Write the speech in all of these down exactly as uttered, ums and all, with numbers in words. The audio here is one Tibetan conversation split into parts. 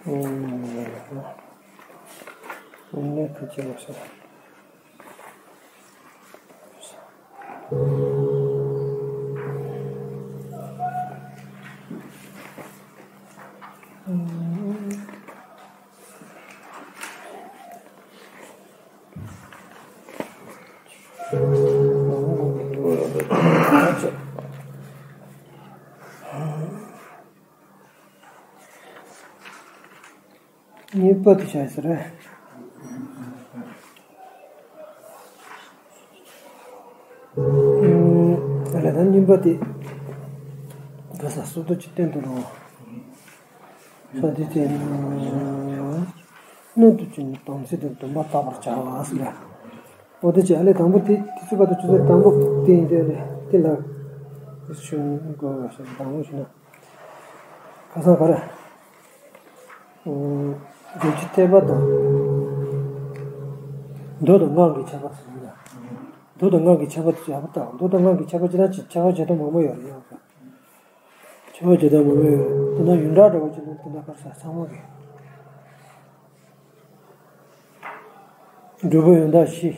ཨུམ། ཨུམ། ནས་ཐུགས་རྗེ་ཆེ། གཉིས་པ་དེ་བྱ་ཟེར། ཨུམ། ད་ལྟ་གཉིས་པ་དེ། ག་ས་སུ་དུ་ཅི་བསྟན་དུ་རུང་། ས་དེ་བསྟན། སྣོད་དུ་བྱོན་ནས་དམ་ཚིག་དང་སྡོམ་པ་བརྟག་པར་བྱ་བ་ཟེར། འོ་དེ་བྱས་ཨ་ལས་དང་པོ་དེ་དེ་ཚོ་བར་དུ་ཆུ་ཚོད་དང་པོ་དེ་ཡིན་དེ་ལས་དེ་ལ་ཞུ་དགོས་པ་ཞིག་དང་པོ་ཞུ་ན། ཁ་སང་ག་རེ། ཨུམ། རྡོ་རྗེ་ཐེག་པ་དང་། མདོ་དང་སྔགས་ཀྱི་ཁྱད་པར་ཟེར་ཡོད་ལ། མདོ་དང་སྔགས་ཀྱི་ཁྱད་པར་དེ་ཡག་པོ་བལྟ། མདོ་དང་སྔགས་ཀྱི་ཁྱད་པར་ཅི་ན་ཅི་ཁྱད་པར་བྱེད་སྟངས་མང་པོ་ཡོད་རེད་ཡང་། ཁྱད་པར་བྱེད་སྟངས་མང་པོ་ཡོད་རེད། དེ་ན་ཡོན་བདག་འདྲ་བོ་ཅིག་ན་དེ་འདྲ་ག་རེ་ཟེར་ཚང་མ་གི། འབྲས་བུ་ཡང་དག་བཞི།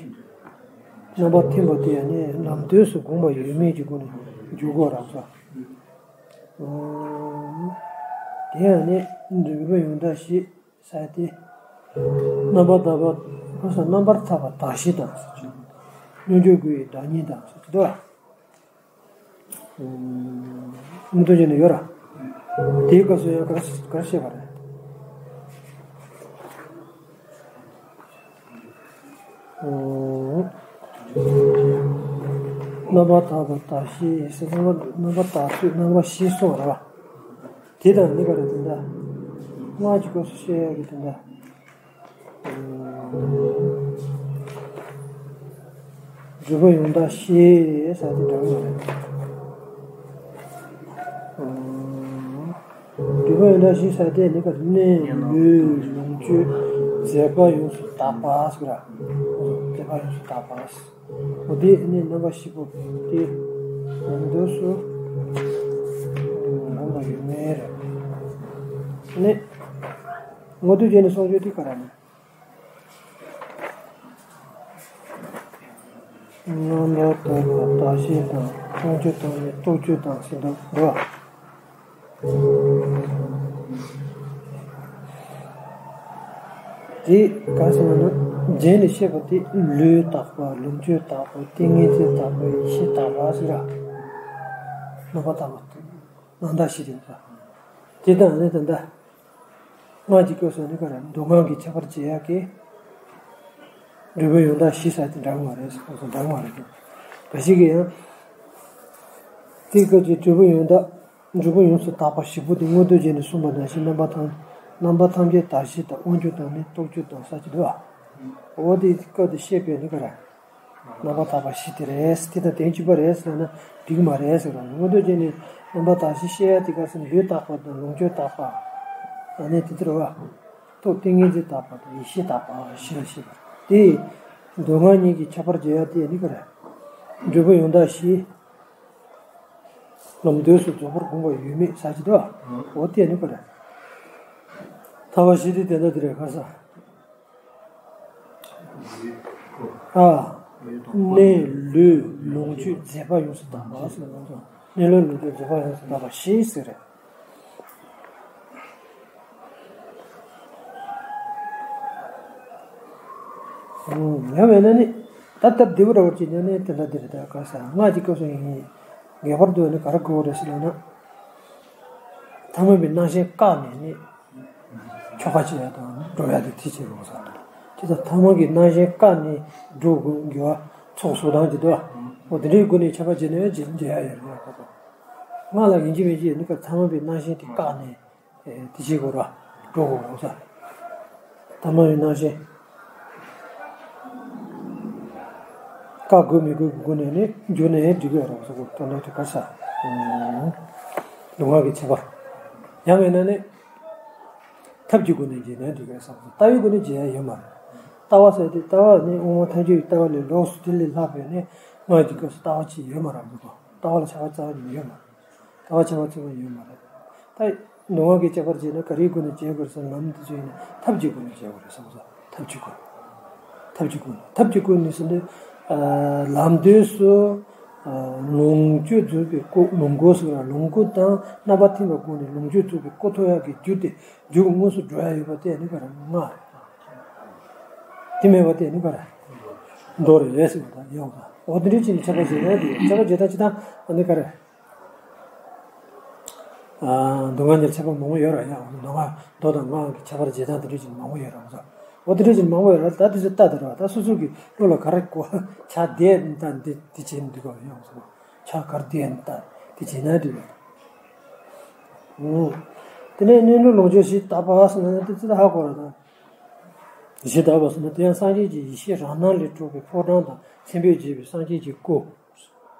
རྣམ་པར་ཐིམ་པ་དེ་ཡང་ནི་ལམ་དུས་སུ་དགོངས་པ་ཡོད་མེད་ཀྱི་སྒོ་ནས་འཇུག་དགོས་རབ་སོ། དེ་ཡང་ནི་འབྲས་བུ་ཡང་དག་བཞི་ཟེར་ཏེ། རྣམ་པར་དག་པ་ཁོ་ས་རྣམ་པར་ཐར་པ་དག་བཞི་དང་ཟེར་གྱི། སྙོམས་འཇུག་དགུ་ཡི་བདག་ཉིད་དང་ཟེར་གྱི་འདུག་མུ་མཐུད་བྱས་ནས་ཡོད་ར། དེའི་སྐབས་སུ་ཡང་ག་རེ་ག་རེ་བཤད་པ་རེད། རྣམ་པར་དག་པ་དག་བཞི་ཟེར། རྣམ་པར་རྣམ་པར་དག་ཚུལ་རྣམ་པ་བཞི་གསུངས་ར། དེ་དང་ནི་ག་རེ་དེ་འདྲ། སྔགས་ཀྱི་སྐབས་སུ་བཤད་ཡ་གི་དེ་འདྲ། འབྲས་བུ་ཡང་དག་བཞི་ཟེར་དེ་འདྲ་བ་རེད། འབྲས་བུ་ཡང་དག་བཞི་ཟེར་དེ་ནི་ག་རེ། གནས་ལུས་ལོངས་སྤྱོད་མཛད་པ་ཡོངས་སུ་དག་པ་ཟེར་ར། མཛད་པ་ཡོངས་སུ་དག་པ། འོ་དེ་ནི་རྣམ་པ་བཞི་པོ་དེ་ཡང་དུས་སུ་དགོངས་པ་ཡོད་མེད་རེད། ནི་མངོན་མཐོ་རྒྱན་ནས་གསུང་རྒྱུ་དེ་ག་རེ་ནི། རྣམ་པར་དག་པ་དག་བཞི་དང་། མངོན་སྤྱོད་དང་ནི་རྟོགས་བརྗོད་དང་ཟེར་འདུག་འདུག་བ། དེ་ག་ཟེར་ན་རྒྱན་ནས་བཤད་པ་དེ་ལུས་དག་པ། ལོངས་སྤྱོད་དག་པ། ཏིང་ངེ་འཛིན་དག་པ། ཡེ་ཤེས་དག་པ་ཟེར་ར། རྣམ་པར་དག་པ་དེ་རྣམ་དག་བཞི་དེ་རེད། དེ་དང་ནི་ད་ལྟ་སྔགས་ཀྱི་སྐབས་སུ་ནི་ག་རེ། མདོ་སྔགས་ཀྱི་ཁྱད་པར་འབྱེད་ཡག་གི་འབྲས་བུ་ཡང་དག་བཞི་ཟེར་དེ་འདྲ་བ་རེད། འདྲ་བ་རེད། ག་ཞིག་གི་ཡང་དེའི་སྐབས་ཀྱི་འབྲས་བུ་ཡང་དག་འབྲས་བུ་ཡོངས་སུ་དག་པ་བཞི་པོ་དེ་མངོན་མཐོ་རྒྱན་ནས་གསུངས་པ་ནང་བཞིན་རྣམ་པ་ཐམས་རྣམ་པ་ཐམས་ཅད་དག་བཞི་དང་། མངོན་སྤྱོད་དང་ནི་རྟོགས་བརྗོད་དང་ཟེར་གྱི་འདུག་བ། འོ་དེའི་སྐབས་དེ་བཤད་པའི་ནི་ག་རེ། རྣམ་པར་དག་པ་བཞི་དེ་རེད། དེ་དང་དོན་གཅིག་པ་རེད་ཟེར་ན་འགྲིག་མ་རེད་ཟེར་བ། མངོན་མཐོ་རྒྱན་ནས་རྣམ་པར་དག་བཞི་བཤད་ཡ་དེ་ག་ཟེར་ན་ལུས་དག་པ་དང་ལོངས་སྤྱོད་དག་པ། ཨ་ནི་དེ་ཚོ་རེད་བ། ཐོག་ཏིང་ངེ་འཛིན་དག་པ་དང་ཡེ་ཤེས་དག་པ་བཞི་ལ་བཤད་པ་རེད། དེ་མདོ་སྔགས་གཉིས་ཀྱི་ཁྱད་པར་འབྱེད་ཡ་དེ་ནི་ག་རེ། འབྲས་བུ་ཡང་དག་བཞི། ལམ་དུས་སུ་རྫོགས་པར་དགོངས་པ་ཡོད་མེད་ཟེར་གྱི་འདུག་བ། འོ་དེ་ནི་ག་རེ། ཐར་པ་བཞི་དེ་དེ་འདྲ་དེ་རེད་ག་ས། ཨ། གནས་ལུས་ལོངས་སྤྱོད་མཛད་པ་ཡོངས་སུ་དག་པ་ཟེར་ན། གནས་ལུས་ལོངས་སྤྱོད་མཛད་པ་ཡོངས་སུ་དག་པ་བཞི་ཟེར་རེད། ཡང་མེད་ན་ནི་ད་སྟབས་བདེ་པོ་འདྲ་བོ་ཅིག་ནི་ནི་དེ་འདྲ་དེ་རེད། ད་ག་ས་སྔགས་ཀྱི་སྐབས་སུ་ཡིན་ངེས་པར་དུ་ནི་ག་རེ་དགོས་རེད་ཟེར་ན། ཐ་མལ་པའི་སྣང་ཞེན་བཀག་ནས་ནི། ཆོ་ག་བྱེད་ཡ་དང་འགྲོ་ཡ་དེ་དེ་བྱེད་དགོས་ས་རེད། དེ་ལྟར་ཐ་མལ་གྱི་སྣང་ཞེན་བཀག་ནས་འགྲོ་དགོས་ཀྱི་བ། ཚོགས་གསོག་སྟངས་ཀྱི་འདུག་བ། འོ་དེ་འདྲའི་སྒོ་ནས་ཁྱད་པར་འབྱེད་ནས་འབྱེད་འབྱེད་ཡ་ཡོད་རེད། སྔགས་ལ་ཡིན་གཅིག་མིན་གཅིག་ནི་ཀ་ཐ་མལ་པའི་སྣང་ཞེན་དེ་བཀག་ནས་དེ་བྱེད་དགོས་ར། འགྲོ་དགོས་ར་ས། ཐ་མལ་པའི་སྣང་ཞེན་བཀག་དགོས་མི་དགོས་ཀྱི་སྒོ་ནས་ནི་འགྱུར་ནས་འགྲིག་གི་ཡོད་ར་ས། ཁོ་དོན་དག་དེ་ག་ས། ལུས་ངག་གི་ཁྱད་པར། ཡང་མིན་ན་ནི། ཐབས་ཀྱི་སྒོ་ནས་འབྱེད་ནས་འགྲིག་གི་ས། ལྟ་བའི་སྒོ་ནས་འབྱེད་ཡ་ཡོད་མ་རེད། ལྟ་བ་ཟེར་དེ་ལྟ་བ་ནི་དབང་པོ་ཐམས་ཅད་ཀྱི་ལྟ་བ་ལས་ལོགས་སུ་དེ་ལས་ལྷག་པའི་ནི་སྔགས་ཀྱི་སྐབས་སུ་ལྟ་བ་ཅིག་ཡོད་མ་རེད་ཀོ། ལྟ་བ་ལ་ཁྱད་པར་རྩ་བ་ཉིད་ཡོད་མ་རེད། ལྟ་བ་ཁྱད་པར་རྩ་བ་ཉིད་ཡོད་མ་རེད། ད་ མདོ་སྔགས་ཀྱི་ཁྱད་པར་བྱས་ན་ག་རེའི་སྒོ་ནས་བྱེད་དགོས་ཟེར། ལམ་དེ་ཚོ་ཡིན་ན་ཐབས་ཀྱི་སྒོ་ནས་བྱེད་དགོས་རེད་བསམ་སོང་། ཐབས་ཀྱི་སྒོ་ནས། ཐབས་ཀྱི་སྒོ་ནས། ཐབས་ཀྱི་སྒོ་ནས་ཟེར་ན། ལམ་དུས་སུ། ལོངས་སྤྱོད་རྫོགས་པའི་སྐུ། ལོངས་སྐུ་ཟེར་ན་ལོངས་སྐུ་དང་རྣམ་པ་མཐུན་པའི་སྒོ་ནས་ལོངས་སྤྱོད་རྫོགས་པའི་སྐུ་ཐོབ་ཡག་གི་རྒྱུ་དེ། རྒྱུ་དངོས་སུ་འགྲོ་ཡག་ཡོད་པ་དེ་ནི་ག་རེ། སྔགས་རེད། དེ་མེད་པ་དེ་ནི་ག་རེ། མདོ་རེད་ཟེར་བ་དང་ཡོང་ས། འོ་དེ་འདྲའི་ཅིག་ནི་ཁྱད་པར་བྱེད་ན་དེ། ཁྱད་པར་བྱེད་སྟངས་ཅི་དང་ཨ་ནི་ག་རེ། མདོ་སྔགས་ཀྱི་ཁྱད་པར་མང་པོ་ཡོད་ར། ཡང་མདོ་སྔགས། མདོ་དང་སྔགས་ཀྱི་ཁྱད་པར་བྱེད་སྟངས་དེ་འདྲ་ཅིག་མང་པོ་ཡོད་ར། འོ་དེ་འདྲ་ཅིག་མང་པོ་ཡོད་ར། ད་དེ་ཚོ་ལྟ་དེ་ར། ད་སོ་སོ་གི་བློ་ལ་ག་རེ་གོ་ཆགས་བསྡད་ད་འདི་འདི་བྱེད་འདི་ག་ཡོང་ས། ཆགས་ག་རེ་བསྡད་ད་འདི་བྱེད་ན་འགྲིག་གི། དེ་ནས་གནས་ལུགས་ལོངས་སྤྱོད་བཞི་དག་པ་ཟེར་ན་དེ་ཚོ་ཧ་གོ་ར། ད་བཞི་དག་པ་ཟེར་ན་དེ་ཡང་སངས་རྒྱས་ཀྱི་ཡེ་ཤེས་རང་སྣང་ལས་གྲུབ་པའི་ཕོ་བྲང་དང་མཚན་དཔེས་བརྒྱན་པའི་སངས་རྒྱས་ཀྱི་སྐུ།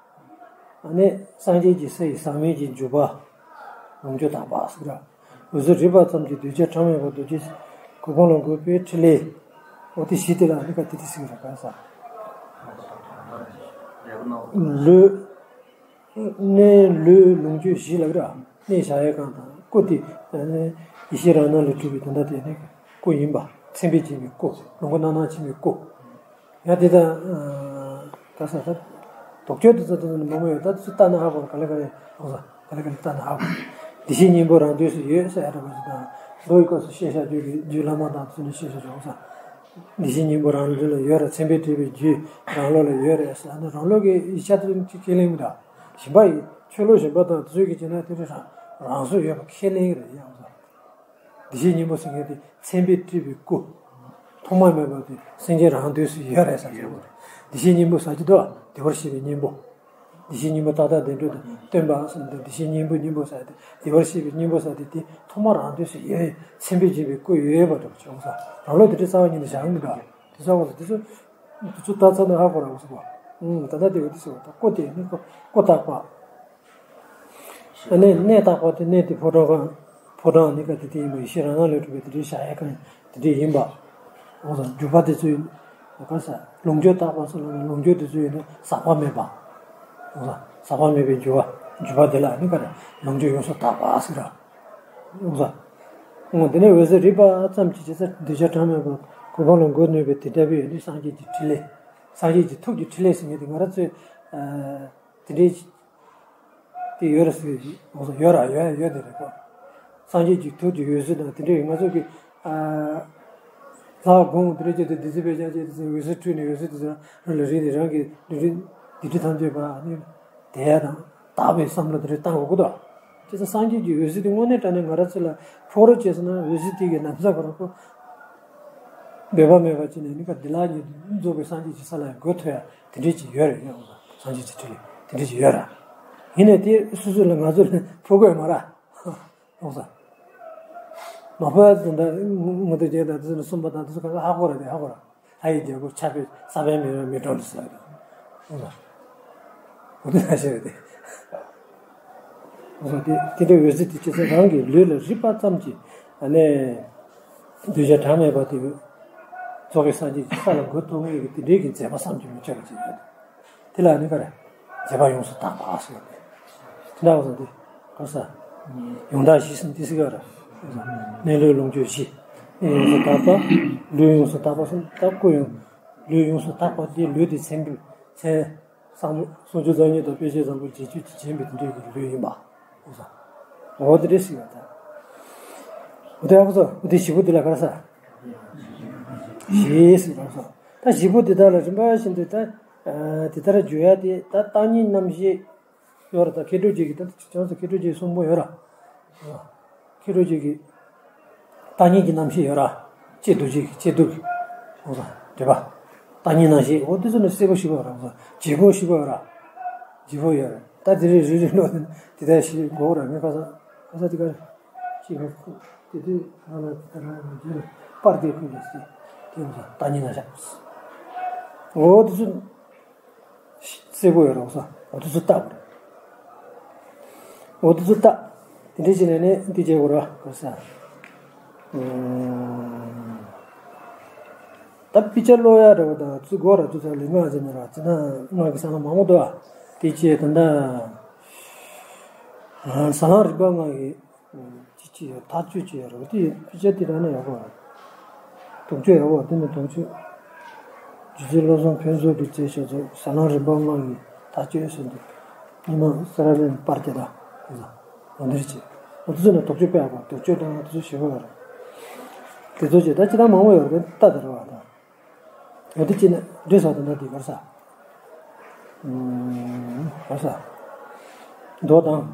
ཨ་ནི་སངས་རྒྱས་ཀྱི་ས་ཡི་ཟག་མེད་ཀྱི་འཇུག་པ། ལོངས་སྤྱོད་དག་པ་ཟེར་ར། འོད་གསལ་རིག་པ་ཙམ་གྱིས་གདུལ་བྱ་གྲངས་མེད་པ་རྡོ་རྗེ་གོ་འཕང་ལ་འགོད་པའི་ཕྲིན་ལས། འོ་དེ་བཞི་དེ་ལ་ཨ་ནི་ག་དེ་དེ་ཟེར་གི་ར། ག་ས། ལུས། གནས་ལུས་ལོངས་སྤྱོད་བཞི་ལབ་ར། གནས་བཞག་ཡས་ཁང་དང་སྐུ་དེ། ཨ་ནི་ཡེ་ཤེས་རང་སྣང་ལས་གྲུབ་པའི་དོན་དག་དེ་ནི་སྐུ་ཡིན་པ། མཚན་དཔེས་བརྒྱན་པའི་སྐུ། ལོངས་སྐུ་རྣམ་སྣང་ཆེན་པོའི་སྐུ། ཡང་དེ་དང་། ག་ས་ས། དོགས་གཅོད་དེ་ཚོ་དེ་ཚོ་ནི་མང་པོ་ཡོད། ད་དེ་ཚོ་ལྟ་ན་ཧ་གོ་ར། ག་ལེ་ག་ལེ་ཡོང་ས། ག་ལེ་ག་ལེ་ལྟ་ན་ཧ་གོ། བདེ་གཤེགས་སྙིང་པོ་རང་དུས་སུ་ཡོད་ཟེར་ཡ་འདྲ་པོ་ཞིག་དང་། མདོ་ཡི་སྐབས་སུ་ཤེས་བྱ་རྒྱུད་ཀྱི་རྒྱུད་བླ་མ་དང་དེ་ཚོ་ནས་ཤེས་བྱ་ཡོང་ས། བདེ་གཤེགས་སྙིང་པོ་རང་ལུགས་ལ་ཡོད་ར། མཚན་དཔེས་བྲིས་པའི་རྒྱུད་རང་ལུགས་ལ་ཡོད་རེད་ཟེར་ན་རང་ལུགས་ཀྱི་ཡིག་ཆ་དེ་ཚོ་ཁས་ལེན་མི་འདྲ། གཞན་པ་ཡི་ཆོས་ལུགས་གཞན་པ་དང་དེ་ཚོ་གི་བྱས་ན་དེ་ཚོ་རང་རང་སོ་ཡོད་པ་ཁས་ལེན་གི་རེད་ཡང་ས། བདེ་གཤེགས་སྙིང་པོ་ཟེར་མཁན་དེ་མཚན་དཔེས་བྲིས་པའི་སྐུ། ཐོག་མ་མེད་པ་དེ་སེམས་ཅན་རང་དུས་སུ་ཡོད་རེད་ཟེར་གྱི་ཡོད་རེད། བདེ་གཤེགས་སྙིང་པོ་ཟེར་གྱི་འདུག་བདེ་བར་གཤེགས་པའི་སྙིང་པོ། བདེ་གཤེགས་སྙིང་པོ་ཏག་ཏག་བདེ་འགྲོ་དང་སྟོན་པ་ཟེར་ནས་བདེ་གཤེགས་སྙིང་པོ་སྙིང་པོ་ཟེར་ཏེ། བདེ་བར་གཤེགས་པའི་སྙིང་པོ་ཟེར་ཏེ་དེ་ཐོག་མ་རང་དུས་སུ་ཡོད། མཚན་དཔེས་བརྒྱན་པའི་སྐུ་ཡོད་པ་འདྲ་བྱུང་ས། རང་ལུགས་དེ་འདྲའི་རྩ་བ་ཉིད་ནས་བཞག་གི་མི་འདུག་དེ་ཚོ་བ་དེ་ཚོ། དེ་ཚོ་ལྟ་ཚར་ན་ཧ་གོ་ར་བ་སོ་བ། ཨུང་ད་ལྟ་དེ་བ་དེ་ཚོ་བ་ད་སྐུ་དེ་ནི་སྐུ་སྐུ་དག་པ། ཨ་ནི་གནས་དག་པ་དེ་གནས་དེ་ཕོ་བྲང་ཁང་། ཕོ་བྲང་ནི་ག་དེ་དེ་ཡིན་པ། ཡེ་ཤེས་རང་སྣང་ལས་གྲུབ་པའི་དེ་འདྲའི་གཞལ་ཡས་ཁང་དེ་འདྲའི་ཡིན་པ། འོ་ད་འཇུག་པ་དེ་ཚོ་ཡིན། ག་ས་ལོངས་སྤྱོད་དག་པ་སོགས་ལ་ལོངས་སྤྱོད་དེ་ཚོ་ཡིན་ན་ཟག་པ་མེད་པ། འོ་ད་ཟག་པ་མེད་པའི་འཇུག་པ། འཇུག་པ་དེ་ལ་ནི་ག་རེ་ལོངས་སྤྱོད་ཡོངས་སུ་དག་པ་ཟེར་ར། འོ་ད། འོ་དེ་ནས་འོད་གསལ་རིག་པ་ཙམ་གྱིས་བྱས་ས་གདུལ་བྱ་གྲངས་མེད་པ་གོ་འཕང་ལ་འགོད་ནུས་པའི་དེ་འདྲ་བའི་ནི་སངས་རྒྱས་ཀྱི་ཕྲིན་ལས། སངས་རྒྱས་ཀྱི་ཐུགས་ཀྱི་ཕྲིན་ལས་ཟེར་མཁན་དེ་ང་རང་ཚོས། དེ་འདྲའི་དེ་ཡོད་རེད་ཟེར་གྱི་འོང་ས། ཡོད་ར། ཡོད་ཡོད་དེ་རེད་ཁོ། སངས་རྒྱས་ཀྱི་ཐུགས་ཀྱི་འོད་ཟེར་དང་དེ་འདྲའི་ང་ཚོ་གི་ལྷ་དགོངས་དེ་འདྲ་བྱས་ཏེ་བདུད་རྩི་དཔེ་ཅན་བྱས་ཏེ་འོད་ཟེར་འཕྲོས་ནས་འོད་ཟེར་དེ་ཚོ་རང་ལ་རེད་དེ་རང་གི་ལུས་རིགས་སྡིག་སྒྲིབ་ཐམས་ཅད་པ་ནི་དེ་ཡ་དང་དག་པའི་བསམ་བློ་དེ་འདྲ་བཏང་དགོས་ཀྱི་འདུག་བྱས་ཙང་སངས་རྒྱས་ཀྱི་འོད་ཟེར་དེ་དངོས་གནས་དྲང་གནས་ང་རང་ཚོ་ལ་ཕོག་རོགས་བྱས་སོང་ན་འོད་ཟེར་དེ་གི་ན་ཚ་ཁོ་རང་ཁོ། འབད་པ་མེད་པ་ཅིག་ནས་ནི་ག་འདི་ལ་ཉིད་རྫོགས་པའི་སངས་རྒྱས་ཀྱི་ས་ལ་འགོད་ཐུབ་ཡ་དེ་འདྲས་ཅིག་ཡོད་རེད་ཡ། འོ་ད་སངས་རྒྱས་ཀྱི་ཕྲིན་ལས་དེ་འདྲས་ཅིག་ཡོད་ར། ཡིན་ནའི་དེ་སོ་སོ་ལ་ང་ཚོ་ལ་ཕོག་གི་ཡོད་མ་ར། འོ་ད། མ་ཕོག་ཡ་དེ་འདྲ་ངོ་ཐོག་རྒྱན་དང་དེ་ཚོ་ནས་གསུངས་པ་དང་དེ་ཚོ་གང་ག་ཧ་གོ་ར། དེ་ཧ་གོ་ར། ལྷ་ཡི་རྒྱལ་པོ་ཕྱག་དཔེ་ས་པཎ་མི་ར་མི་གྲོངས་ལ་ཟེར་བ་རེད། འོ་ད། འོ་དེ་ལ་ཤེས་རེད་དེ། འོ་དེ་དེ་འདྲའི་འོད་ཟེར་དེ་ཅི་ཚེ་རང་གི་ལུས་ལ་རེག་པ་ཙམ་གྱིས་ཨ་ནི་གདུལ་བྱ་གྲངས་མེད་པ་དེ་རྫོགས་པའི་སངས་རྒྱས་ཀྱི་ས་ལ་འགོད་ཐུབ་ངེས་ཀྱི་དེ་འདྲའི་གི་མཛད་པ་བསམ་གྱིས་མི་ཁྱབ་པ་ཅིག་ཡོད། དེ་ལ་ནི་ག་རེ་མཛད་པ་ཡོངས་སུ་དག་པ་ཟེར་ཏེ། དེ་འདྲ་བ་ཟེར་ཏེ་ག་ས། ཡོངས་དག་བཞི་ཟེར་ཏེ་ཟེར་ག་རེ། གནས་ལུས་ལོངས་སྤྱོད་བཞི། གནས་ཡོངས་སུ་དག་པ། ལུས་ཡོངས་སུ་དག་པ་ཟེར་ད་སྐུ་ཡོངས། ལུས་ཡོངས་སུ་དག་པ་དེ་ལུས་དེ་མཚན་དཔེ་མཚན། བསམ་བློ་སུམ་ཅུ་རྩ་གཉིས་དང་དཔེ་བྱད་བཟང་པོ་བརྒྱད་ཅུ་གྱིས་བརྒྱན་པའི་དེ་འདྲའི་གི་ལུས་ཡིན་པ། འོ་ས། འོ་དེ་འདྲ་ཞིག་ཡོད་ད། འོ་དེ་ཨ་ཁུ་ཚོ་འོ་དེ་བཞི་པོ་དེ་ལ་ག་རེ་ཟེར། བཞི་ཟེར་རང་སོ། ད་བཞི་པོ་དེ་དག་ལ་རིམ་པ་བཞིན་དུ་ད། དེ་ལྟར་བརྗོད་ཡ་དེ་ད་བརྟག་གཉིས་རྣམ་བཞི། ཡོད་ར། ད་མཁས་གྲུབ་རྗེ་གི་ད་བྱང་སེམས་མཁས་གྲུབ་རྗེ་གསུང་འབུམ་ཡོད་ར། མཁས་གྲུབ་རྗེ་གི་བརྟག་གཉིས་ཀྱི་རྣམ་བཤད་ཡོད་ར། ལྕེ་རྡོ་རྗེ་གི་ལྕེ་རྡོ་གི། འོ་ད་འགྲེལ་པ། བརྟག་གཉིས་རྣམ་བཤད་འོ་དེ་ཚོ་ནི་གསལ་པོ་ཞེ་པོ་ཡོད་ར། འོ་ད་བརྗེ་པོ་ཞེ་པོ་ཡོད་ར། བརྗེ་པོ་ཡོད་ར། ད་དེ་རེ་རེ་རེ་ལོ་དེ་ད་ཞིག་གོ་ར། ངས་ཁ་ས་ཁ་ས་དེ་ག་རེ་ཅི་ག་དེ་དེ་ང་ལ་དེ་ལ་ང་རྒྱུད་ལ་པར་དེ་ཁུལ་ལ་སི་དེ་འོ་ད་བརྟག་གཉིས་རྣམ་བཤད། འོ་དེ་ཚོ། གསལ་པོ་ཡོད་རོགས་ས། འོ་དེ་ཚོ་བལྟ་དགོས་རེད། འོ་དེ་ཚོ་བལྟ། དེ་འདྲ་བྱས་ནས་ནི་འདི་བྱེད་དགོས་ར་གོ་ས། ད་དཔེ་ཆ་ཀློག་ཡ་འདྲ་བོ་དང་ཚུར་སྒོ་ར་ཚུར་ཚ་ལས་ངག་ཟེར་ན་ར་ཅི་ན་ངག་གི་ས་ལ་མང་པོ་འདུག་ཨ། དེ་བྱས་ད་ལྟ་ཟ་ལམ་རིམ་པ་ལྔ་གི་ཡོད། ཐག་གཅོད་ཅིག་ཡོད་རེད། དེ་ཡོད། དཔེ་ཆ་དེ་རང་ནས་ཡག་པོ་རེད། དུག་གཅོད་ཡག་པོ། དེ་ནི་དུག་གཅོད། རྗེ་བཙུན་བློ་བཟང་ཕུན་ཚོགས་ཀྱིས་མཛད་བཞག་ཚོ་ཟ་ལམ་རིམ་པ་ལྔ་ཡི་ཐག་གཅོད་ཟེར་འདུག་ཉི་མ་ས་ར་ལེན་པར་རྒྱ་དང་། འོ་འདིར་བྱེད། འོ་དེ་ཚོ་ནི་དུག་གཅོད་དཔེ་ཡག་པོ། དུག་གཅོད་དང་དེ་ཚོ་ཞེ་པོ་ཡོད་རེད། དེ་ཚོ་བྱེད། ད་ཅི་ད་མང་པོ་ཡོད་རེད། ད་དེ་རེད་བ་ད། ཡོད་དེ་ཅི་ནས་འདྲེ་ས་དེ་འདྲ་དེ་གར་ས། གར་ས། མདོ་དང་།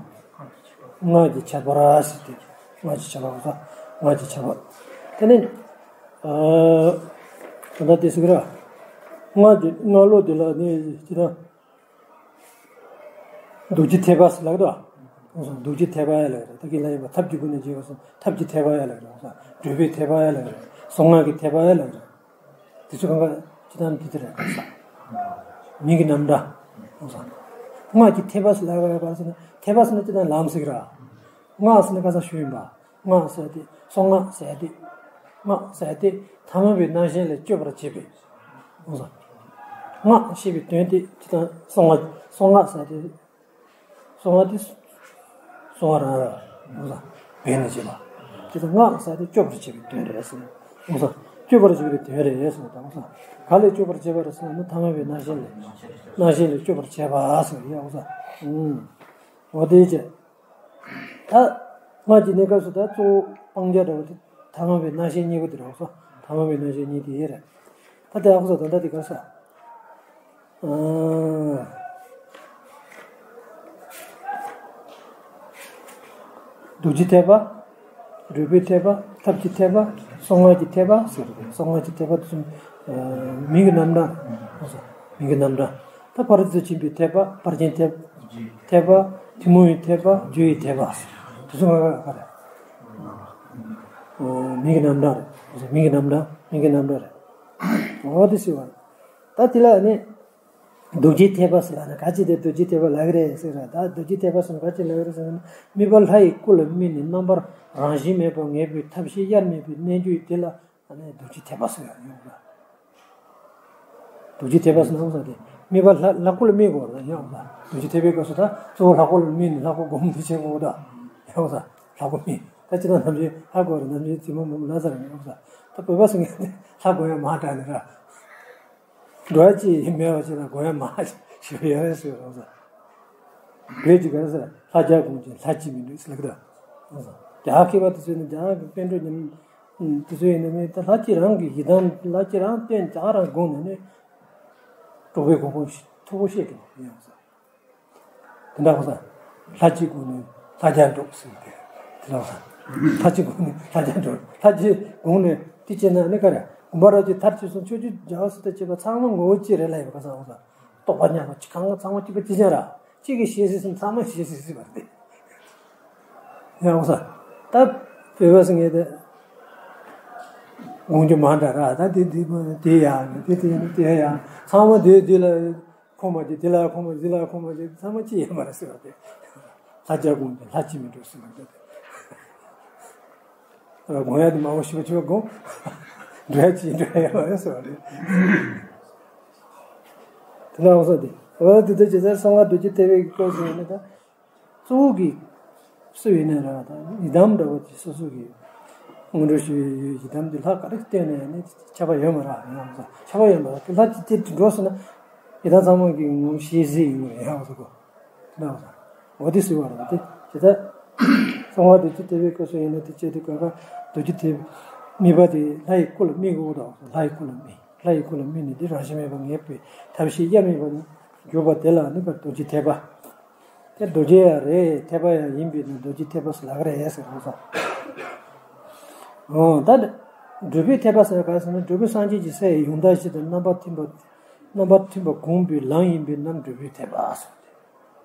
སྔགས་ཀྱི་ཁྱད་པར་ཟེར་ཏེ། སྔགས་ཀྱི་ཁྱད་པར་གར་ས། སྔགས་ཀྱི་ཁྱད་པར། དེ་ནས། ད་ལྟ་དེ་ཟེར་གི་ར། སྔགས་ཀྱི་སྔགས་ལོག་དེ་ལ་ནི་ཅི་ད། རྡོ་རྗེ་ཐེག་པ་ཟེར་ལབ་ཀྱི་འདུག་བ། རྡོ་རྗེ་ཐེག་པ་ཡ་ལབ་ཀྱི་རེད། ད་གིན་ལ་ཡིན་པ་ཐབས་ཀྱི་སྒོ་ནས་འབྱེད་པ་སོགས་ཐབས་ཀྱི་ཐེག་པ་ཡ་ལབ་ཀྱི་རེད། བགྲོད་པའི་ཐེག་པ་ཡ་ལབ་ཀྱི་རེད། གསང་སྔགས་ཀྱི་ཐེག་པ་ཡ་ལབ་ཀྱི་རེད། དེ་ཚོ་གང་ག་སྤྱི་བཏང་འདི་ལྟར་རེད། གང་ཟག་མིང་གི་རྣམ་གྲངས། གང་ཟག་སྔགས་ཀྱི་ཐེག་པ་ཟེར་ལབ་ཀྱི་རེད། གང་ཟག་ནི་ཐེག་པ་ཟེར་ན་སྤྱི་བཏང་ལམ་ཟེར་གྱི་རེད། སྔགས་ཟེར་ན་གང་ཟག་ཞུ་ཡིན་པ། སྔགས་ཟེར་ཏེ། གསང་སྔགས་ཟེར་ཏེ། སྔགས་ཟེར་ཏེ་ཐ་མལ་པའི་རྣམ་ཤེས་ལས་སྐྱོབ་པར་བྱེད་པའི། གང་ཟག་སྔགས་ཞེས་པའི་དོན་དེ་སྤྱི་བཏང་གསང་སྔགས། གསང་སྔགས་ཟེར་ཏེ། གསང་སྔགས་དེ་གསང་བ་རང་རང་། གང་ཟག་བས་ནི་བྱེད་པ། སྤྱི་བཏང་སྔགས་ཟེར་ཏེ་སྐྱོབ་པར་བྱེད་པའི་དོན་རེད་ཟེར། གང་ཟག་སྐྱོབ་པར་བྱེད་པའི་དོན་རེད་ཟེར། ད་གང་ཟག་ག་ལས་སྐྱོབ་པར་བྱེད་པ་རེད་ཟེར་ན། ཐ་མལ་པའི་རྣམ་ཤེས་ལས། རྣམ་ཤེས་ལས་སྐྱོབ་པར་བྱེད་པ་ཟེར་ཡ། གང་ཟག་འོ་དེ་བྱས། ད་སྔགས་ཀྱི་གནས་སྐབས་སུ་ད་གཙོ་བོ་སྤང་བྱ་འདྲ་བོ་དེ་ཐ་མལ་པའི་རྣམ་ཤེས་གཉིས་པོ་དེ་རེད་ཟེར། ཐ་མལ་པའི་རྣམ་ཤེས་གཉིས་དེ་ཡེ་རེད། ད་དེ་ཨ་ཁུ་ས་ད་ལྟ་དེ་ག་ས། རྡོ་རྗེ་ཐེག་པ། བགྲོད་པའི་ཐེག་པ། ཐབས་ཀྱི་ཐེག་པ། གསང་སྔགས་ཀྱི་ཐེག་པ་ཟེར། གསང་སྔགས་ཀྱི་ཐེག་པ་དེ་ཚོ་མིང་གི་རྣམ་གྲངས། མིང་གི་རྣམ་གྲངས། ད་ཕར་ཚུར་ཕྱིན་པའི་ཐེག་པ། ཕར་ཕྱིན་ཐེག་ཐེག་པ། ཐུན་མོང་བའི་ཐེག་པ། རྒྱུ་ཡི་ཐེག་པ། དེ་ཚོ་ང་ག་རེ། མིང་གི་རྣམ་གྲངས་རེད། མིང་གི་རྣམ་གྲངས། མིང་གི་རྣམ་གྲངས་རེད། འོ་དེ་ཟེར་བ། ད་དེ་ལ་ནི་རྡོ་རྗེ་ཐེག་པ་ཟེར་ལ་ནི་ག་ཅི་དེ་རྡོ་རྗེ་ཐེག་པ་ལབ་ཀྱི་རེད་ཟེར་ར། ད་རྡོ་རྗེ་ཐེག་པ་ཟེར་ན་ག་ཅི་ལབ་ཀྱི་རེད་ཟེར་ན། དམིགས་པ་ལྷ་ཡི་སྐུ་ལ་དམིགས་ནས་རྣམ་པར་རང་བཞིན་མེད་པར་ངེས་པའི་ཐབས་ཤེས་དབྱེར་མེད་པའི་རྣལ་འབྱོར་དེ་ལ། ཨ་ནི་རྡོ་རྗེ་ཐེག་པ་ཟེར་ཡང་ཡོང་གི་རེད། རྡོ་རྗེ་ཐེག་པ་ཟེར་ན་འོང་ས་དེ། དམིགས་པ་ལྷ་ལྷ་སྐུ་ལ་དམིགས་དགོས་རེད་ཡང་འོང་ས། རྡོ་རྗེ་ཐེག་པའི་སྐབས་སུ་ད་གཙོ་བོ་ལྷ་སྐུ་ལ་དམིགས་ནས་ལྷ་སྐུ་སྒོམ་དེ་བྱེད་དགོས་ད། ཡང་འོང་ས། ལྷ་སྐུ་དམིགས། ད་ཅི་ད་ནམ་རྒྱུན་ཧ་གོ་རེད། ནམ་རྒྱུན་རྩིས་མ་མང་པོ་ལ་ཟེར་རེད་འོང་ས། ད་བོད་པ་ཟེར་མཁན་དེ་ལྷ་དགོས་ཡ་མང་དྲགས་ནས་ར། འགྲོ་ཡ་ཅི་མེད་པ་ཅིག་ལ་དགོས་ཡ་མང་ཞིག་ཡོད་རེད་ཟེར་འོང་ས། བོད་ཀྱི་ག་རེ་ཟེར། ལྷ་བརྒྱ་སྒོམ་ཀྱང་ལྷ་གཅིག་མི་འགྲུབ་ཟེར་ལབ་ཀྱི་འདུག་རྒྱ་མཁས་པ་དེ་ཚོས་ནི། རྒྱ་གི་པཎ་གྲུབ་ཉམས་དེ་ཚོ་ཡིན་ན་ནི། ད་ལྷ་གཅིག་རང་གི་ཡི་དམ་ལྷ་གཅིག་རང་བསྟེན། རྒྱ་རང་དགོངས་ནས་ནི་གྲུབ་པའི་གོ་འཕང་མཐོ་པོ་བཤད་ཀྱི་འདུག་ཡང་ཟེར། དེ་འདྲ་གོ་ས། ལྷ་གཅིག་དགོངས་ནས་ལྷ་བརྒྱ་འགྲུབ་ཟེར་ཏེ། དེ་འདྲ་གོ་ས། ལྷ་གཅིག་དགོངས་ནས་ལྷ་བརྒྱ་འགྲུབ། ལྷ་གཅིག་དགོངས་ནས་དེ་བྱས་ན་ནི་ག་རེ། དགོངས་པ་རབ་ཀྱིས་མཐར་ཕྱིན་གསུངས། ཕྱོགས་བཅུའི་རྒྱལ་བ་སྲས་དང་བཅས་པ་ཚང་མ་ངོ་བོ་གཅིག་རེད་ལབ་ཡོད་པ་ག་ས་འོང་ས། རྟོགས་པ་མཉམ་པ་གཅིག་གང་ག་ཚང་མ་གཅིག་པ་གཅིག་རྐྱང་ར། གཅིག་གིས་ཤེས་སྲིད་ཟེར་ན་ཚང་མས་ཤེས་སྲིད་ཟེར་བ་རེད། ཡང་ས། ད་བོད་པ་ཟེར་མཁན་དེ་དགོངས་རྒྱུ་མང་དྲགས་ར། ད་དེ་དེ་དེ་ཡང་དེ་དེ་དེ་ཡང་ཚང་མ་དེ་དེ་ལ་ཁོམ་པ་དེ་དེ་ལ་ཁོམ་པ་དེ་ལ་ཁོམ་པ་དེ་ཚང་མ་གཅིག་ཡིན་པ་རེད་ཟེར་བ་དེ། ལྷ་བརྒྱ་དགོངས་ཏེ་ལྷ་གཅིག་མི་འགྲུབ་ཟེར་བ་དེ། དགོངས་ཡ་དེ་མང་པོ་ཞེ་པོ་ཅིག་དགོངས། འགྲོ་ཡ་གཅིག་འགྲོ་ཡ་ཡོད་རེད་ཟེར་བ་རེད། དེ་འདྲ་འོང་ས་དེ། འོ་དེ་ཚོ་ཇི་ལྟར་གསང་སྔགས་རྡོ་རྗེ་ཐེག་པའི་སྐབས་སུ་ཡིན་ན་ད། གཙོ་བོ་གི་སུ་ཡིན་ན་ར་ད་ཡི་དམ་འདྲ་བོ་དེ་སོ་སོ་གི་སྔོན་འགྲོ་ཞུ་བའི་ཡི་དམ་དེ་ལྷ་ག་རེ་བསྟེན་ན་ཡང་ནི་ཁྱད་པར་ཡོད་མ་རེད་ཡང་ས། ཁྱད་པར་ཡོད་མ་རེད། དེ་ལྷ་ཅིག་དེ་འགྲོ་སོང་ན་ཡི་དམ་ཚང་མ་གི་ངོ་ཤེས་གཟིགས་ཡིན་ངོ་ཡང་ས་གོ། འོ་དེ་ཟེར་བ་རེད་དེ། དེ་ལྟར་གསང་སྔགས་རྡོ་རྗེ་ཐེག་པའི་སྐབས་སུ་ཡིན་ན་དེ་བྱས་དུས་གང་ག་རྡོ་རྗེ་ཐེག་དམིགས་པ་དེ་ལྷ་ཡི་སྐུ་ལ་དམིགས་དགོས་འདུག་ལྷ་ཡི་སྐུ་ལ་དམིགས། ལྷ་ཡི་སྐུ་ལ་དམིགས་ནས་དེ་རང་བཞིན་མེད་པར་ངེས་པའི་ཐབས་ཤེས་དབྱེར་མེད་པར་གྱུར་པ་དེ་ལ་ནི་རྡོ་རྗེ་ཐེག་པ། དེ་རྡོ་རྗེ་ཡང་རེད། ཐེག་པ་ཡང་ཡིན་པས་ན་རྡོ་རྗེ་ཐེག་པ་ཟེར་ལབ་ཀྱི་རེད་ཟེར་གོ་ས། འོ་ད་བགྲོད་པའི་ཐེག་པ་ཟེར་ག་ཟེར་ན་བགྲོད་པའི་སངས་རྒྱས་ཀྱི་ས་ཡི་ཡོངས་དག་བཞི་དང་རྣམ་པ་མཐུན་པ། རྣམ་པ་མཐུན་པ་བསྒོམས་པའི་ལམ་ཡིན་པས་ན་བགྲོད་པའི་ཐེག་པ་ཟེར་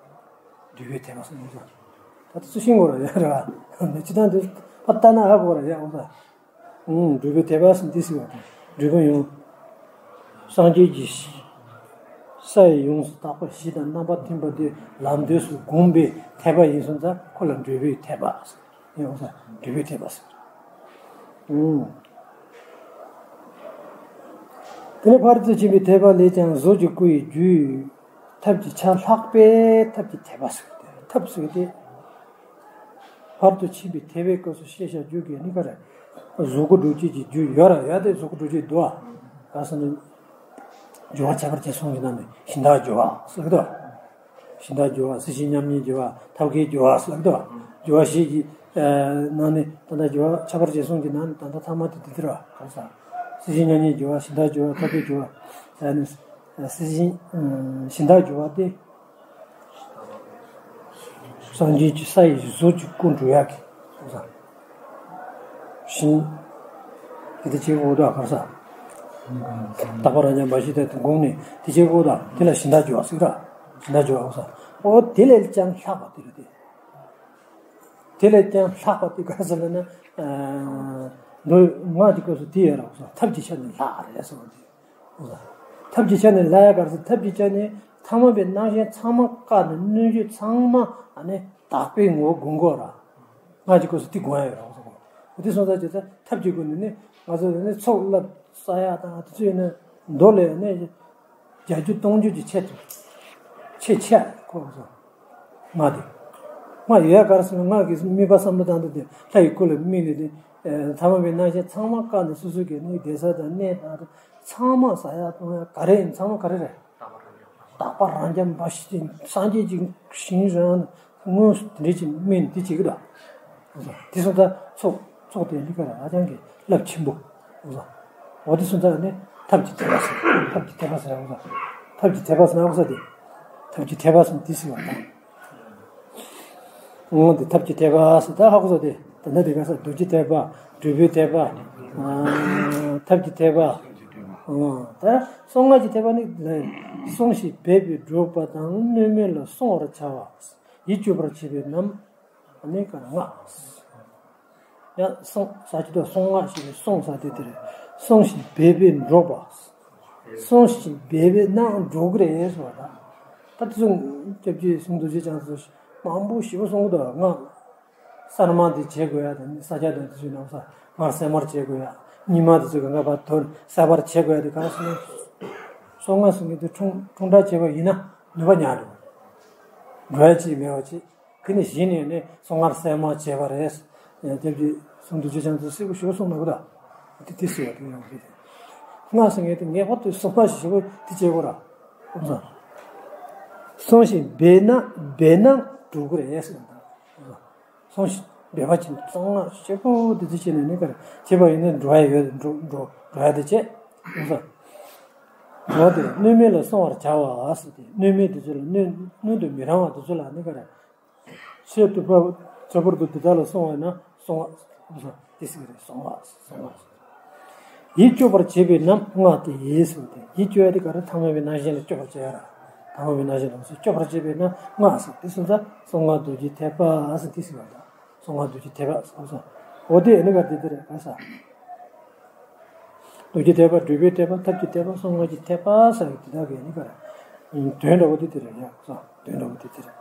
ཏེ། བགྲོད་པའི་ཐེག་པ་ཟེར་ན་ད་ཚུལ་ཤིང་གོ་ར་ཡ་ར་ནི་ཅི་ད་འདི་ཕ་ལྟ་ན་ཧ་གོ་ར་ཡ་འོ་ད། ཨང་། བགྲོད་པའི་ཐེག་པ་ཟེར་འདི་ཟེར་བ་དང་། བགྲོད་པ་ཡང་སངས་རྒྱས་ཀྱི་ས་ཡི་ཡོངས་སུ་དག་པ་བཞི་དང་རྣམ་པ་མཐུན་པ་དེ་ལམ་དུས་སུ་བསྒོམས་པའི་ཐེག་པ་ཡིན་སོང་ཙང་ཁོ་ལ་བགྲོད་པའི་ཐེག་པ་ཟེར། ཡང་ས་བགྲོད་པའི་ཐེག་པ་ཟེར། ཨང་། དེ་ནས་ཕར་ཚུར་ཕྱིན་པའི་ཐེག་པ་ལས་ཀྱང་གཟུགས་ཀྱི་སྐུ་ཡི་རྒྱུད་ཐབས་ཀྱི་ཆ་ལྷག་པའི་ཐབས་ཀྱི་ཐེག་པ་ཟེར་ཏེ། ཐབས་ཟེར་ཏེ། བར་དུ་ཕྱིན་པའི་ཐེག་པའི་སྐབས་སུ་ཤེས་བྱ་རྒྱུད་ཀྱི་ནི་ག་རེ། གཟུགས་སྐུ་སྒྲུབ་བྱེད་ཀྱི་རྒྱུད་ཡོད་ར་ཡོད་དེ་གཟུགས་སྐུ་སྒྲུབ་བྱེད་འདུག་ཨ། ག་ཟེར་ན། སྦྱོར་བ་ཁྱད་པར་ཅན་གསུམ་གྱི་ནང་ནས་གཞན་དག་སྦྱོར་བ་ཟེར་གི་འདུག་ཨ། གཞན་དག་སྦྱོར་བ། སྲིད་ཞི་མཉམ་ཉིད་སྦྱོར་བ། ཐབས་མཁས་སྦྱོར་བ་ཟེར་གི་འདུག་ཨ། སྦྱོར་བ་བཞི་གི་ནང་ནས་ད་ལྟ་སྦྱོར་བ་ཁྱད་པར་ཅན་གསུམ་གྱི་ནང་ནས་ད་ལྟ་ཐ་མ་དེ་དེ་དེ་ར་ག་རེ་ཟེར། སྲིད་ཞི་མཉམ་ཉིད་སྦྱོར་བ། གཞན་དག་སྦྱོར་བ། ཐབས་མཁས་སྦྱོར་བ་ཟེར་ནས། སྲིད་ཞི། གཞན་དག་སྦྱོར་བ་སྟེ། སངས་རྒྱས་ཀྱི་ས་ཡི་གཟུགས་ཀྱི་སྐུ་འགྲུབ་ཡག་གི་གསུངས་སོ། གཞན། དེ་དེ་བྱེད་དགོས་དོ་ག་རེ་ཟེར། རྟག་པ་རང་རྐྱ་འབའ་ཞིག་དེ་དགོངས་ནས་དེ་བྱེད་དགོས་དོ། དེ་ལ་གཞན་དག་སྦྱོར་བ་ཟེར་ར། གཞན་དག་སྦྱོར་བ་གསུངས་སོ། འོ་དེ་ལས་ཀྱང་ལྷག་པ་དེ་རེད་དེ། དེ་ལས་ཀྱང་ལྷག་པ་དེ་ག་རེ་ཟེར་ལབ་ན། མདོ་སྔགས་ཀྱི་སྐབས་སུ་དེ་ཡོད་ར་གསུངས་སོ། ཐབས་ཀྱི་ཆ་ནས་ལྷག་རེད་གསུངས་པ་དེ། ཐབས་ཀྱི་ཆ་ནས་ལྷག་ཡ་ག་རེ་ཟེར། ཐབས་ཀྱི་ཆ་ནས་ཐ་མལ་པའི་སྣང་ཞེན་ཚང་མ་བཀག་ནས་སྣོད་བཅུད་ཚང་མ་ཨ་ནི་དག་པའི་ངོ་བོ་སྒོམ་དགོས་ར། སྔགས་ཀྱི་སྐབས་སུ་དེ་སྒོམ་ཡ་ཡོད་ར་གསུངས་སོ། དེ་སོང་ཙང་ཅི་ད་ཐབས་ཀྱི་སྒོ་ནས་ནི་ང་ཚོ་ནི་ཚོགས་བསླབ་བསགས་ཡ་དང་དེ་ཚོ་ཡིན་ན་མདོ་ལས་ནི། བརྒྱད་ཅུ་སྟོང་ཕྲག་གི་ཆེད་དུ། ཆེས་ཆེ་ཁོ་སོ། སྔགས་དེ། སྔགས་ཡོད་ཡ་ག་རེ་ཟེར་ན་སྔགས་ཀྱི་དམིགས་པ་བསམ་བློ་བཏང་སྟེ་དེ་ལྷ་ཡི་སྐུ་ལ་དམིགས་ནས་དེ། ཐ་མལ་པའི་སྣང་ཞེན་ཚང་མ་བཀག་ནས་སོ་སོ་གི་ནི་བསྡད་ས་དང་གནས་དང་ཚང་མ་ཟ་ཡ་བཏུང་ཡ་ག་རེ་ཡིན་ཚང་མ་ག་རེ་རེད། རྟག་པ་རང་རྐྱ་འབའ་ཞིག་སྟེ་སངས་རྒྱས་ཀྱི་ཞིང་རང་དངོས་སུ་དེ་འདྲ་ཅིག་དམིགས་ནས་དེ་བྱེད་ཀྱི་འདུག་དེ་སོང་ཙང་ཚོགས་ཚོགས་དེ་འདི་ག་རེ་ཧ་ཅང་གི་རླབས་ཆེན་པོ། འོ་དེ་སོང་ཙང་ནི་ཐབས་ཀྱི་ཐེག་པ་ཟེར། ཐབས་ཀྱི་ཐེག་པ་ཟེར་འོ་ཐབས་ཀྱི་ཐེག་པ་ཟེར་འོ་དེ། ཐབས་ཀྱི་ཐེག་པ་ཟེར་དེ་ཟེར་བ་དང་། འོ་དེ་ཐབས་ཀྱི་ཐེག་པ་ཟེར་ད་ཧ་གོ་སོང་དེ། ད་ནི་དེ་ག་ས་རྡོ་རྗེ་ཐེག་པ། སྒྲུབ་པའི་ཐེག་པ། ཐབས་ཀྱི་ཐེག་པ། ད་གསང་སྔགས་ཀྱི་ཐེག་པ་ནི། བསྲུང་ཞིང་སྦས་པས་འགྲོགས་པ་དང་། གནོད་མེད་ལ་བསྲུང་བར་བྱ་བ། ཡིད་སྐྱོབ་པར་བྱེད་པའི་རྣམ། ཨ་ནི་ག་རེ་སྔགས། ཡང་གསང་ས་ཅི་ད་གསང་སྔགས་ཞེས་པའི་གསང་ས་དེ་དེ་རེད། བསྲུང་ཞིང་སྦས་པས་འགྲོགས་པ། བསྲུང་ཞིང་སྦས་པས་ན་འགྲོགས་ཀྱི་རེད་ཟེར་བ་དང་། ད་དེ་ཚོ་སྐྱབས་རྗེ་ཟུང་དུ་བྱེད་ཅང་ཚོ་མང་པོ་ཞེ་པོ་གསུང་གི་འདུག་སྔགས། གསར་མ་དེ་བྱེད་དགོས་ཡ་དང་ས་སྐྱ་དང་དེ་ཚོའི་ནང་ས་སྔགས་གསར་མར་བྱེད་དགོས་ཡ། རྙིང་མ་དེ་ཚོ་གང་ག་བར་དོར་གསར་པར་བྱེད་དགོས་ཡ་དེ་ག་རེ་ཟེར་ན། གསང་སྔགས་ཟེར་མཁན་དེ་ཁྲུང་ཁྲུང་ཁྲག་བྱས་པ་ཡིན་ན་ནུས་པ་ཉག་འགྲོ། འགྲོ་ཡ་ཅིག་མེད་པ་ཅིག་དེ་ནས་གཞི་ནས་ནི་གསང་སྔགས་གསར་མ་བྱས་པ་རེད། སྐྱབས་རྗེ་ཟུང་དུ་བྱེད་ཅང་ཚོ་གསལ་པོ་ཞེ་པོ་གསུངས་མ་གི་ར། དེ་དེ་ཟེར་བ་དེ་ཡང་རེད། སྔགས་ཟེར་མཁན་དེ་ངེས་པར་དུ་གསང་སྔགས་ཞེ་པོ་དེ་བྱེད་དགོས་ར། བསྲུང་ཞིང་སྦས་ན་སྦས་ན་འགྲོ་གི་རེད་ཟེར་བ་དང་། བསྲུང་ཞིང་སྦས་པ་ཅན་གསང་སྔགས་ཞེ་པོ་དེ་ཚོ་བྱས་ནས་ནི་ག་རེ་བྱས་པ་ཡིན་ན་འགྲོ་ཡ་ཡོད་འགྲོ་འགྲོ་འགྲོ་ཡ་དེ་བྱས། འོ་དེ་གནོད་མེད་ལ་བསྲུང་བར་བྱ་བ་ཟེར་ཏེ་གནོད་མེད་དེ་ཚོ་ལ་གནོད་གནོད་དུ་མི་རུང་བ་དེ་ཚོ་ལ་ནི་ག་རེ། ཆེད་དུ་ཕ་ཁྱད་པར་དུ་དེ་དག་ལ་བསྲུང་བ་ན་བསྲུང་བ་ཟེར་དེ་ཟེར་གི་རེད། བསྲུང་བ་བསྲུང་བ་ཟེར། ཡིད་སྐྱོབ་པར་བྱེད་པའི་རྣམ་སྔགས་དེ་ཡིས་ཟེར་ཏེ་ཡིད་སྐྱོབ་ཡ་དེ་ག་རེ་ཐ་མལ་པའི་སྣང་ཞེན་ལ་སྐྱོབ་པར་བྱེད་ཡ་ར། ཐ་མལ་པའི་སྣང་ཞེན་ལ་སྐྱོབ་པར་བྱེད་པའི་རྣམ་སྔགས་ཟེར་དེ་སོང་ཙང་གསང་སྔགས་རྡོ་རྗེ་ཐེག་པ་ཟེར་དེ་ཟེར་བ་དང་། གསང་སྔགས་རྡོ་རྗེ་ཐེག་པ་ཟེར་སོང་། འོ་དེ་ཨ་ནི་ག་དེ་དེ་རེད་ག་ས། རྡོ་རྗེ་ཐེག་པ། སྒྲུབ་པའི་ཐེག་པ། ཐབས་ཀྱི་ཐེག་པ། གསང་སྔགས་ཀྱི་ཐེག་པ་ཟེར་གི་དེ་དག་གི་ནི་ག་རེ། དོན་འདྲ་བོ་དེ་དེ་རེད་ཡ། དོན་འདྲ་བོ་དེ་དེ་རེད།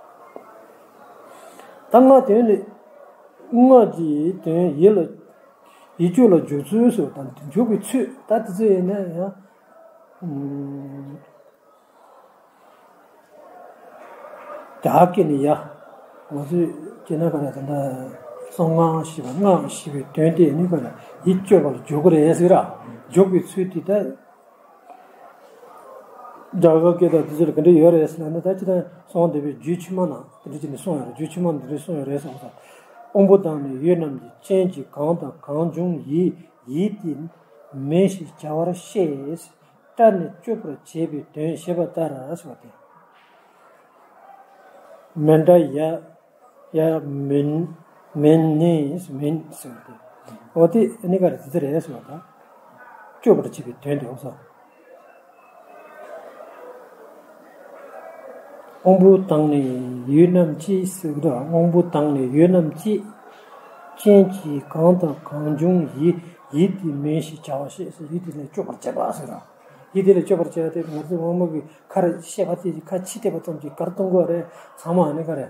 ད་སྔགས་དོན་ལས། སྔགས་ཀྱི་དོན་ཡིད་ལ། ཡིད་སྐྱོབ་ལ་འཇུག་ཚུལ་སོགས་དང་འཇུག་པའི་ཚུལ་ད་དེ་ཚོ་ཡིན་ན་ཡང་། རྒྱ་སྐད་ནས་ཡ། ང་ཚོས་སྐྱེ་ན་ག་རེ་ད་ལྟ་གསང་སྔགས་ཞེས་པ་སྔགས་ཞེས་པའི་དོན་དེ་ནི་ག་རེ་ཡིད་སྐྱོབ་པ་ལ་འཇུག་གི་རེད་ཟེར་ར། འཇུག་པའི་ཚུལ་དེ་ད་རྒྱ་གར་སྐད་དང་དེ་ཚོ་ལ་ག་འདྲ་ཡོད་རེད་ཟེར་ན་ད་ཅི་ད་གསང་སྔགས་འདུས་པའི་རྒྱུད་ཕྱི་མ་ནང་དེ་འདྲ་ཅིག་ནས་གསུངས་ཡོད་རེད། རྒྱུད་ཕྱི་མ་ནང་དེ་འདྲ་གསུངས་ཡོད་རེད་གསུངས་སོང་། དབང་པོ་དང་ནི་ཡུལ་རྣམས་ཀྱི། རྐྱེན་གྱིས་གང་དང་གང་བྱུང་ཡིད། ཡིད་དེ་མིན་ཞེས་བྱ་བར་ཤེས། སྐྲ་ནི་གཅོད་པར་བྱེད་པའི་དོན་ཞེས་པ་ལྟར་ཟེར་བ་སྟེ། མི་འདྲ་ཡ། ཡ་མིན། མིན་ནི་མིན་ཟེར་བ་སྟེ། འོ་དེ་ནི་ག་རེ་དེ་ཚོ་རེད་ཟེར་བ་དང་། གཅོད་པར་བྱེད་པའི་དོན་དེ་འོ་ས། དབང་པོ་དང་ནི་ཡུལ་རྣམས་ཀྱི་ཟེར་གི་འདུག་དབང་པོ་དང་ནི་ཡུལ་རྣམས་ཀྱི། རྐྱེན་གྱིས་གང་དང་གང་བྱུང་ཡིད། ཡིད་དེ་མིན་ཞེས་བྱ་བ་ཤེས་ཟེར། ཡིད་དེ་ལས་གཅོད་པར་བྱེད་པ་ཟེར་ར། ཡིད་དེ་ལས་གཅོད་པར་བྱེད་པ་དེ་ང་ཚོའི་དབང་པོ་གི་ཁར་ཤེས་པ་དེ་ཁ་ཕྱི་བལྟས་པ་ཙམ་གྱིས་ག་རེ་སྟོན་དགོས་རེད། ཚང་མ་ནི་ག་རེ།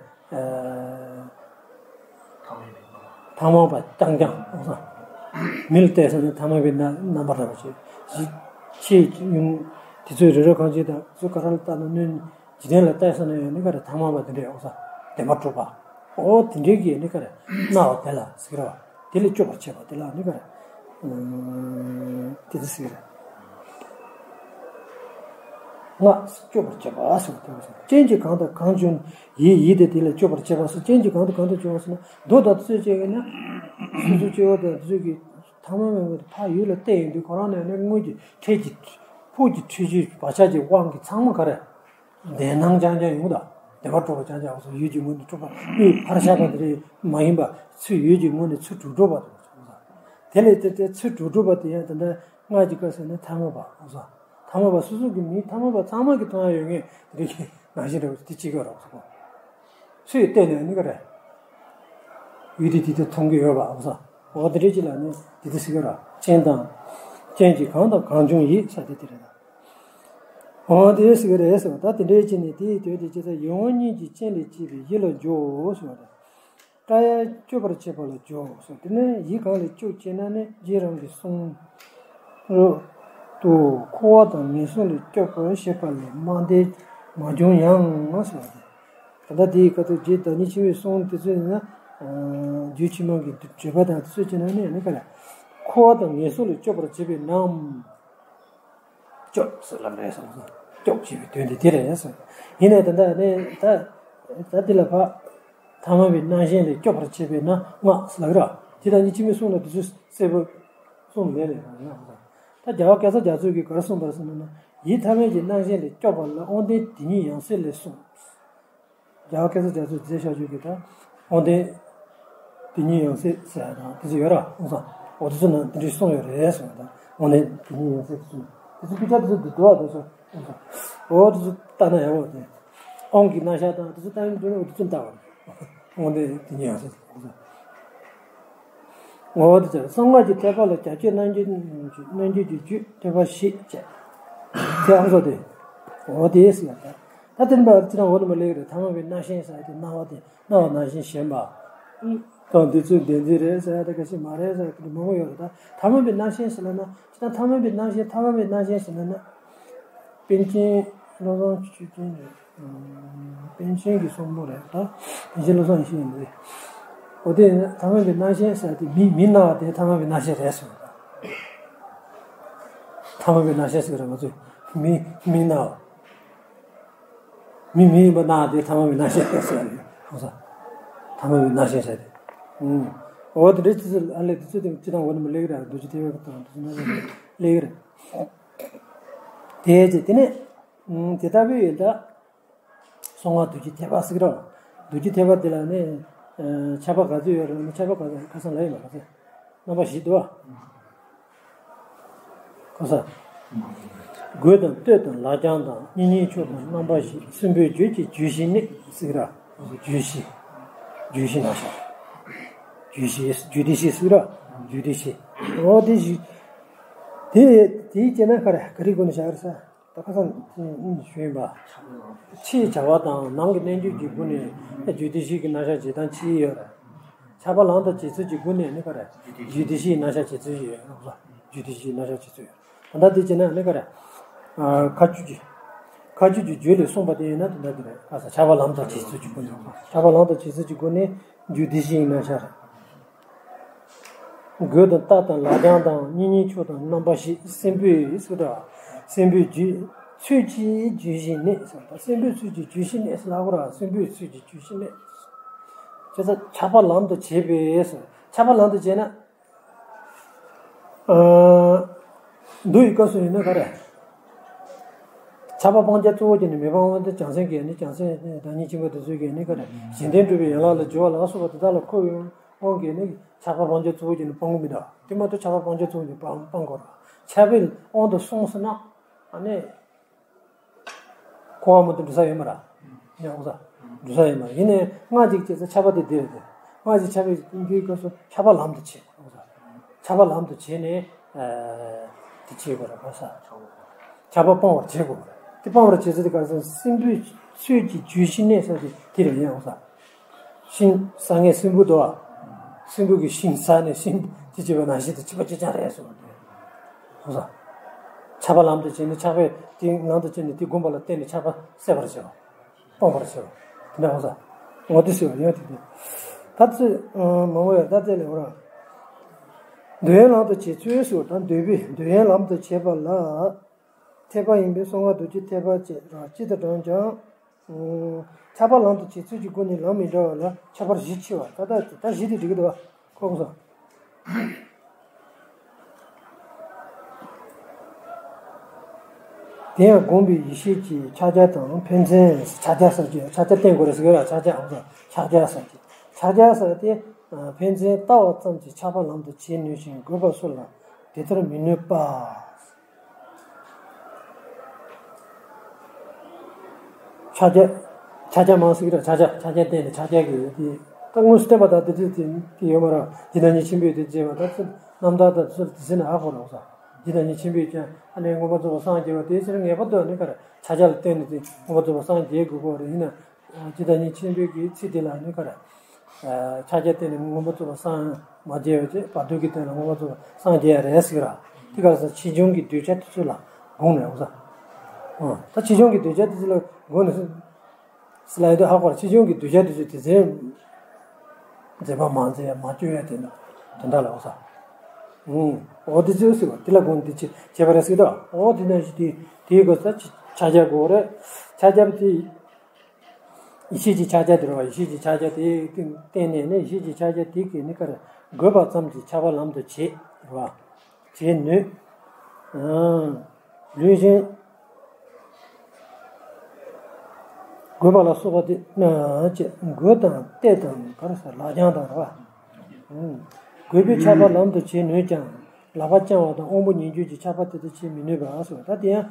ཐ་མལ་པ་རྐྱང་རྐྱང་། མི་ལ་བལྟས་ས་ནི་ཐ་མལ་པའི་རྣམ་པར་རགས་པ་ཞིག་ཆེས་ཉུང་། དེ་ཚོའི་རེ་རེ་གང་ཅི་དང་ཚོ་ག་རེ་ལ་བལྟས་ན་གནོད། འཇིག་རྟེན་ལ་བལྟས་ས་ནི་ཡང་ནི་ག་རེ་ཐ་མལ་པ་དེ་འདྲ་ཡོད་ས། བདེན་པར་གྲུབ་པ། འོ་དེ་འདྲའི་གི་ནི་ག་རེ་སྣང་བ་དེ་ལ་ཟེར་གི་རེད་བ། དེ་ལས་སྐྱོབ་པར་བྱེད་པ་དེ་ལ་ནི་ག་རེ་དེ་དེ་ཟེར་གི་རེད། སྔགས་སྐྱོབ་པར་བྱེད་པ་ཟེར་བ་དེ་མ་ཟེར། རྐྱེན་གྱིས་གང་དང་གང་བྱུང་ཡིད་ཡིད་དེ་དེ་ལས་སྐྱོབ་པར་བྱེད་པ་ཟེར། རྐྱེན་གྱིས་གང་དང་གང་དུ་བྱུང་བ་ཟེར་ན་མདོ་དང་དེ་ཚོས་བྱས་ཀྱི་ན་སོ་སོ་སྐྱེ་བོ་དང་དེ་ཚོས་ཀྱི་ཐ་མ་མེད་པར་ཕར་ཡུལ་ལ་བལྟས་ཡོང་དུས་ཁོ་རང་ནས་ནི་སྔོན་གྱི་འཕྲལ་གྱི་ཕུགས་ཀྱི་འཁྲུལ་རྒྱུའི་བག་ཆགས་ཀྱི་དབང་གིས་ཚང་མ་ག་རེ། བདེན་སྣང་རྐྱང་རྐྱང་ཡོང་དང་། བདེ་བར་གྲོལ་བ་རྐྱང་རྐྱང་སོགས་ཡུལ་གྱི་ངོས་ནས་གྲུབ་པ་དངོས་ཕར་བཞག་པ་དེ་རེད་མ་ཡིན་པ་ཚུར་ཡུལ་གྱི་ངོས་ནས་ཚུར་གྲུབ་གྲུབ་པ་དང་། དེ་ལས་དེ་དེ་ཚུར་གྲུབ་གྲུབ་པ་དེ་ཡང་དེ་འདྲ་སྔགས་ཀྱི་སྐབས་སུ་ནི་ཐ་མལ་པ་སོགས། ཐ་མལ་པ་སོ་སོ་གི་མིང་ཐ་མལ་པ་ཚང་མ་གི་མཐོང་ཡ་ཡོད་མཁན་དེ་རིགས་ཀྱི་ནང་བཞིན་རེད་དེ་གཅིག་ཡོད་རོགས་སོ། ཚུར་བལྟས་ནས་ནི་ག་རེ། ཡུལ་དེ་དེ་དེ་མཐོང་གི་ཡོད་པ་སོགས། འོ་དེ་འདྲ་ཅིག་ལ་ནི་དེ་དེ་ཟེར་གི་ར། རྐྱེན་དང་། རྐྱེན་གྱིས་གང་དང་གང་བྱུང་ཡིད་ས་དེ་དེ་རེད་ད། འོ་དེ་ཟེར་གི་རེད་ཟེར་བ་ད་དེ་འདྲའི་ཅིག་ནི་དེའི་དོན་དེ་ཇི་ལྟར་ཡིད་འོང་གཉིས་ཀྱི་རྐྱེན་ལས་སྐྱེས་པའི་ཡིད་ལ་འཇོག་ཟེར་བ་དང་། སྐྲ་ཡང་གཅོད་པར་བྱེད་པ་ལ་འཇོག་ཟེར། དེ་ནས་ཡིད་གང་ལས་སྐྱོབ་ཅེ་ན་ནི་རྗེ་རང་གི་གསུང་རབ་ཏུ་འཁོར་བ་དང་ངན་སོང་ལས་སྐྱོབ་པར་བྱེད་པ་ལས་མ་འདས་མ་བྱུང་ཡང་ཟེར་བ་དེ། ད་ལྟ་དེའི་སྐབས་སུ་རྗེ་བདག་ཉིད་ཆེན་པོའི་གསུང་དེ་ཚོ་ཡིན་ན། རྒྱུད་ཕྱི་མ་གི་བརྗོད་པ་དང་དེ་ཚོ་བྱས་ན་ནི་ནི་ག་ལ། འཁོར་བ་དང་ངན་སོང་ལས་སྐྱོབ་པར་བྱེད་པའི་ནམ། སྐྱོབ་ཟེར་ལབ་རེད་གསུངས་སོ། སྐྱོབ་ཅེས་པའི་དོན་དེ་དེ་རེད་གསུངས། ཡིན་ནའི་ད་ལྟ་ནི་ད། ད་འདི་ལ་ཕ། ཐ་མལ་པའི་སྣང་ཞེན་ལས་སྐྱོབ་པར་བྱེད་པས་ན་སྔགས་ལབ་ར། དེ་དང་ཉིད་ཕྱི་མའི་གསུང་ལ་དེ་ཚོ་གསལ་པོ་གསུངས་མེད་ལས་ན་སྔགས་ལ། ད་རྒྱལ་བ་སྐལ་བཟང་རྒྱ་མཚོས་ཀྱིས་ག་རེ་གསུངས་པར་གསུངས་ན། ཡིད་ཐ་མལ་གྱི་སྣང་ཞེན་ལས་སྐྱོབ་པ་ལ་དབང་ལྡན་དེ་ཉིད་ཡང་སྲིད་ལས་གསུངས། རྒྱལ་བ་སྐལ་བཟང་རྒྱ་མཚོས་མཛད་བཞག་རྒྱུ་གི་ད། དབང་ལྡན། དེ་ཉིད་ཡང་སྲིད་ཟེར་ཡ་དང་དེ་ཚོ་ཡོད་ར་ཨང་ས། འོ་དེ་ཚོ་ནང་དེ་འདྲའི་གསུངས་ཡོད་རེད་གསུངས་ཡ་དང་དབང་ལྡན་དེ་ཉིད་ཡང་སྲིད་གསུངས། དེ་ཚོ་དཔེ་ཆ་དེ་ཚོ་འདི་འདུག་ཨ་དེ་ཚོ་ཨང་ས། འོ་དེ་ཚོ་ལྟ་ན་ཡག་པོ་དེ། དབང་གི་རྣམ་གཞག་དང་དེ་ཚོ་ལྟ་ཡོང་དུས་འོ་དེ་ཚོ་ལྟ་བ་རེད། དབང་ལྡན་དེ་ཉིད་ཡང་སྲིད་ཨང་ས། ངོ་བོ་དེ་ཚོ་གསང་སྔགས་ཀྱི་ཐེག་པ་ལ་རྒྱ་ཆེར་རྣལ་འབྱོར་རྣལ་འབྱོར་གྱི་རྒྱུད་ཐེག་པ་བཞི་བཅས། དེ་ཨང་ས་དེ། འོ་དེ་ཟེར་ཡ་ད། ད་དེ་འདྲ་ཅི་རང་འོ་དེ་མ་ལེགས་རེད། ཐ་མལ་པའི་སྣང་ཞེན་ཟེར་ཡ་དེ་སྣང་བ་དེ་སྣང་བ་སྣང་ཞེན་ཞེན་པ། དང་དེ་ཚོའི་བདེན་འཛིན་རེད་ཟེར་ཡ་དེ་ག་ཞིག་མ་རེད་ཟེར་ཡ་དེ་འདྲ་མང་པོ་ཡོད་རེད་ད། ཐ་མལ་པའི་སྣང་ཞེན་ཟེར་ལབ་ན་ཅི་ད་ཐ་མལ་པའི་སྣང་ཞེན་ཐ་མལ་པའི་སྣང་ཞེན་ཟེར་ལབ་ན། པཎ་ཆེན་བློ་བཟང་ཆོས་ཅན་རེད། པཎ་ཆེན་གྱི་གསུང་འབུམ་རེད་ད། པཎ་ཆེན་བློ་བཟང་ཡེ་ཤེས་ཡིན་རེད། འོ་དེ་ཐ་མལ་པའི་སྣང་ཞེན་ཟེར་ཡ་དེ་མི་མི་སྣང་བ་དེ་ཐ་མལ་པའི་སྣང་ཞེན་རེད་གསུངས་ད། ཐ་མལ་པའི་སྣང་ཞེན་ཟེར་གི་རེད་ང་ཚོས། མི་མི་སྣང་བ། མི་མི་ཡིན་པ་སྣང་བ་དེ་ཐ་མལ་པའི་སྣང་ཞེན་རེད་ཟེར་ཡ་རེད་ཧང་སང་། ཐ་མལ་པའི་སྣང་ཞེན་ཟེར་ཏེ། ཨུམ། འོ་དེ་འདྲའི་ཅི་ཟེར་ཨ་ལས་དེ་ཚོ་དེ་ཅི་དང་འོ་ནི་མི་ལེགས་རེད། རྡོ་རྗེ་ཐེག་པ་དང་དེ་ཚོ་སྣང་ཞེན་ལེགས་རེད། དེ་རྗེས་དེ་ནས། ཨུམ། དེ་ལྟ་བུའི་ཡིན་ད། གསང་སྔགས་བདུད་ཀྱི་ཐེག་པ་ཟེར་གི་རེད། བདུད་ཀྱི་ཐེག་པ་དེ་ལ་ནི། ཨ། ཆགས་པ་ག་ཚོད་ཡོད་རེད་ན་ཆགས་པ་ག་ཚོད་ཁ་སང་ལ་ཡིན་ན་ག་ཚོད། རྣམ་པ་བཞི་འདུག་ཨ། ཁ་སང་། རྒོད་དང་སྟོད་དང་ལག་བརྐྱང་དང་གཉེན་ཉེའི་ཕྱོགས་དང་རྣམ་པ་བཞི་གསུམ་པོའི་རྒྱུད་ཀྱི་རྒྱུད་བཞི་ནི་ཟེར་གི་རེད། རྒྱུད་བཞི། རྒྱུད་བཞི་ན་ཤར། རྒྱུད་བཞི་རྒྱུད་སྡེ་བཞི་ཟེར་གི་རེད། རྒྱུད་སྡེ་བཞི། འོ་དེ་བཞི། དེ་དེའི་སྐྱེ་ན་ག་རེ་ག་རེ་དགོས་ནས་བཞག་རེད་ས། ད་ཁ་སང་ཞུས་ཡིན་པ། ཕྱིའི་བྱ་བ་དང་ནང་གི་རྣལ་འབྱོར་གྱི་སྒོ་ནས་རྒྱུད་སྡེ་བཞི་གི་རྣམ་གཞག་བྱེད་སྟངས་ཕྱེ་ཡོད་རེད། ཆགས་པ་ལམ་དང་བྱེད་ཚུལ་གྱི་སྒོ་ནས་ནི་ག་རེ། རྒྱུད་སྡེ་བཞིའི་རྣམ་གཞག་བྱེད་ཚུལ་ཡོད་རེད། རྒྱུད་སྡེ་བཞིའི་རྣམ་གཞག་བྱེད་ཚུལ་ཡོད། ད་ལྟ་དེ་བྱས་ན་ནི་ག་རེ། ཁ་རྒྱུད་ཀྱི། ཁ་རྒྱུད་ཀྱི་རྒྱུད་ལས་གསུངས་པ་དེ་ཡིན་ན་དེ་འདྲ་དེ་རེད། ཁ་ས་ཆགས་པ་ལམ་དང་བྱེད་ཚུལ་གྱི་སྒོ་ནས། ཆགས་པ་ལམ་དང་བྱེད་ཚུལ་གྱི་སྒོ་ནས་རྒྱུད་སྡེ་བཞིའི་རྣམ་གཞག་རེད། རྒོད་དང་སྟག་དང་ལག་བརྐྱང་དང་གཉེན་ཉེའི་ཕྱོགས་དང་རྣམ་པ་བཞི་གསུམ་པོའི་ཟེར་གི་རེད། གསུམ་པོའི་རྒྱུད་ཚུལ་གྱི་རྒྱུད་བཞི་ནི་ཟེར་གི་རེད། གསུམ་པོའི་ཚུལ་གྱི་རྒྱུད་བཞི་ནི་ཟེར་ལབ་གི་རེད། གསུམ་པོའི་ཚུལ་གྱི་རྒྱུད་བཞི་ནི། བྱས་ཙང་ཆགས་པ་ལམ་དུ་བྱེད་པས་ཟེར། ཆགས་པ་ལམ་དུ་བྱས་ན། ཨ། མདོ་ཡི་སྐབས་སུ་ཡིན་ན་ག་རེ། ཆགས་པ་སྤང་བྱ་གཙོ་བོ་གྱུར་ནས་མི་སྤང་བ་དེ་བྱང་སེམས་ཀྱིས་ནི་བྱང་སེམས་བདག་ཉིད་ཆེན་པོ་དེ་ཚོས་ཀྱིས་ནི་ག་རེ། གཞན་དོན་སྒྲུབ་པའི་ཡན་ལག་ལ་སྦྱོར་བ་ལ་སོགས་པ་དེ་དག་ལ་འཁོར་བའི་དབང་གིས་ནི་ཆགས་པ་སྤང་བྱ་གཙོ་བོ་གྱུར་ནས་སྤང་གི་མི་འདུག་དེ་མ་གཏོགས་ཆགས་པ་སྤང་བྱ་གཙོ་བོ་གྱུར་ནས་སྤང་སྤང་དགོས་ར། ཆགས་པའི་དབང་དུ་སོང་ཟེར་ན། ཨ་ནི། འཁོར་བ་མུ་མཐུད་འགྲོ་ས་ཡོད་མ་རེད། ཡང་འོང་ས། འགྲོ་ས་ཡོད་མ་རེད། ཡིན་ནའི་སྔགས་ཀྱི་བྱེད་ས་ཆགས་པ་དེ་འདི་རེད་དེ། སྔགས་ཀྱི་ཆགས་པའི་རྒྱུའི་སྐབས་སུ་ཆགས་པ་ལམ་དུ་བྱེད་དགོས་ས། ཆགས་པ་ལམ་དུ་བྱེད་ནས། ཨ། དེ་བྱེད་དགོས་རེད་གོ་ས། ཆགས་པ་སྤང་བར་བྱེད་དགོས་རེད། དེ་སྤང་བར་བྱེད་ས་དེ་ག་རེ་ཟེར་ན་སྲིན་པོའི་ཚུལ་གྱི་རྒྱུད་བཞི་གནས་ས་དེ་དེ་རེད། ཡང་འོང་ས། ཤིང་ཟ་མཁན་སྲིན་པོ་འདུག་ཨ། སྲིན་པོ་གི་ཤིང་ཟ་ནས་ཤིང་དེ་བྱེད་པ་ནང་བཞིན་དུ་བྱེད་པ་ཅི་ཅང་རེད་གསུངས་པ་དེ། འོང་ས། ཆགས་པ་ལམ་དུ་བྱེད་ནས་ཆགས་པས་དེ་ངང་དུ་བྱས་ནས་དེ་བསྒོམ་པ་ལ་བརྟེན་ནས་ཆགས་པ་སད་པར་བྱེད་པ། སྤང་བར་བྱེད་པ། དེ་འདྲ་འོང་ས། འོ་དེ་ཟེར་བ་ཡང་དེ་དེ། ད་ཚོད་མང་བོ་ཡང་ད་དེ་ལས་འོ་ར། འདོད་ཡོན་ལམ་དུ་བྱེད་ཚུལ་ཟེར་བ་དང་འདོད་པའི་འདོད་ཡོན་ལམ་དུ་བྱེད་པ་ལ། འཐད་པ་ཡིན་པས་གསང་སྔགས་རྡོ་རྗེ་ཐེག་པ་བཅས་ར་སྤྱི་དང་གྲངས་ཀྱང་། ཨུམ། ཁྱབ་པ་ལམ་དུ་བྱེད་ཚུལ་གྱི་སྒོ་ནས་ལམ་མི་འདྲ་བ་ལ་ཁྱད་པར་བཞི་ཕྱེ་བ། ད་ལྟ་ད་བཞི་དེ་འགྲིག་གི་འདུག་བ། ཁོ་གོ་སོང་། དེ་ཡང་བསྒོམས་པའི་ཡེ་ཤེས་ཀྱི་ཕྱག་རྒྱ་དང་ཕན་ཚུན་ཕྱག་རྒྱ་ཟེར་གྱི་ཕྱག་རྒྱ་བསྟན་དགོས་རེད་ཟེར་གི་ར། ཕྱག་རྒྱ་ཨང་ཟེར་ཕྱག་རྒྱ་ཟེར་གྱི་ཕྱག་རྒྱ་ཟེར་དེ་ཕན་ཚུན་ལྟ་བ་ཙམ་གྱིས་ཁྱབ་པ་ལམ་དུ་བྱེད་ནུས་ཤིང་དགོས་པ་སོགས་ལ་དེ་ལྟར་མི་ནུས་པ། ཕྱག་རྒྱ། ཕྱག་རྒྱ་མང་ཟེར་གྱི་ར། ཕྱག་རྒྱ་ཕྱག་རྒྱ་བསྟན་ནས་ཕྱག་རྒྱ་གི་དེ། ད་དངོས་སུ་བསྟན་པ་དང་དེ་དུས་དེ་དེ་ཡོད་མ་རེད། ཇི་ལྟར་ཉིད་ཆེན་པོས་དེ་བྱས་པ་ད་ཚུར་རྣམ་ཐར་དང་ཚུར་དེ་ཟེར་ན་ཧ་གོ་རོགས་ས། ཇི་ལྟར་ཉིད་ཆེན་པོས་ཀྱང་ཨ་ནི་མངོན་པར་རྫོགས་པར་སངས་རྒྱས་པ་དེ་ཕྱིར་ངེས་པར་དུ་ཨ་ནི་ག་རེ་ཕྱག་རྒྱ་ལ་བརྟེན་ནས་དེ་མངོན་པར་རྫོགས་པར་སངས་རྒྱས་དགོས་ཀྱི་རེད། ཡིན་ན་ཇི་ལྟར་ཉིད་ཆེན་པོའི་གི་ཚིག་དེ་ལ་ཨ་ནི་ག་རེ། ཕྱག་རྒྱ་བརྟེན་ནས་མངོན་པར་རྫོགས་པར་སངས་མ་རྒྱས་པ་བྱས་བར་དོ་གི་དོན་ལ་མངོན་པར་རྫོགས་པར་སངས་རྒྱས་ཡ་རེད་ཟེར་གི་ར། དེ་ག་རེ་ཟེར་ཆེ་ཆུང་གི་གདུལ་བྱ་དེ་ཚོ་ལ་དགོངས་ནས་འོ་ས། ཨ་ད་ཆེ་ཆུང་གི་གདུལ་བྱ་དེ་ཚོ་ལ་དགོངས་ནས་སུ། སི་ལ་ཡི་དུ་ཧ་གོ་ར། ཆེ་ཆུང་གི་གདུལ་བྱ་དེ་ཚོ་དེ་ཚོའི་མཛད་པ་མ་མཛད་མ་བཅོས་ཡ་དེ་འདྲ་དེ་འདྲ་ལ་འོ་ས། ཨུང་། འོ་དེ་ཚོ་ཟེར་བ་དེ་ལ་དགོངས་དེ་ཆེ་ཆེ་བ་རེད་ཟེར་དོ། འོ་དེ་ནང་བཞིན་དེ་དེའི་སྐོར་ས་ཕྱག་རྒྱ་དགོས་རེད། ཕྱག་རྒྱ་དེ། ཡེ་ཤེས་ཀྱི་ཕྱག་རྒྱ་དེ་རེད་བ། ཡེ་ཤེས་ཀྱི་ཕྱག་རྒྱ་དེ་བརྟེན་ནས་ནི་ཡེ་ཤེས་ཀྱི་ཕྱག་རྒྱ་དེ་གིས་ནི་ག་རེ་དགོས་པ་ཙམ་གྱིས་ཁྱབ་པ་ལམ་དུ་བྱེད་རེད་བ། བྱེད་ནུས། ཨང་། ལུས་ཅན། དགོས་པ་ལ་སོགས་པ་དེ་ན་ཅེས་དགོས་དང་གཏད་དང་ག་རེ་ཟེར་ལག་རྐྱང་དང་རེད་བ། ཨང་། དགོས་པའི་ཁྱབ་པ་ལམ་དུ་བྱེད་ནུས་ཀྱང་ལག་པ་བརྐྱང་བ་དང་དབང་པོ་ཉིད་འགྱུར་གྱི་ཁྱབ་པ་དེ་ལྟར་བྱེད་མི་ནུས་པ་ཟེར་བ། ད་དེ་ཡང་།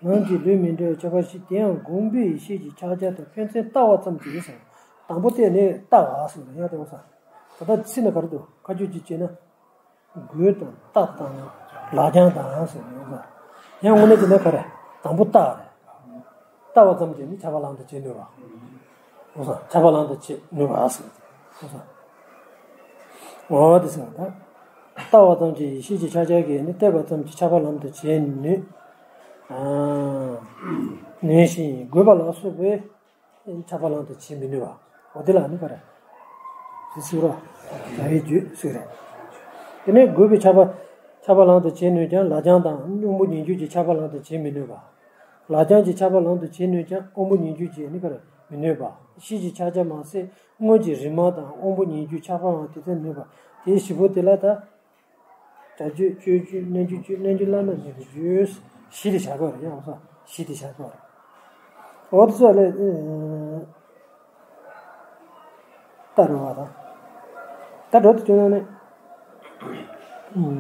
ནང་གི་ལུས་མི་འབྲལ་བའི་ཁྱབ་པ་བཞི། དེ་ཡང་བསྒོམས་པའི་ཡེ་ཤེས་ཀྱི་ཕྱག་རྒྱ་དང་ཕན་ཚུན་ལྟ་བ་ཙམ་གྱིས་ཟེར། དང་པོ་བལྟས་ནས་ལྟ་བ་ཟེར་ཡང་དེ་བ་ས། ད་ལྟ་ཚིག་ན་ག་རེ་འདུག་ཁ་ཆུ་གཅིག་བྱས་ན། དགོས་དང་གཏད་དང་ལག་རྐྱང་དང་ཟེར་ཡོང་ས། ཡང་དངོས་གནས་བྱས་ན་ག་རེ། དང་པོ་ལྟ་བ་རེད། ལྟ་བ་ཙམ་གྱིས་ནི་ཁྱབ་པ་ལམ་དུ་བྱེད་ནུས་པ། འོ་ས། ཁྱབ་པ་ལམ་དུ་བྱེད་ནུས་པ་ཟེར། འོ་ས། འོ་དེ་ཟེར་བ་དང་། ལྟ་བ་ཙམ་གྱིས་ཡེ་ཤེས་ཀྱི་ཕྱག་རྒྱ་གིས་ནི་བལྟས་པ་ཙམ་གྱིས་ཁྱབ་པ་ལམ་དུ་བྱེད་ནུས། ཨ། ནུས་ཤིང་དགོས་པ་ལ་སོགས་པའི་ཁྱབ་པ་ལམ་དུ་བྱེད་མི་ནུས་པ། འོ་དེ་ལ་ནི་ག་རེ། དེ་ཟེར་བ། བྱ་བའི་རྒྱུད་ཟེར་རེད། དེ་ནས་དགོས་པའི་ཁྱབ་པ། ཁྱབ་པ་ལམ་དུ་བྱེད་ནུས་ཀྱང་ལག་རྐྱང་དང་དབང་པོ་ཉིད་འགྱུར་གྱི་ཁྱབ་པ་ལམ་དུ་བྱེད་མི་ནུས་པ། ལག་རྐྱང་གི་ཁྱབ་པ་ལམ་དུ་བྱེད་ནུས་ཀྱང་དབང་པོ་ཉིད་འགྱུར་གྱིས་ནི་ག་རེ་མི་ནུས་པ། ཡེ་ཤེས་ཀྱི་ཕྱག་རྒྱ་མ་ཟད་སྔོན་གྱི་རིག་མ་དང་དབང་པོ་ཉིད་འགྱུར་ཁྱབ་པའང་དེ་ལྟར་ནུས་པ། དེའི་བཞི་པོ་དེ་ལ་ད། བྱ་རྒྱུད་སྤྱོད་རྒྱུད་རྣལ་འབྱོར་རྒྱུད། རྣལ་འབྱོར་བླ་མེད་རྣལ་འབྱོར་རྒྱུད། བཞི་དེ་བཞག་དགོས་རེད་ཡང་ས། བཞི་དེ་བཞག་དགོས་རེད། འོ་དེ་ཚོ་ལས། ད་རུང་བ་དང་། ད་འགྲོ་དུ་བྱུང་ན་ནི། ཨུམ།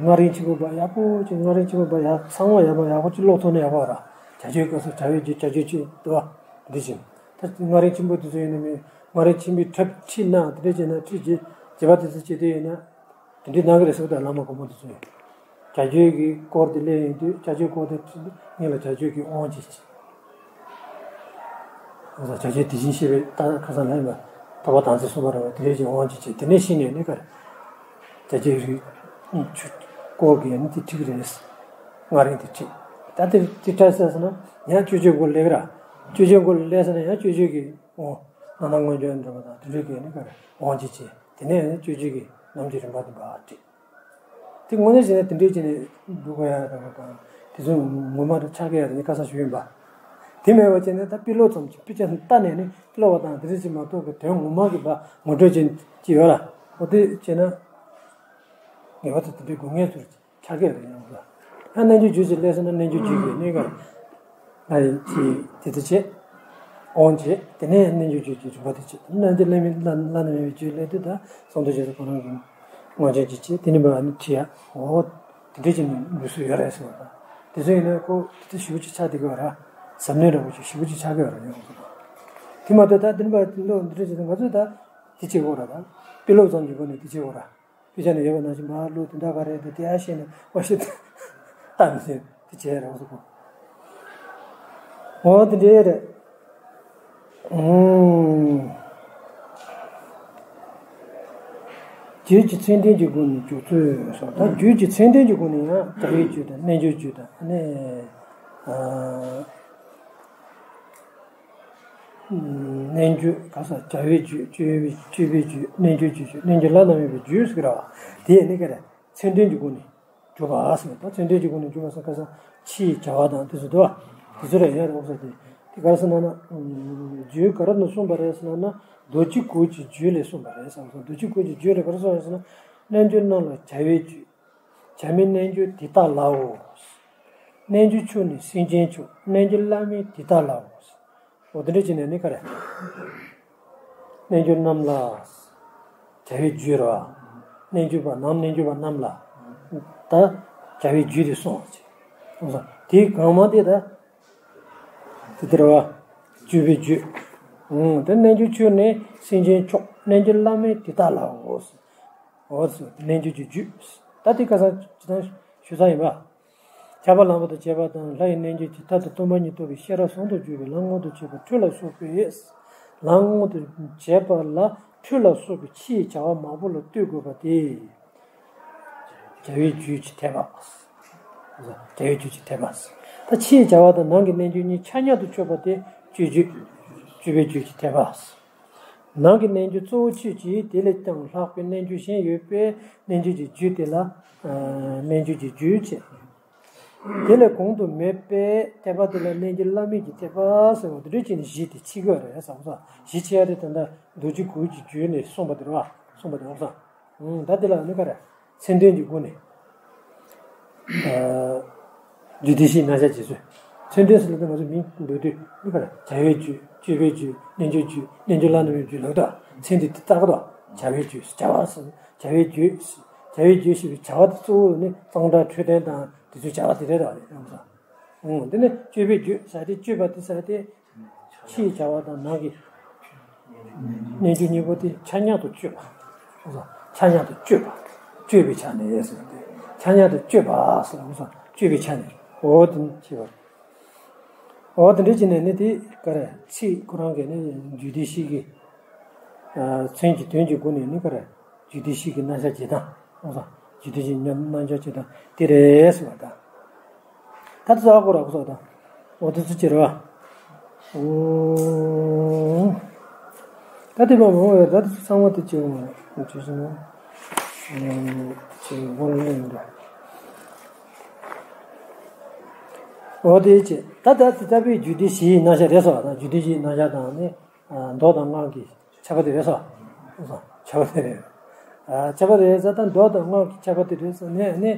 སྔགས་རིང་ཆེན་པོ་པ་ཡག་པོ་ཅིག་སྔགས་རིང་ཆེན་པོ་པ་ཡག་ཚང་མ་ཡག་པོ་ཡག་པོ་ཅིག་ཀློག་ཐུབ་ན་ཡག་པོ་ར། བྱ་རྒྱུད་སྐབས་སུ་བྱ་བའི་རྒྱུད་བྱ་རྒྱུད་ཅིག་འདུག་བ། འདི་བཞིན། ད་སྔགས་རིང་ཆེན་པོ་དེ་ཚོ་ཡིན་ན་མི། སྔགས་རིང་ཆེན་པོའི་ཁྲིད་ཁྲིད་ན་དེ་འདྲ་བྱས་ན་ཁྲིད་རྗེས་རྗེས་པ་དེ་ཚོ་བྱེད་དུས་ཡིན་ན། དེ་འདྲའི་གནང་གི་རེད་ཟེར་བ་དང་བླ་མ་གོང་མ་དེ་ཚོས། བྱ་རྒྱུད་ཀྱི་སྐོར་དེ་སླེབས་ཡོང་དུས་བྱ་རྒྱུད་སྐོར་དེ་ཁྲིད་དུས་སྔོན་ལ་བྱ་རྒྱུད་ཀྱི་དབང་ཅིག་བྱེད། ང་ཚོ་བྱ་རྒྱུད་དེ་བཞིན་གཤེགས་པའི་ད་ཁ་སང་ལ་ཡིན་པ་ཐོབ་པ་དམ་ཚིག་གསུངས་པ་རེད་བ། དེ་འདྲའི་ཅིག་དབང་ཅིག་བྱེད། དེ་ནས་གཞི་ནས་ནི་ག་རེ། བྱ་རྒྱུད་རིགས་ཆུ་སྐོར་གྱི་ནི་དེ་ཁྲིད་ཀྱི་རེད། སྔགས་རིང་དེ་ཁྲིད། ད་དེ་དེ་ཁྲིད་ཚར་སོང་ན་ཡང་སྤྱོད་བརྒྱུད་སྐོར་སླེབས་ར། སྤྱོད་བརྒྱུད་སྐོར་སླེབས་སོང་ན་ཡང་སྤྱོད་བརྒྱུད་ཀྱི་དབང་། སྔགས་ནང་མངོན་གྱུར་འདྲ་བ་དང་དེ་འདྲའི་གི་ནི་ག་རེ་དབང་ཅིག་བྱེད། དེ་ནས་ནི་སྤྱོད་བརྒྱུད་ཀྱི་རྣམ་འགྱུར་རིམ་པ་དེ་འབའ་ཁྲིད། དེ་དངོས་གནས་བྱས་ན་དེ་འདྲའི་བྱས་ནས་འདུག་ག་ཡ་ར་བ་དང་དེ་ཚོ་ངོ་མ་རེད་ཆགས་ཀྱི་ཡ་རེད་ནི་ཁ་སང་ཞུས་ཡིན་པ། དེ་མེད་པ་བྱས་ན་ད་དཔེ་ཀློག་ཙམ་གྱིས་དཔེ་ཆ་ལྟ་ནས་ནི་ཀློག་པ་དང་དེ་རེད་ཅེས་མ་གཏོགས་ཀྱི་དོན་ངོ་མ་གི་བ་ངོ་སྤྲོད་བྱེད་ཀྱི་ཡོད་ལ། འོ་དེ་བྱས་ན་ངེས་པར་དུ་དེ་འདྲའི་དགོས་ངེས་ཚོར་ཆགས་ཀྱི་ཡ་རེད་ཡང་ལ། ཡང་རྣལ་འབྱོར་རྒྱུད་ཅིག་སླེབས་སོང་ན་རྣལ་འབྱོར་རྒྱུད་ཀྱི་གནས་སྐབས། ང་ཡི་ཅི་དེ་ཚོ་བྱེད། འོང་བྱེད། དེ་ནས་རྣལ་འབྱོར་རྒྱུད་ཀྱི་རིམ་པ་དེ་བྱེད། རྣལ་འབྱོར་བླ་མེད་བླ་བླ་ན་མེད་པའི་རྒྱུད་སླེབས་དུས་ད་གསང་རྡོ་རྗེ་སོགས་ཁོ་རང་གི་དངོས་བྱེད་ཀྱི་བྱེད་དེ་ནི་འབའ་ནི་ཁྲིད་ཡ། འོ། དེ་འདྲས་ཀྱི་ནི་ལུས་སུ་ཡོད་རེད་ཟེར་བ་དང་། དེ་ཚོ་ཡིན་ན་ཁོ་དེ་ཚོ་ཞེ་པོ་ཅིག་ཆགས་བསྡད་ཀྱི་ཡོད་ར། ཟབ་གནད་འདྲ་པོ་ཅིག་ཞེ་པོ་ཅིག་ཆགས་ཀྱི་ཡོད་ར་ཡོང་གི་རེད། དེ་མ་གཏོགས་ད་དེ་ནི་འབའ་དེ་ལོ་འདི་འདྲས་ཀྱི་ང་ཚོས་ད་དེ་བྱེད་དགོས་ར་ད། དཔེ་ཀློག་ཙམ་གྱི་སྒོ་ནས་དེ་བྱེད་དགོས་ར། དཔེ་ཆ་ནས་ཡོད་པ་ནང་བཞིན་མར་ཀློག་དེ་འདྲ་ག་རེ་རེད་དེ་ཨ་ཤེས་ནས་ཨོ་ཤེས་ལྟ་མི་ཤེས་དེ་བྱས་རེད་ཟེར་གོ། འོ་དེ་འདྲའི་རེད། ཨུམ། རྒྱུད་ཀྱི་མཚན་ལྡན་གྱི་སྒོ་ནས་འཇུག་ཚུལ་སོགས་ད་རྒྱུད་ཀྱི་མཚན་ལྡན་གྱི་སྒོ་ནས་ཡང་བྱ་བའི་རྒྱུད་དང་རྣལ་འབྱོར་རྒྱུད་དང་ཨ་ནི། ཨ། རྣལ་འབྱོར་ག་ས་བྱ་བའི་རྒྱུད། སྤྱོད་པའི་སྤྱོད་པའི་རྒྱུད། རྣལ་འབྱོར་གྱི་རྒྱུད། རྣལ་འབྱོར་བླ་ན་མེད་པའི་རྒྱུད་ཟེར་གི་ར་བ། དེ་ཡས་ནི་ག་རེ། མཚན་དོན་གྱི་སྒོ་ནས་སྒྲུབ་པ་ཟེར་བ་དང་། མཚན་དོན་གྱི་སྒོ་ནས་སྒྲུབ་པ་ཟེར་ཁ་སང་ཕྱིའི་བྱ་བ་དང་དེ་ཚོ་འདུག་བ། དེ་ཚོ་ར་ཡང་རོགས་ཟེར་ཏེ། དེ་ག་རེ་ཟེར་ན་ན། རྒྱུད་ག་རེ་ནས་གསུངས་པ་རེད་ཟེར་ན་ན། རྡོ་རྗེ་གུར་གྱི་རྒྱུད་ལས་གསུངས་པ་རེད་ཟེར་བ། རྡོ་རྗེ་གུར་གྱི་རྒྱུད་ལས་ག་རེ་གསུངས་རེད་ཟེར་ན། རྣལ་འབྱོར་རྣམས་ལ་བྱ་བའི་རྒྱུད། བྱ་མིན་རྣལ་འབྱོར་དེ་དག་ལའོ། རྣལ་འབྱོར་མཆོག་ནི་སེམས་ཅན་མཆོག། རྣལ་འབྱོར་བླ་མེད་དེ་དག་ལའོ། འོ་དེ་འདྲ་བྱས་ནས་ནི་ག་རེ། རྣལ་འབྱོར་རྣམས་ལ། བྱ་བའི་རྒྱུད་ར། རྣལ་འབྱོར་པ་ནམ་རྣལ་འབྱོར་པ་རྣམས་ལ། ད་བྱ་བའི་རྒྱུད་དེ་གསུངས་པ་ཅིག། དེའི་གང་མ་དེ་ད། དེ་ལྟར་བ། སྤྱོད་པའི་རྒྱུད། འོ་དེ་རྣལ་འབྱོར་མཆོག་ནི་སེམས་ཅན་མཆོག། རྣལ་འབྱོར་བླ་མེད་དེ་དག་ལའོ། འོ་ཟེར་རྣལ་འབྱོར་གྱི་རྒྱུད། ད་དེ་ཁ་སང་ཇི་ལྟར་ཞུ་ས་ཡིན་པ། ཁྱབ་པ་ལེན་པ་དང་བཅས་པ་དང་། ལྷ་ཡི་རྣལ་འབྱོར་གྱི་མཐར་ཐུག་སྟོང་པ་ཉིད་རྟོགས་པའི་ཤེས་རབ་ཟུང་དུ་འཇུག་པའི་ལམ་མངོན་དུ་བྱེད་པ་ཁྲུས་ལ་སོགས་པའི། ལམ་མངོན་དུ་བྱེད་པ་ལ་ཁྲུས་ལ་སོགས་པའི་ཕྱིའི་བྱ་བ་མང་པོ་ལ་ལྟོས་དགོས་པ་སྟེ། བྱ་བའི་རྒྱུད་ཀྱི་ཐེག་པ། བྱ་བའི་རྒྱུད་ཀྱི་ཐེག་པ། ད་ཕྱིའི་བྱ་བ་དང་ནང་གི་རྣལ་འབྱོར་གཉིས་ཆ་མཉམ་དུ་སྤྱོད་པ་སྟེ་སྤྱོད་རྒྱུད། སྤྱོད་པའི་རྒྱུད་ཀྱི་ཐེག་པ། ནང་གི་རྣལ་འབྱོར་གཙོ་བོ་ཆོས་ཀྱི་དེ་ལས་ཀྱང་ལྷག་པའི་རྣལ་འབྱོར་གཞན་ཡོད་པས་རྣལ་འབྱོར་གྱི་རྒྱུད་དེ་ལ་རྣལ་འབྱོར་གྱི་རྒྱུད་ཅེས། དེ་ལས་གོང་དུ་སྨོས་པའི་ཐེག་པ་དེ་ལ་རྣལ་འབྱོར་བླ་མེད་ཀྱི་ཐེག་པ་ཟེར་བ་དེ་འདྲ་བྱས་ནས་བཞི་དེ་ཕྱེ་གི་ཡོད་རེད་བསམ་སོང་། བཞི་ཕྱེ་ཡ་དེ་ད་ལྟ་རྡོ་རྗེ་གུར་གྱི་རྒྱུད་ནས་གསུངས་པ་དེ་རེད་བ། གསུངས་པ་དེ་རེད་བསམ། ད་དེ་ལ་ནི་ག་རེ། མཚན་དོན་གྱི་སྒོ་ནས། རྒྱུད་སྡེ་བཞིའི་རྣམ་གཞག་བྱེད་ཚུལ། མཚན་དོན་ཟེར་ལ་ད་ང་ཚོ་མིང་འབོད་དུས་ནི་ག་རེ། བྱ་བའི་རྒྱུད། སྤྱོད་པའི་རྒྱུད། རྣལ་འབྱོར་རྒྱུད། རྣལ་འབྱོར་བླ་ན་མེད་རྒྱུད་ལབ་དུས་མཚན་དེ་བཏགས་དང་། བྱ་བའི་རྒྱུད། བྱ་བ་ཟེར། བྱ་བའི་རྒྱུད། བྱ་བའི་རྒྱུད་ཞེས་པའི་བྱ་བ་དེ་གཙོ་བོ་ནི་གཙང་སྦྲ་འཕྲོད་བསྟེན་དང་དེ་ཚོའི་བྱ་བ་དེ་རེད་དོ། འོ་དེ་ནི་སྤྱོད་པའི་རྒྱུད་ཟེར་ཏེ་སྤྱོད་པ་དེ་ཟེར་ཏེ། ཕྱིའི་བྱ་བ་དང་ནང་གི་རྣལ་འབྱོར་གཉིས་པོ་དེ་ཆ་མཉམ་དུ་སྤྱོད་པ། ཆ་མཉམ་དུ་སྤྱོད་པ། སྤྱོད་པའི་ཆ་ནས་ཟེར་ཏེ། ཆ་མཉམ་དུ་སྤྱོད་པ་ཟེར་ལ་སྤྱོད་པའི་ཆ་ནས། འོ་དེ་ནི་ཕྱིའི་བར། འོ་དེ་འདྲ་བྱས་ནས་ནི་དེ་ག་རེ། ཚིག་ཁོ་རང་གི་ནི་རྒྱུད་སྡེ་བཞི་གི། མཚན་གྱི་དོན་གྱི་སྒོ་ནས་ནི་ག་རེ། རྒྱུད་སྡེ་བཞི་གི་རྣམ་གཞག་བྱེད་སྟངས། འོ་ས། རྒྱུད་སྡེ་བཞི་གི་རྣམ་གཞག་བྱེད་སྟངས་དེ་རེད་ཟེར་བ་དང་། ད་དེ་ཚོ་ཧ་གོ་ར་གོ་ས་དང་། འོ་དེ་ཚོ་ཅི་རེད་བ། ད་དེ་བ་མང་བས་ད་དེ་ཚོ་ཚང་མ་དེ་བྱེད་འོང་བ་བྱེད་ཤེས་ན། བྱེད་འོང་ལེ་ཡིན་འདྲ། འོ་དེ་བྱེད་ད་ད་དེ་ལྟ་བུའི་རྒྱུད་སྡེ་བཞིའི་རྣམ་གཞག་རེད་ཟེར་བ་དང་། རྒྱུད་སྡེ་བཞིའི་རྣམ་གཞག་དང་ནི། མདོ་དང་སྔགས་ཀྱི་ཁྱད་པར་དེ་རེད་ཟེར། ཁྱད་པར་དེ་རེད། ཁྱད་པར་དེ་རེད་ཟེར། ད་མདོ་དང་སྔགས་ཀྱི་ཁྱད་པར་དེ་རེད་ཟེར་ནས་ནི།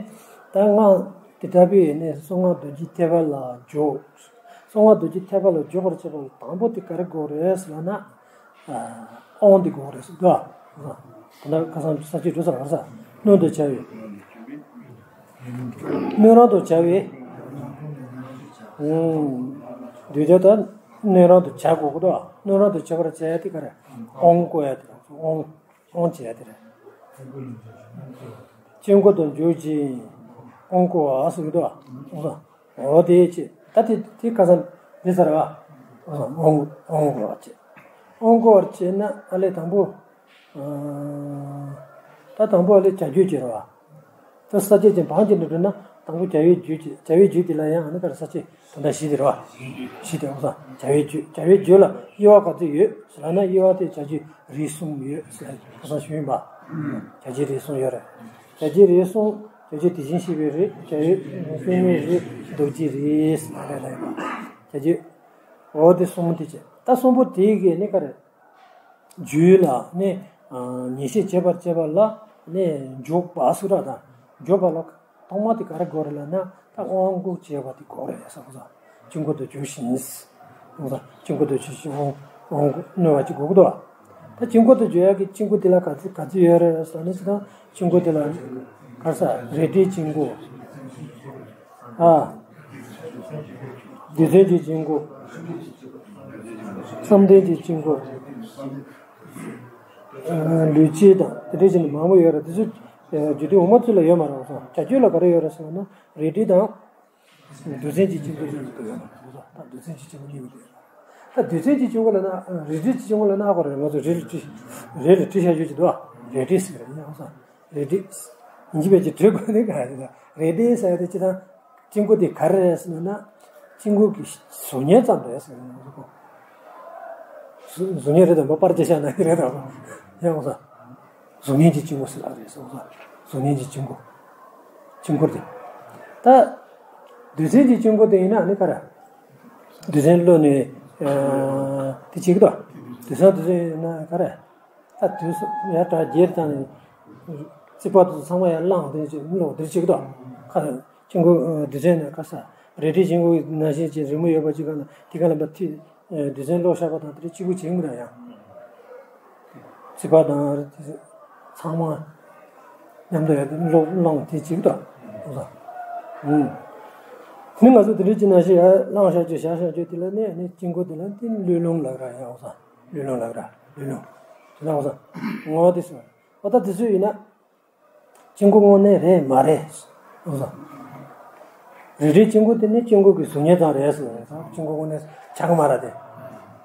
ད་སྔགས་དེ་ལྟ་བུའི་ནི་གསང་སྔགས་རྡོ་རྗེ་ཐེག་པ་ལ་འཇུག་གསང་སྔགས་རྡོ་རྗེ་ཐེག་པ་ལ་འཇུག་པར་བྱེད་པ་ལ་དང་པོ་དེ་ག་རེ་དགོས་རེད་ཟེར་ན། དབང་དེ་དགོས་རེད་ཟེར་དོ། ད་ལྟ་ཁ་སང་ས་བཅད་འགྲོ་ས་ག་རེ་ཟེར། སྣོད་དུ་བྱ་བའི། སྣོད་རང་དུ་བྱ་བའི། འདུས་བྱས་ད་སྣོད་རང་དུ་བྱ་དགོས་ཀྱི་འདུག་སྣོད་རང་དུ་བྱ་བར་བྱ་ཡ་དེ་ག་རེ། དབང་བསྐུར་ཡ་དེ་རེད། དབང་། དབང་བྱེད་ཡ་དེ་རེད། དཀྱིལ་འཁོར་དུ་འཇུག་ཅིང་དབང་བསྐུར་བ་ཟེར་གྱི་འདུག་འོ་དེ་ཅི། ད་དེ་དེ་ཁ་སང་འདི་ཚར་བ། དབང་། དབང་བསྐུར་བ་ཅི། དབང་བསྐུར་བར་བྱེད་ན་ཨ་ལས་དང་པོ། ད་དང་པོ་ཨ་ལས་བྱ་རྒྱུད་ཀྱི་རེད་བ། ད་ས་བཅད་ཀྱི་བང་གཅིག་ཏུ་འགྲིལ་ན་དང་པོ་བྱ་བའི་རྒྱུད་ཀྱི། བྱ་བའི་རྒྱུད་དེ་ལ་ཡང་ཨ་ནི་ག་རེ་ས་བཅད་ད་ལྟ་བཞི་དེ་རེད་བ། བཞི་དེ་འོ་ས་བྱ་བའི་རྒྱུད། བྱ་བའི་རྒྱུད་ལ་དབྱེ་བ་ག་ཚོད་ཡོད་ཟེར་ན། དབྱེ་བ་དེ་བྱ་རྒྱུད་རིགས་གསུམ་ཡོད་ཟེར་ཁ་སང་ཞུས་ཡིན་པ། བྱ་རྒྱུད་རིགས་གསུམ་ཡོད་རེད། བྱ་རྒྱུད་རིགས་གསུམ། བྱ་རྒྱུད་དེ་བཞིན་གཤེགས་པའི་རིགས། བྱ་རྒྱུད་བཤེས་གཉེན་རིགས། རྡོ་རྗེ་རིགས་ཟེར་ན་རེད་ལ་ཡིན་པ། བྱ་རྒྱུད། འོ་དེ་གསུམ་དེ་བྱས། ད་གསུམ་པོ་དེ་གི་ནི་ག་རེ། རྒྱུད་ལ་ནི། ཉེས་བཤད་བྱེད་པར་བྱེད་པ་ལ་ནི་འཇུག་པ་ཟེར་བ་དང་། འཇུག་པ་ལ་ཐོག་མ་དེ་ག་རེ་དགོས་རེད་ལབ་ན། ད་དབང་བསྐུར་བྱེད་པ་དེ་དགོས་རེད་ཟེར་བ། དཀྱིལ་འཁོར་དུ་བྱོན་ཞིང་། དཀྱིལ་འཁོར་དུ་བྱོན་ཞིང་དབང་དབང་བསྐུར་བསྣོལ་བ་ཅིག་དགོས་ཀྱི་འདུག་ད་དཀྱིལ་འཁོར་དུ་བྱོན་ཡག་གི་དཀྱིལ་འཁོར་དེ་ལ་ག་ཚོད་ག་ཚོད་ཡོད་རེད་ཟེར་ན། ཅི་དང་དཀྱིལ་འཁོར་དེ་ལ་ག་རེ་ཟེར། རལ་གྲིའི་དཀྱིལ་འཁོར། ཨ། རྡུལ་ཚོན་གྱི་དཀྱིལ་འཁོར། བསམ་གཏན་གྱི་དཀྱིལ་འཁོར། ཨ། ལུས་དཀྱིལ་དང་དེ་འདྲ་བྱས་ནས་མང་པོ་ཡོད་རེད། དེ་ཚོ་རྒྱུད་སྡེ་འོག་མ་ཚོ་ལ་ཡོད་མ་རེད་བ། བྱ་རྒྱུད་ལ་ག་རེ་ཡོད་རེད་ཟེར་ན། རལ་གྲི་དང་། རྡུལ་ཚོན་གྱི་དཀྱིལ་འཁོར་གཉིས་ཀྱི་དོན་ཡོད་རེད། ད་རྡུལ་ཚོན་གྱི་དཀྱིལ་འཁོར་གཉིས་ཀྱི་དོན་ཡོད་རེད། ད་རྡུལ་ཚོན་གྱི་དཀྱིལ་འཁོར་ལ་ན། རལ་གྲིའི་དཀྱིལ་འཁོར་ལ་ན་གོ་རེད། ང་ཚོ་རལ་གྲི། རལ་གྲི་བྱ་རྒྱུད་ཀྱི་འདུག་རལ་གྲི་ཟེར་གི་རེད། ཡིན་ནའང་ས། རལ་གྲི། ཡིན་གཅིག་མིན་གཅིག་བྲི་དགོས་ནི་ག་རེ་རེད། རལ་གྲི་ཟེར་ཡ་དེ་སྤྱིར་བཏང་དཀྱིལ་འཁོར་དེ་ག་རེ་རེད་ཟེར་ན། དཀྱིལ་འཁོར་གྱི་གཟུགས་བརྙན་ཙམ་རེད་ཟེར་གི་རེད། ང་ཚོ་གོ། གཟུགས་བརྙན་རེད་དམ་པ་པར་རྒྱག་བཞག་ན་གི་རེད་དམ་པ། ཡང་འོ་ས། གཟུགས་བརྙན་གྱི་དཀྱིལ་འཁོར་ཟེར་ལ་རེད་སོང་ས། གཟུགས་བརྙན་གྱི་དཀྱིལ་འཁོར། དཀྱིལ་འཁོར་དེ། ད། རྡུལ་ཚོན་གྱི་དཀྱིལ་འཁོར་དེ་ཡིན་ན་ནི་ག་རེ། རྡུལ་ཚོན་བླུགས་ནས། དེ་གཅིག་དང་། རྡུལ་ཚོན་རྡུལ་ཚོན་ཡིན་ན་ག་རེ། ད་དུས་སུ་ཡར་དྲག་རྒྱས་བཏང་ནས། རྩིག་པ་དེ་ཚོ་ཚང་མ་ཡར་བླངས་དེ་གཅིག་བླུགས་དེ་གཅིག་དང་། ཁ་དཀྱིལ་འཁོར་རྡུལ་ཚོན་ནི་ག་ས། རལ་གྲིའི་དཀྱིལ་འཁོར་ནང་བཞིན་གྱི་རི་མོ་ཡོད་པ་གཅིག་ག་ན་དེ་ག་ལ་འབབ་ཐིག་རྡུལ་ཚོན་བླུགས་བཞག་པ་དང་དེ་གཅིག་པུ་བྱེད་མི་ར་ཡང་། རྩིག་པ་དང་ཚང་མ་མཉམ་དུ་ཡར་བླུགས་བླངས་དེ་གཅིག་དང་། ཨུ། ནི་ང་ཚོ་དེ་འདྲའི་ཅི་ན་ཞིག་ཡར་བླངས་བཞག་རྒྱུ་བཞག་བཞག་རྒྱུ་དེ་ལ་ནི་ནི་དཀྱིལ་འཁོར་དེ་ལ་དེ་ལུས་ལུང་ལབ་ར་ཡང་འོ་ས། ལུས་ལུང་ལབ་ར་ལུས་ལུང་། དེ་ལ་འོ་ས། ངོ་བོ་དེ་སོ། འོ་ད་དེ་ཚོ་ཡིན་ན། དཀྱིལ་འཁོར་དངོས་གནས་རེད་མ་རེད། འོ་ས། རེ་རེའི་དཀྱིལ་འཁོར་དེ་ནི་དཀྱིལ་འཁོར་གྱི་གཟུགས་བརྙན་ཙམ་རེད་ཟེར་ན་དཀྱིལ་འཁོར་དངོས་གནས་ཆགས་ཀྱི་མ་རེད་དེ།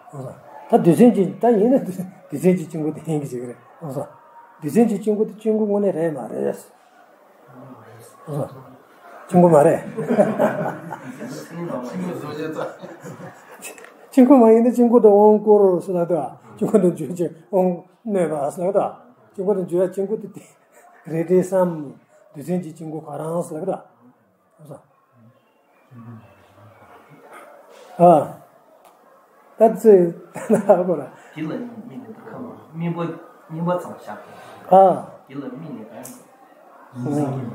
འོ་ས། ད་རྡུལ་ཚོན་གྱི་ད་ཡིན་ན་རྡུལ་ཚོན་གྱི་དཀྱིལ་འཁོར་དེ་ཡིན་གྱི་ཞིག་རེད། འོ་ས། རྡུལ་ཚོན་གྱི་དཀྱིལ་འཁོར་དེ་དཀྱིལ་འཁོར་དངོས་གནས་རེད་མ་རེད། འོ་ས། དཀྱིལ་འཁོར་མ་རེད། དཀྱིལ་འཁོར་མ་ཡིན་ན་དཀྱིལ་འཁོར་དུ་དབང་བསྐུར་ཟེར་ལ་དུ། དཀྱིལ་འཁོར་དུ་འཇུག་ཅིང་དབང་གནས་པ་ཟེར་ལ་དུ། དཀྱིལ་འཁོར་དུ་འཇུག་ཡ་དཀྱིལ་འཁོར་དུ་དེ། རེ་རེ་བསམ། རྡུལ་ཚོན་གྱི་དཀྱིལ་འཁོར་ག་རང་ཟེར་ལ་དུ། ཨ། ད་ཚེ་ད་ན་ཧ་གོ་ར། དེ་ལ་དམིགས་ནས་ཁམས་སྨིན་པ་སྨིན་པ་ཙམ་བཞག་ཨ། དེ་ལ་དམིགས་ནས་གང་ཡིན།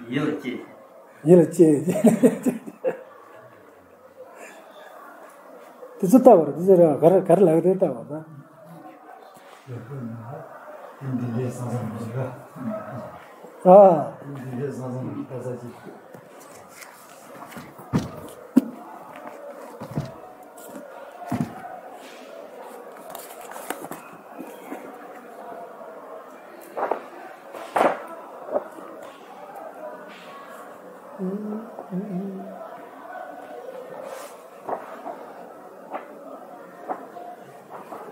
ཡིད་ལ་སྐྱེས། ཡིད་ལ་སྐྱེས། དེ་ཚོ་ལྟ་བར་དེ་ཚོ་ར་གར་གར་ལག་དེ་ལྟ་བར་ད། འདི་འདྲའི་ས་མཚམས་མི་འདུག་ག་ཨ། འདི་འདྲའི་ས་མཚམས་ཀྱི་ཁ་ས་ཅིག་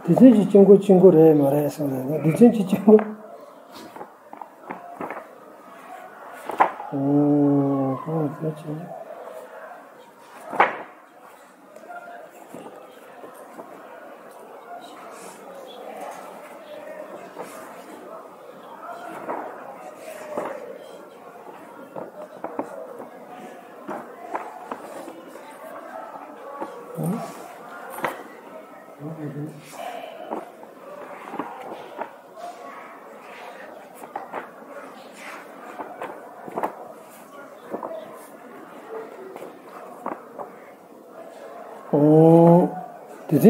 རྡུལ་ཚོན་གྱི་དཀྱིལ་འཁོར་དཀྱིལ་འཁོར་རེད་མ་རེད་གསུངས་ནས་རྡུལ་ཚོན་གྱི་དཀྱིལ་འཁོར། ཨོ། ཨོ། རྡུལ་ཚོན་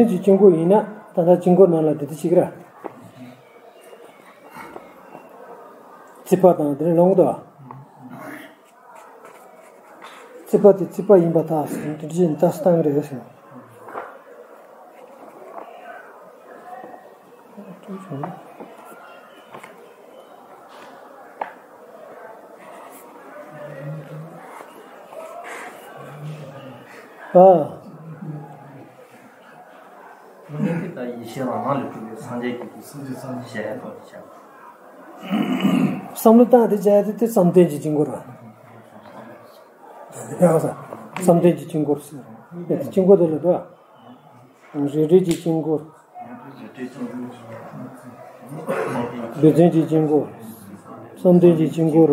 གྱི་དཀྱིལ་འཁོར་ཡིན་ན་ད་ལྟ་དཀྱིལ་འཁོར་ནང་ལ་འདི་འདྲ་ཞིག་ར། རྩིག་པ་དང་དེ་ནས་ལོང་དུ། རྩིག་པ་དེ་རྩིག་པ་ཡིན་པར་ཐལ་ཟེར་ནས་དེ་འདྲ་ཞིག་ལྟ་སྟངས་རེད་ཟེར། ཨ། ཡེ་ཤེས་རང་སྣང་ལས་གྲུབ་པའི་སངས་རྒྱས་ཀྱི་སངས་རྒྱས་སངས་རྒྱས་ཞེས་ཐོག་ཏུ་བྱ། བསམ་བློ་བཏང་སྟེ་བྱས་ཏེ་དེ་བསམ་གཏན་གྱི་དཀྱིལ་འཁོར་བ། བསམ་གཏན་གྱི་དཀྱིལ་འཁོར་ཟེར། དེ་དཀྱིལ་འཁོར་དེ་ལ་འགྲོ། རེ་རེ་གྱི་དཀྱིལ་འཁོར། རྡུལ་ཚོན་གྱི་དཀྱིལ་འཁོར། བསམ་གཏན་གྱི་དཀྱིལ་འཁོར།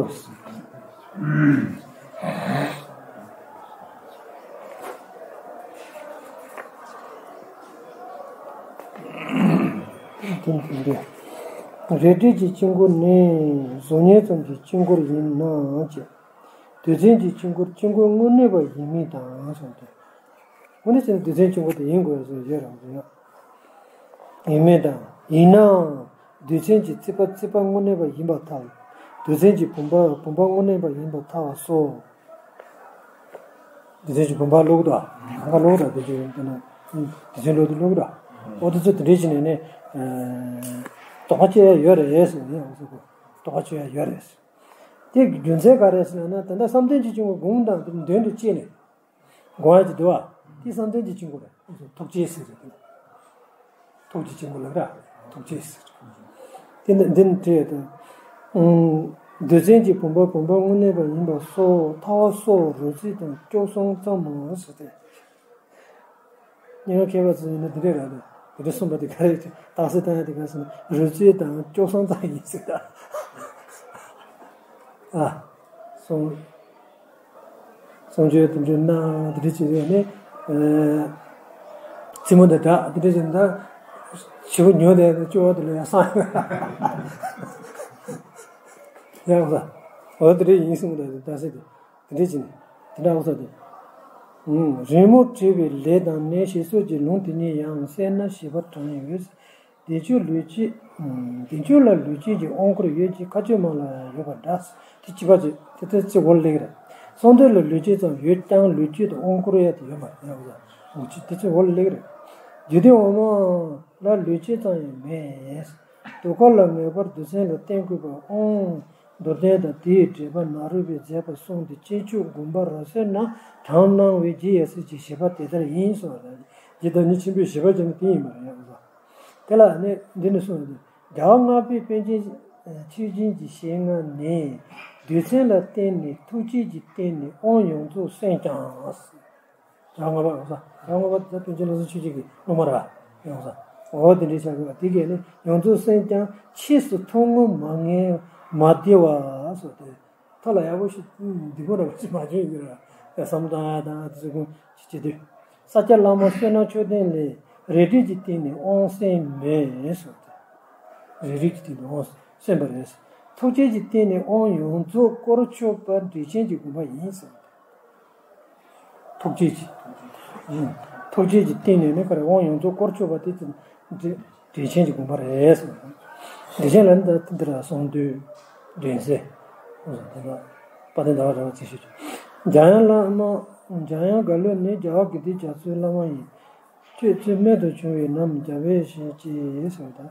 རེ་རེ་གྱི་དཀྱིལ་འཁོར་ནི་གཟུགས་བརྙན་ཙམ་གྱི་དཀྱིལ་འཁོར་ཡིན་ནའང་ཅི། རྡུལ་ཚོན་གྱི་དཀྱིལ་འཁོར་དཀྱིལ་འཁོར་དངོས་གནས་པ་ཡིན་མིན་དང་གསུངས་ཏེ། དངོས་གནས་བྱས་ན་རྡུལ་ཚོན་དཀྱིལ་འཁོར་དེ་ཡིན་དགོས་ཟེར་ཡོད་རང་ཡོད། ཡིན་མིན་དང་ཡིན་ནའང་རྡུལ་ཚོན་གྱི་རྩིག་པ་རྩིག་པ་དངོས་གནས་པ་ཡིན་པར་ཐལ། རྡུལ་ཚོན་གྱི་བུམ་པ་བུམ་པ་དངོས་གནས་པ་ཡིན་པར་ཐལ་བ་སོ། རྡུལ་ཚོན་གྱི་བུམ་པ་བླུགས་དང་གང་ག་བླུགས་དང་རྡུལ་ཚོན་ཡིན་ན་རྡུལ་ཚོན་བླུགས་དུས་བླུགས་དང་། འོ་དེ་ཚོ་དེ་འདྲའི་བྱས་ནས་ནི། དོགས་པ་གཅོད་ཡ་ཡོད་རེད་ཟེར་ཡང་ཟེར་གོ། དོགས་པ་གཅོད་ཡ་ཡོད་རེད། དེ་གི་རྒྱུ་མཚན་ག་རེ་ཟེར་ན་ད་ལྟ་བསམ་གཏན་གྱི་དཀྱིལ་འཁོར་སྒོམ་དང་དེ་མདུན་དུ་བསྐྱེད་ནས་སྒོམ་ཡ་གྱི་འདུལ་བ་དེ་བསམ་གཏན་གྱི་དཀྱིལ་འཁོར་རེད། ཐུགས་རྗེ་ཟེར་རེད་དེ་ལ། ཐུགས་ཀྱི་དཀྱིལ་འཁོར་ལ་ར་ཐུགས་རྗེ་ཟེར། དེ་ནི་འདི་ནི་བྲིས་ཡོད་དོ། རྡུལ་ཚོན་གྱི་བུམ་པ་བུམ་པ་དངོས་གནས་པ་ཡིན་པ་སོགས་ཐལ་བ་སོགས་རོ་རྩིས་དང་སྐྱོགས་གསུམ་ཙམ་མོ་ཟེར་ཏེ། སྙན་ངག་མཁས་པ་ཚོ་ཡིན་ན་འདི་འདྲས་རེད། འདི་འདྲས་གསུངས་པ་དེ་ག་རེ་རྟགས་གསལ་བཏང་ཡ་དེ་ག་རེ་ཟེར་ན། རོལ་རྩེད་དང་སྐྱོ་སོང་ཙམ་ཡིན་ཟེར་ད། ཨ། སོང་། སོང་ཆོས་དེ་འདྲའི་སྣང་དེ་འདྲ་བྱེད་ཡོད་ནི། ཨ། རྩེད་མོ་དང་འདྲ་དེ་འདྲ་བྱེད་ན་ད། ཞེ་པོ་ཉོ་དེ་སྐྱོ་བ་དེ་ལ་ཡང་སང་ཡོད། ཡང་ས། འོ་དེ་འདྲ་ཡིན་གསུངས་ད་ད་ཟེར་དེ། དེ་འདྲ་བྱེད་ནི། དེ་འདྲ་འོ་ས་དེ། ཨུམ། རི་མོ་བྲིས་པའི་ལས་དང་ནི་ཞེས་སོགས་ཀྱི་ལུང་དེ་ཉིད་ཡང་གསལ་ན་ཞེས་པ་དྲངས་ཡོད། བདེ་མཆོག་ལུས་སྐྱེས། བདེ་མཆོག་ལ་ལུས་སྐྱེས་ཀྱི་དབང་བསྐུར་ཡོད་ཅེས་མཁའ་སྤྱོད་མ་ལ་ཡོད་པ་འདྲ། དེ་གཅིག་པ་ཅིག་དེ་ལྟར་ཚིག་འོག་ལ་སླེབས་རེད། གསང་འདུས་ལ་ལུས་སྐྱེས་ཙམ་ཡོད་ཀྱང་ལུས་སྐྱེས་དུ་དབང་བསྐུར་ཡ་དེ་ཡོད་མ་རེད། འོ་ཅིག་དེ་ཚིག་འོག་ལ་སླེབས་རེད། རྒྱུད་སྡེ་འོག་མ་ལ་ལུས་སྐྱེས་ཙམ་ཡང་མེད། དུས་འཁོར་ལ་མེད་པར་རྡུལ་ཚོན་ལ་བརྟེན་དགོས་པ་དབང་མདོར་བསྟན་དང་དེའི་འགྲེལ་པ་ནཱ་རོ་པས་མཛད་པ་གསུངས་ཏེ་སྐྱེས་མཆོག་དགོངས་པ་རབ་གསལ་ན་དྲངས་གནང་བའི་རྗེ་ཡབ་སྲས་ཀྱི་བཞེད་པ་དེ་ལྟར་ཡིན་གསུངས་པ་དང་། རྗེ་བདག་ཉིད་ཆེན་པོས་བཞེད་པ་བརྒྱབ་ནི་དེ་ཡིན་པ་རེད། དེ་ལ་ནི་འདི་ནི་གསུངས་ཏེ། རྒྱལ་བ་ལྔ་པའི་པཎ་ཆེན་ཆོས་སྦྱིན་གྱི་ཞལ་སྔ་ནས་རྡུལ་ཚོན་ལ་བརྟེན་ནས་ཐུགས་བསྐྱེད་ཀྱི་སྟེང་ནས་དབང་ཡོངས་རྫོགས་གསན་ཀྱང་། རྒྱལ་བ་ལྔ་པ་ཡོངས་ས། རྒྱལ་བ་ལྔ་པ་དེ་པཎ་ཆེན་བློ་བཟང་ཆོས་རྗེ་གི་སློབ་མ་རེད་པ། ཡོངས་ས། འོ་དེ་འདྲའི་ཆགས་ཀྱི་བ་དེ་གས་ནི་ཡོངས་རྫོགས་གསན་ཀྱང་ཕྱིས་སུ་ཐུགས་ངུ་མ་ངེས་མ་བདེ་བ་སོགས་ཏེ། ཐོག་ལ་ཡག་པོ་ཞིག་འདི་པོ་འདྲ་པོ་ཞིག་མ་བྱུང་ཡོད་ར། བསམ་བློ་བཏང་ཡ་དང་དེ་ཚོ་ཀུན་ཞིག་བྱེད་དུས། ས་སྐྱ་བླ་མ་བསོད་ནམས་མཆོག་ལྡན་ལས་རས་བྲིས་ཀྱི་སྟེང་ནས་དབང་གསན་མེད་སོགས་ཏེ། རས་བྲིས་ཀྱི་སྟེང་ནས་དབང་གསན་པ་རེད། ཐུགས་བསྐྱེད་ཀྱི་སྟེང་ནས་དབང་ཡོངས་རྫོགས་བསྐུར་ཆོག་པ་འགྲེལ་ཆེན་གྱི་དགོངས་པ་ཡིན་ཟེར། ཐུགས་བསྐྱེད་ཀྱི། ཨུམ། ཐུགས་བསྐྱེད་ཀྱི་སྟེང་ནས་ནི་ག་རེ་དབང་ཡོངས་རྫོགས་བསྐུར་ཆོག་པ་དེ་ཙམ་འགྲེལ་འགྲེལ་ཆེན་གྱི་དགོངས་པ་རེད་ཟེར། འགྲེལ་ཆེན་ལ་ནི་ད་འདི་ལ་གསང་འདུས་འདྲེན་གསལ། དེ་ལ་དཔལ་ལྡན་ཟླ་བ་གྲགས་པ་ཚིག་ཤོད་ཀྱི། འཇམ་དབྱངས་བླ་མ། འཇམ་དབྱངས་རྒྭ་ལོ་ནི་རྒྱལ་བ་དགེ་ལྡན་རྒྱ་མཚོའི་བླ་མ་ཡིན། ཁྱོད་ཚུལ་རྨད་དུ་བྱུང་བའི་ནམ་རྒྱལ་བའི་ཞལ་གྱིས་ཟེར་བ་དང་།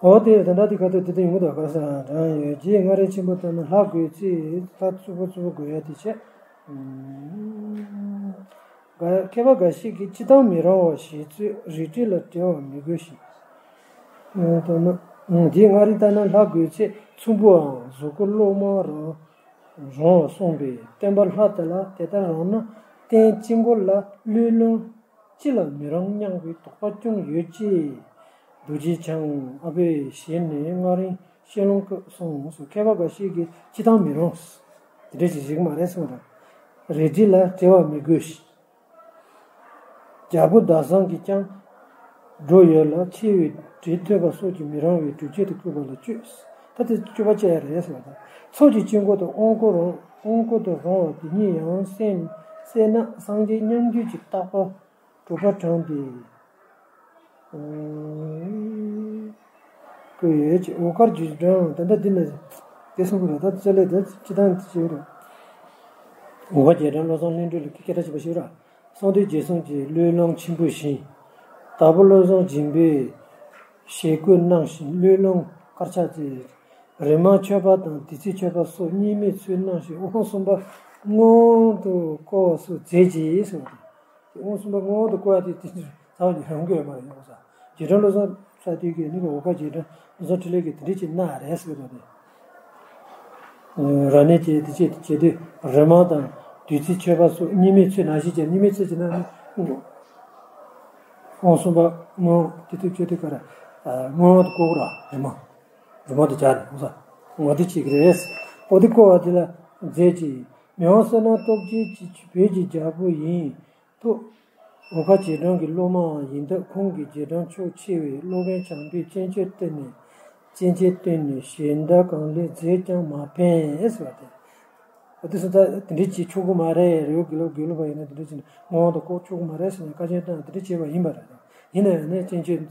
འོ་དེ་ད་ལྟ་དེ་ག་ཚོད་དེ་དེ་ཡོང་གི་འདུག་ག་ས་དྲང་ཡོད། རྗེ་མངའ་རིས་ཆེན་པོ་ལྟར་ན་ལྷ་དགོས་ཚེ་ལྷ་རྩུབ་པོ་རྩུབ་པོ་དགོས་ཡ་དེ་བྱས། མཁས་པ་འགའ་ཞིག་གིས་སྤྱི་བཏང་མི་རུང་བ་ཞེས་རྩོད་རིགས་འགྲེ་ལ་འགྲེལ་བ་མི་དགོས་ཤིང་། ལྟར་ན། རྗེ་མངའ་རིས་ལྟར་ན་ལྷ་དགོས་ཚེ་ཚོམ་བུའམ་གཟུགས་སྐུ་གློག་དམར་རང་། རུང་བ་གསུངས་པས་བསྟན་པ་ལྷ་དེ་ལ་དེ་ལྟར་རུང་ན་རྟེན་དཀྱིལ་འཁོར་ལ་བློས་བསླངས་ཅི་ལ་མི་རུང་སྙམ་པའི་དོགས་པ་ཅུང་ཡོད་ཅེས། རྡོ་རྗེ་འཆང་ཨ་པའི་ཞལ་ནས་མངའ་རིས་ཤེས་ལོང་སྐབས་གསུངས་སོ། མཁས་པ་འགའ་ཞིག་གིས་སྤྱི་བཏང་མི་རུང་། དེ་འདྲ་ཞིག་ཞིག་མ་རེད་གསུངས་ར། རས་བྲིས་ལ་འགྲེལ་བ་མི་དགོས་ཤིང་། རྒྱལ་པོ་ཟླ་བཟང་གིས་ཀྱང་། འགྲོ་ཡོད་ལ་ཆེ་བའི་འགྲེལ་ཐོས་པ་སོགས་ཀྱིས་མི་རུང་བའི་སྒྲུབ་བྱེད་དུ་བཀོད་པ་ལ་དཔྱོད། ད་དེ་དཔྱོད་པ་བྱས་རེད་ཟེར་བ་དང་། ཚོགས་ཀྱི་དཀྱིལ་འཁོར་དུ་དབང་བསྐུར་རུང་དབང་བསྐུར་དུ་རུང་བ་དེ་ཉིད་ཡང་གསན་གསན་ན་སངས་རྒྱས་མཉམ་རྒྱུད་ཀྱི་རྟག་པ་གྲུབ་པ་དྲངས་ཏེ། ཨུམ། བཀོད་ཡོད་ཅེས། འོད་དཀར་རྗེས་འབྲང་ད་ལྟ་འདི་ནས་དེ་གསུང་གི་རེད། ད་ཅ་ལག་དེ་སྤྱི་བཏང་དེ་བྱས་རེད། འོད་དཀར་རྗེས་འབྲང་བློ་བཟང་ལྷུན་གྲུབ་ལ་སྐད་ཆ་བྱས་པ་ཞིག་ར། གསང་འདུས་རྗེ་གསུང་གི་བློས་བསླངས་ཆེན་པོ་བཞིན། དྭགས་པོ་བློ་བཟང་སྦྱིན་པས་ཞལ་བཀོད་གནང་ཞིང་བློས་བསླངས་དཀར་ཆག་བཅས། རི་མང་མཆོད་པ་དང་བདུད་རྩིའི་མཆོད་པ་སོགས་གཉིས་མེད་ཚུལ་གནང་ཞིང་དབང་གསུམ་པ་མངོན་དུ་བསྐོར་བ་སོགས་མཛད་ཅེས་གསུངས། དབང་གསུམ་པ་མངོན་དུ་བསྐོར་བ་དེ་དེ་ཚོ་ཚ་བ་ཉིད་རང་དགོས་མ་རེད་ཡོང་ས། རྗེས་འབྲང་བློ་བཟང་ས་དུས་ཀྱི་ནི་འོད་དཀར་རྗེས་འབྲང་བློ་བཟང་འཕྲིན་ལས་ཀྱིས་དེ་འདྲ་ཅིག་གནང་རེད་ཟེར་གི་འདུག་སྟེ། ར་ནས་ཀྱི་དེ་ཅི་བྱེད་དུས་རི་མང་དང་བདུད་རྩིའི་མཆོད་པ་སོགས་གཉིས་མེད་ཚུལ་ནང་བཞིན་བྱས། གཉིས་མེད་ཚུལ་ཅི་ན་ནི། དབང་གསུམ་པ་མངོན་དེ་ཐུགས་ཆོས་དུས་ཀ་ར་མངོན་དུ་བསྐོར་བ་རི་མང་། རི་མང་དུ་སྦྱར་ནས་འོ་ས་འོ་དེ་བྱེད་ཀྱི་རེད། འོ་དེ་བསྐོར་བ་དེ་ལ་མཛད་ཅིང་མི་དབང་བསོད་ནམས་སྟོབས་རྒྱས་ཀྱི་བོད་ཀྱི་རྒྱལ་པོ་ཡིན། ཐུགས། འོད་དཀར་རྗེས་འབྲང་གི་སློབ་མའང་ཡིན་སྟབས་ཁོང་གིས་རྗེས་འབྲང་ཕྱོགས་ཆེ་བའི་སློབ་དཔོན་བྱམས་པས་སྤྱན་ཆས་བསྟན་ནས་སྤྱན་ཆས་བསྟན་ནས་ཞལ་ཟླ་གང་ལེགས་མཛད་ཀྱང་མ་ཕན་ཟེར་བ་དེ། འོ་དེ་སོང་ཙང་དེ་འདྲ་བྱེད་ཆོག་གི་མ་རེད། རི་བོ་དགེ་ལུགས་དགེ་ལུགས་པ་ཡིན་ན་དེ་འདྲ་བྱས་ནས་མངའ་དབང་དུ་བསྐོར་ཆོག་གི་མ་རེད་ཟེར་ནས་བཀའ་བཀྱོན་བཏང་དེ་འདྲ་བྱས་པ་ཡིན་པ་རེད། ཡིན་ན་ཡང་ནས་སྤྱན་ཆས།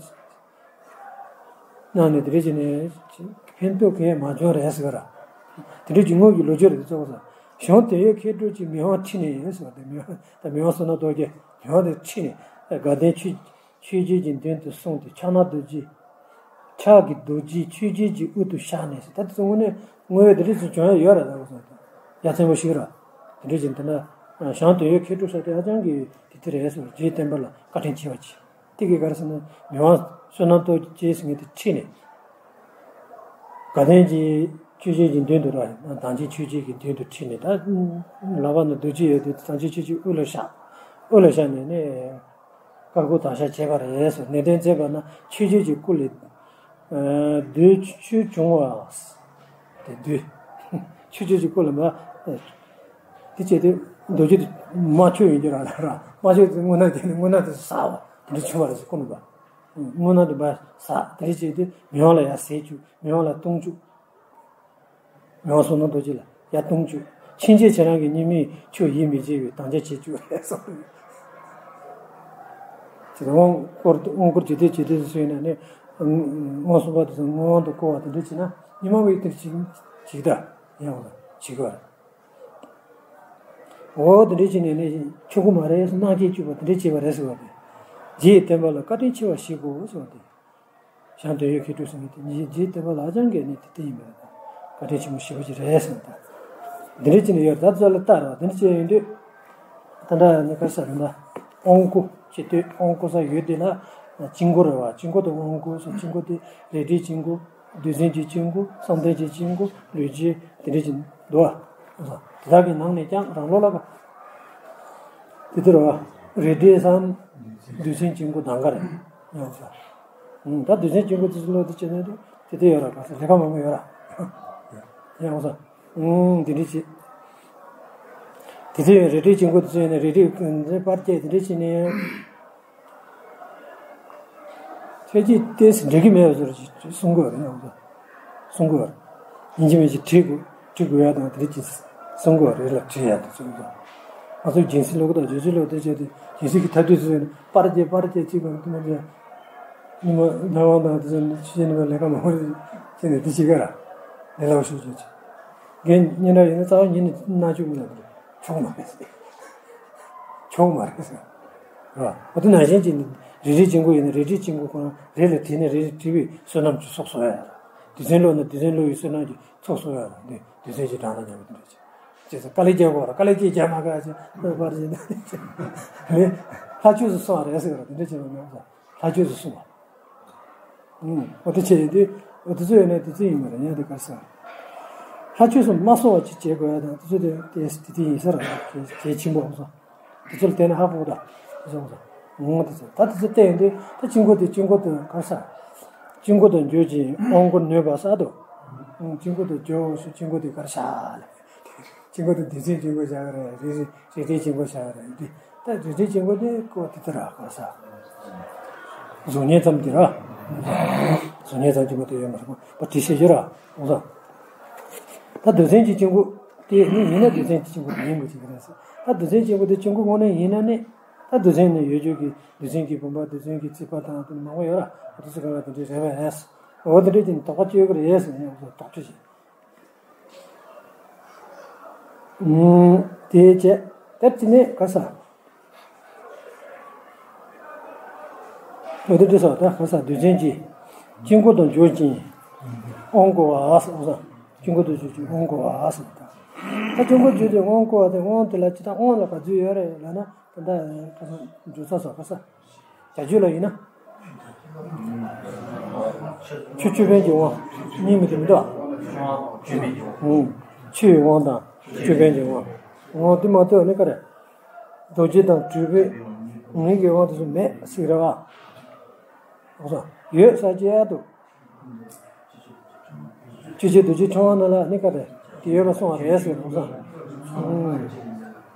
གནང་ནས་དེ་འདྲ་བྱས་ནས་ཕན་ཐོགས་གང་ཡང་མ་བྱུང་རེད་ཟེར་བ་ར། དེ་འདྲ་བྱེད་དངོས་ཀྱི་ལོ་རྒྱུས་རེད་གཙོ་བོ་ས། གཞུང་དོན་ཡོད་མཁས་གྲུབ་ཀྱིས་མི་དབང་ཁྲིད་ནས་ཟེར་བ་དེ་མི་དབང་ད་མི་དབང་བསོད་ནམས་སྟོབས་རྒྱས་མི་དབང་དེ་ཁྲིད་ནས་དགའ་ལྡན་ཆོས་ཆོས་རྗེ་གི་མདུན་དུ་སོང་སྟེ་ཕྱག་ན་རྡོ་རྗེ། ཕྱག་གི་རྡོ་རྗེ་ཆོས་རྗེ་གི་དབུ་དུ་བཞག་ནས་ཟེར། ད་དེ་ཚོ་དངོས་གནས་དངོས་ཡོད་དེ་འདྲ་ཅིག་བྱུང་ཡ་ཡོད་རེད་ད་གོ་སོང་ད། ཡ་མཚན་པོ་ཞིག་ར། དེ་འདྲ་བྱས་ནས་ད་ན་གཞུང་དོན་ཡོད་མཁས་གྲུབ་ས་དེ་ཧ་ཅང་གི་དེ་དེ་རེད་ཟེར་བ་རྗེ་བསྟན་པ་ལ་བཀའ་དྲིན་ཆེ་བ་ཅིག་དེ་གའི་ག་རེ་ཟེར་ན་མི་དབང་བསོད་ནམས་སྟོབས་རྒྱས་ཟེར་མཁན་དེ་ཁྲིད་ནས། དགའ་ལྡན་གྱི་ཆོས་རྗེ་གི་མདུན་དུ་ར་དམ་ཅན་ཆོས་རྗེ་གི་མདུན་དུ་ཁྲིད་ནས་ད། ལག་པ་ན་རྡོ་རྗེ་ཡོད་དུས་དམ་ཅན་ཆོས་རྗེ་དབུ་ལ་བཞག་དབུ་ལ་བཞག་ནས་ནི་བཀའ་བསྒོ་དག་བཞག་བྱས་པ་རེད་ཟེར། ནན་ཏན་མཛད་པ་ན་ཆོས་རྗེ་གི་སྐུ་ལས་ཨ་བདུད་ཆོས་བྱུང་བ། དེ་བདུད་ཆོས་རྗེ་གི་སྐུ་ལ་མ་དེ་བྱས་ཏེ་རྡོ་རྗེ་དེ་མ་ཆོད་ཡིན་གྱི་ར་ར་མ་ཆོད་དེ་དངོས་སྣང་དེ་ནི་དངོས་སྣང་དེ་ཟག་པ་དེ་འདྲ་བྱུང་བ་རེད་ཟེར། སྐུ་ནུ་པ་དངོས་སྣང་དེ་མ་ཟག་དེ་འདྲ་བྱས་ཏེ་མི་དབང་ལ་ཡར་ཟེར་བཅུག་མི་དབང་ལ་གཏོང་བཅུག་མི་དབང་བསོད་ནམས་རྡོ་རྗེ་ལ་ཡར་གཏོང་བཅུག་ཕྱིན་ཆད་ཁྱེད་རང་གི་སྙིགས་མའི་ཆོས་ཡིད་མི་བྱེད་པའི་དམ་བཅའ་བྱེད་བཅུག་ལས་སོ། དེ་དབང་བསྐུར་དབང་བསྐུར་ཇི་ལྟར་ཇི་ལྟར་སུ་ཡིན་ན་ནི། དབང་གསུམ་པ་དེ་ཚོ་དངོས་དབང་དུ་བསྐུར་བ་དེ་འདྲ་བྱས་ན་ཉི་མ་བའི་དེར་ཅིག་ཅིག་ད་ཡང་བྱེད་དགོས་རེད། འོ་དེ་འདྲ་བྱས་ནས་ནི་ཆོག་གི་མ་རེད་སྣང་སྐྱེས་བཅུག་པ་དེ་འདྲ་བྱས་པ་རེད་ཟེར་བ་དེ། རྗེའི་བསྟན་པ་ལ་བཀའ་དྲིན་ཆེ་བ་ཞིག་གོ་ཟེར་བ་དེ། ཞང་དོན་ཡོད་མཁས་གྲུབ་ཟེར་མཁན་དེ་ཉིད་རྗེའི་བསྟན་པ་ལ་ཧ་ཅང་གལ་གནད་དེ་དེ་ཡིན་པ་རེད། བཀའ་དྲིན་ཆེན་པོ་ཞེ་པོ་ཅིག་རེད་ཟེར་ད། འདི་འདྲ་ཅིག་ནས་ཡོད་ད་ཚོད་ལ་ལྟ་རོགས་འདི་འདྲ་ཅིག་ཡིན་དུས། ད་ལྟ་ནི་ག་ས་རེད་ན། དབང་བསྐུར་ཅེས་བསྟོད་དབང་བསྐུར་ས་ཡོད་དེ་ལ། དཀྱིལ་འཁོར་རེད་བ། དཀྱིལ་འཁོར་དུ་དབང་བསྐུར་སོ། དཀྱིལ་འཁོར་དེ་རལ་གྲིའི་དཀྱིལ་འཁོར། བདུད་འཛིན་གྱི་དཀྱིལ་འཁོར། བསམ་གཏན་གྱི་དཀྱིལ་འཁོར། ལུས་ཀྱི་དེ་འདྲ་ཅིག་འདུག་བ། དེ་དག་གི་ནང་ནས་ཀྱང་རང་ལོ་ལ་བ། དེ་ལྟར་བ། རལ་གྲི་སམ། བདུད་འཛིན་དཀྱིལ་འཁོར་གདམ་ག་རེད། ཡོང་ས། ད་བདུད་འཛིན་དཀྱིལ་འཁོར་དེ་ཚོ་ལོ་དེ་བྱས་ན་དེ་དེ་ཡོད་ར་ག་ས་ལས་ཀ་མང་པོ་ཡོད་ར། ཡོང་ས། དེ་འདྲ་བྱེད། དེ་ཚོ་ཡང་རལ་གྲིའི་དཀྱིལ་འཁོར་དེ་ཚོ་ཡིན་ན་རལ་གྲི་དེ་པར་བརྒྱབ་དེ་འདྲ་བྱས་ནས། ཁྱེད་ཀྱིས་ཏོག་ཙམ་འགྲིག་གི་མེད་པ་ཟེར་གསུང་གི་ཡོད་རེད་ཡང་གསུང་གི་ཡོད་རེད། ཡིན་གཅིག་མིན་གཅིག་བྲིས་དགོས་བྲིས་དགོས་ཡ་དང་དེ་རིགས་ཀྱི་གསུང་གི་ཡོད་རེད་ལ་བྲིས་ཡ་དང་གསུང་གི་ཡོད། ང་ཚོ་སྦྱིན་སྲེག་སློབ་ཀྱི་དང་རྗེས་སུ་སློབ་དེ་བྱས་ཏེ་སྦྱིན་སྲེག་གི་ཐབས་དུས་སུ་པར་རྒྱས་པར་རྒྱས་གཅིག་པར་དུ་མ་རྒྱས། ཉི་མ་ཟླ་བ་དང་དེ་ཚོ་ཕྱི་ཉིན་མ་ལས་ཀ་མང་པོ་བྱས་ནས་དེ་བྱེད་ཀ་ར་ལས་སླ་པོ་ཞིག་བྱེད་ཀྱི། རྒན་སྙན་གྲགས་ཡིན་ན་རྩ་བ་ཉིད་ནས་མནར་བཅུག་མི་ལ་ཆོག་མ་རེད། ཆོག་མ་རེད་ཟེར། རེད་བ། འོ་དེ་ནང་བཞིན་གྱི་རལ་གྲིའི་དཀྱིལ་འཁོར་ཡིན་ན་རལ་གྲིའི་དཀྱིལ་འཁོར་ཁོ་རང་རལ་ལ་བྲིས་ན་རལ་ལ་བྲིས་པའི་བསོད་ནམས་ཀྱི་ཚོགས་གསོག་ཡ་ཡོད་ར། དུས་ཚོད་ལོ་ན་དུས་ཚོད་ལོ་ཡི་བསོད་ནམས་ཀྱི་ཚོགས་གསོག་ཡ་ར་འདི་དུས་ཚོད་ཀྱི་གྲངས་ལ་ཉམས་པ་དེ་འདྲ་བྱས། ཅེས་སོ་དཀའ་ལས་རྒྱག་དགོས་ར་དཀའ་ལས་ཅིག་རྒྱག་མ་དཀའ་ཅེས་ལྷག་པར་བྱས་ན་ནི་ལྷ་ཆོས་སུ་སོང་བ་རེད་ཟེར་བ་དེ་འདྲ་བྱས་པ་མེད་པ་ལྷ་ཆོས་སུ་སོང་བ། ཨུམ། འོ་དེ་བྱས་ཡོད་དུས་འོ་དེ་ཚོ་ཡོད་ན་དེ་ཚོ་ཡིན་པ་རེད་ཡང་དེ་གར་ས། ལྷ་ཆོས་སུ་མ་སོང་བ་ཅིག་བྱེད་དགོས་ཡ་དང་དེ་ཚོ་དེ་དེ་དེ་དེ་ཡིན་ས་རེད་གལ་ཆེན་པོ་ཧ་སོང་། དེ་ཚོ་ལ་བལྟས་ན་ཧ་གོ་ད་དེ་ཚོ་ཧ་སོང་། འོ་དེ་ཚོ་ད་དེ་ཚོ་བལྟས་ཡོད་དུས་ད་དཀྱིལ་འཁོར་དེ་དཀྱིལ་འཁོར་དུ་གར་ས། དཀྱིལ་འཁོར་དུ་འཇུག་ཅིང་དབང་བསྐུར་ནུས་པ་གསར་དུ། དཀྱིལ་འཁོར་དུ་འཇུག་ཞུ་དཀྱིལ་འཁོར་དེ་གར་ས་ལ། དཀྱིལ་འཁོར་དུ་བདུད་རྩིའི་དཀྱིལ་འཁོར་བཞག་གི་རེད། རི་རི་རི་རྩེའི་དཀྱིལ་འཁོར་བཞག་གི་རེད་འདི། ད་རི་རྩེའི་དཀྱིལ་འཁོར་དེ་ཀོ་དེ་ལྟར་ར་གོ་ས། གཟུགས་བརྙན་ཙམ་དེ་ར། གཟུགས་བརྙན་ཙམ་གྱི་མ་གཏོགས་ཡོད་མ་རེད་པ་དེ་ཤེས་རྒྱུ་ར་གོ་ས། ད་རྡུལ་ཚོན་གྱི་དཀྱིལ་འཁོར་དེ་ནི་ཡིན་ན་རྡུལ་ཚོན་གྱི་དཀྱིལ་འཁོར་དེ་ཡིན་དགོས་ཀྱི་རེད་ས། ད་རྡུལ་ཚོན་དཀྱིལ་འཁོར་དེ་དཀྱིལ་འཁོར་དངོས་གནས་ཡིན་ན་ནི། ད་རྡུལ་ཚོན་ནི་ཡོད་རྒྱུ་གི་རྡུལ་ཚོན་གྱི་བུམ་པ་རྡུལ་ཚོན་གྱི་རྩིག་པ་དང་དེ་མང་པོ་ཡོད་ར་འོ་དེ་ཚོ་གང་ག་དེ་འདྲའི་རེད་པས། འོ་དེ་འདྲའི་དེ་ནི་དོགས་པ་གཅོད་ཀྱི་རེད་ཟེར་ནས་འོ་དོགས་གཅོད་བྱེད། དེའི་རྗེས་དེར་ཅི་ནས་ག་ས། འོ་དེ་འདྲ་སོགས་ད་ག་ས་རྡུལ་ཚོན་གྱིས་དཀྱིལ་འཁོར་དུ་འཇུག་ཅིང་དབང་བསྐུར་བ་ཟེར་ས། དཀྱིལ་འཁོར་དུ་འཇུག་ཅིང་དབང་བསྐུར་བ་ཟེར་ད། ད་དཀྱིལ་འཁོར་འཇུག་སྟེ་དབང་བསྐུར་བ་དེ་དབང་དེ་ལ་ཅི་ལྟར་དབང་ལ་ག་ཚོད་ཡོད་རེད་ལབ་ན་ད་ལྟ་ག་ས་འཇུག་ས་སོགས་ག་ས། བྱ་སྤྱོད་ལ་ཡིན་ན། ཆུ་ཅོད་པན་གྱི་དབང་། གཉིས་མི་འདུག་མི་འདུག་ཨང་། ཆུ་ཡི་དབང་དང་ཅོད་པན་གྱི་དབང་། དབང་དེ་མ་གཏོགས་ནི་ག་རེ། རྡོ་རྗེ་དང་སྤྲུལ་པའི་ངེས་ཀྱི་དབང་དེ་ཚོ་མེད་ཟེར་གི་རེད་བ། ཡོད་ས་ཅི་ཡ་འདུག་ཆོས་རྗེ་རྡོ་རྗེ་འཆང་དབང་རྣམས་ལ་ནི་ག་རེ། དེ་ཡོད་པ་གསུངས་པ་རེད་ཟེར་གི་རེད་བ།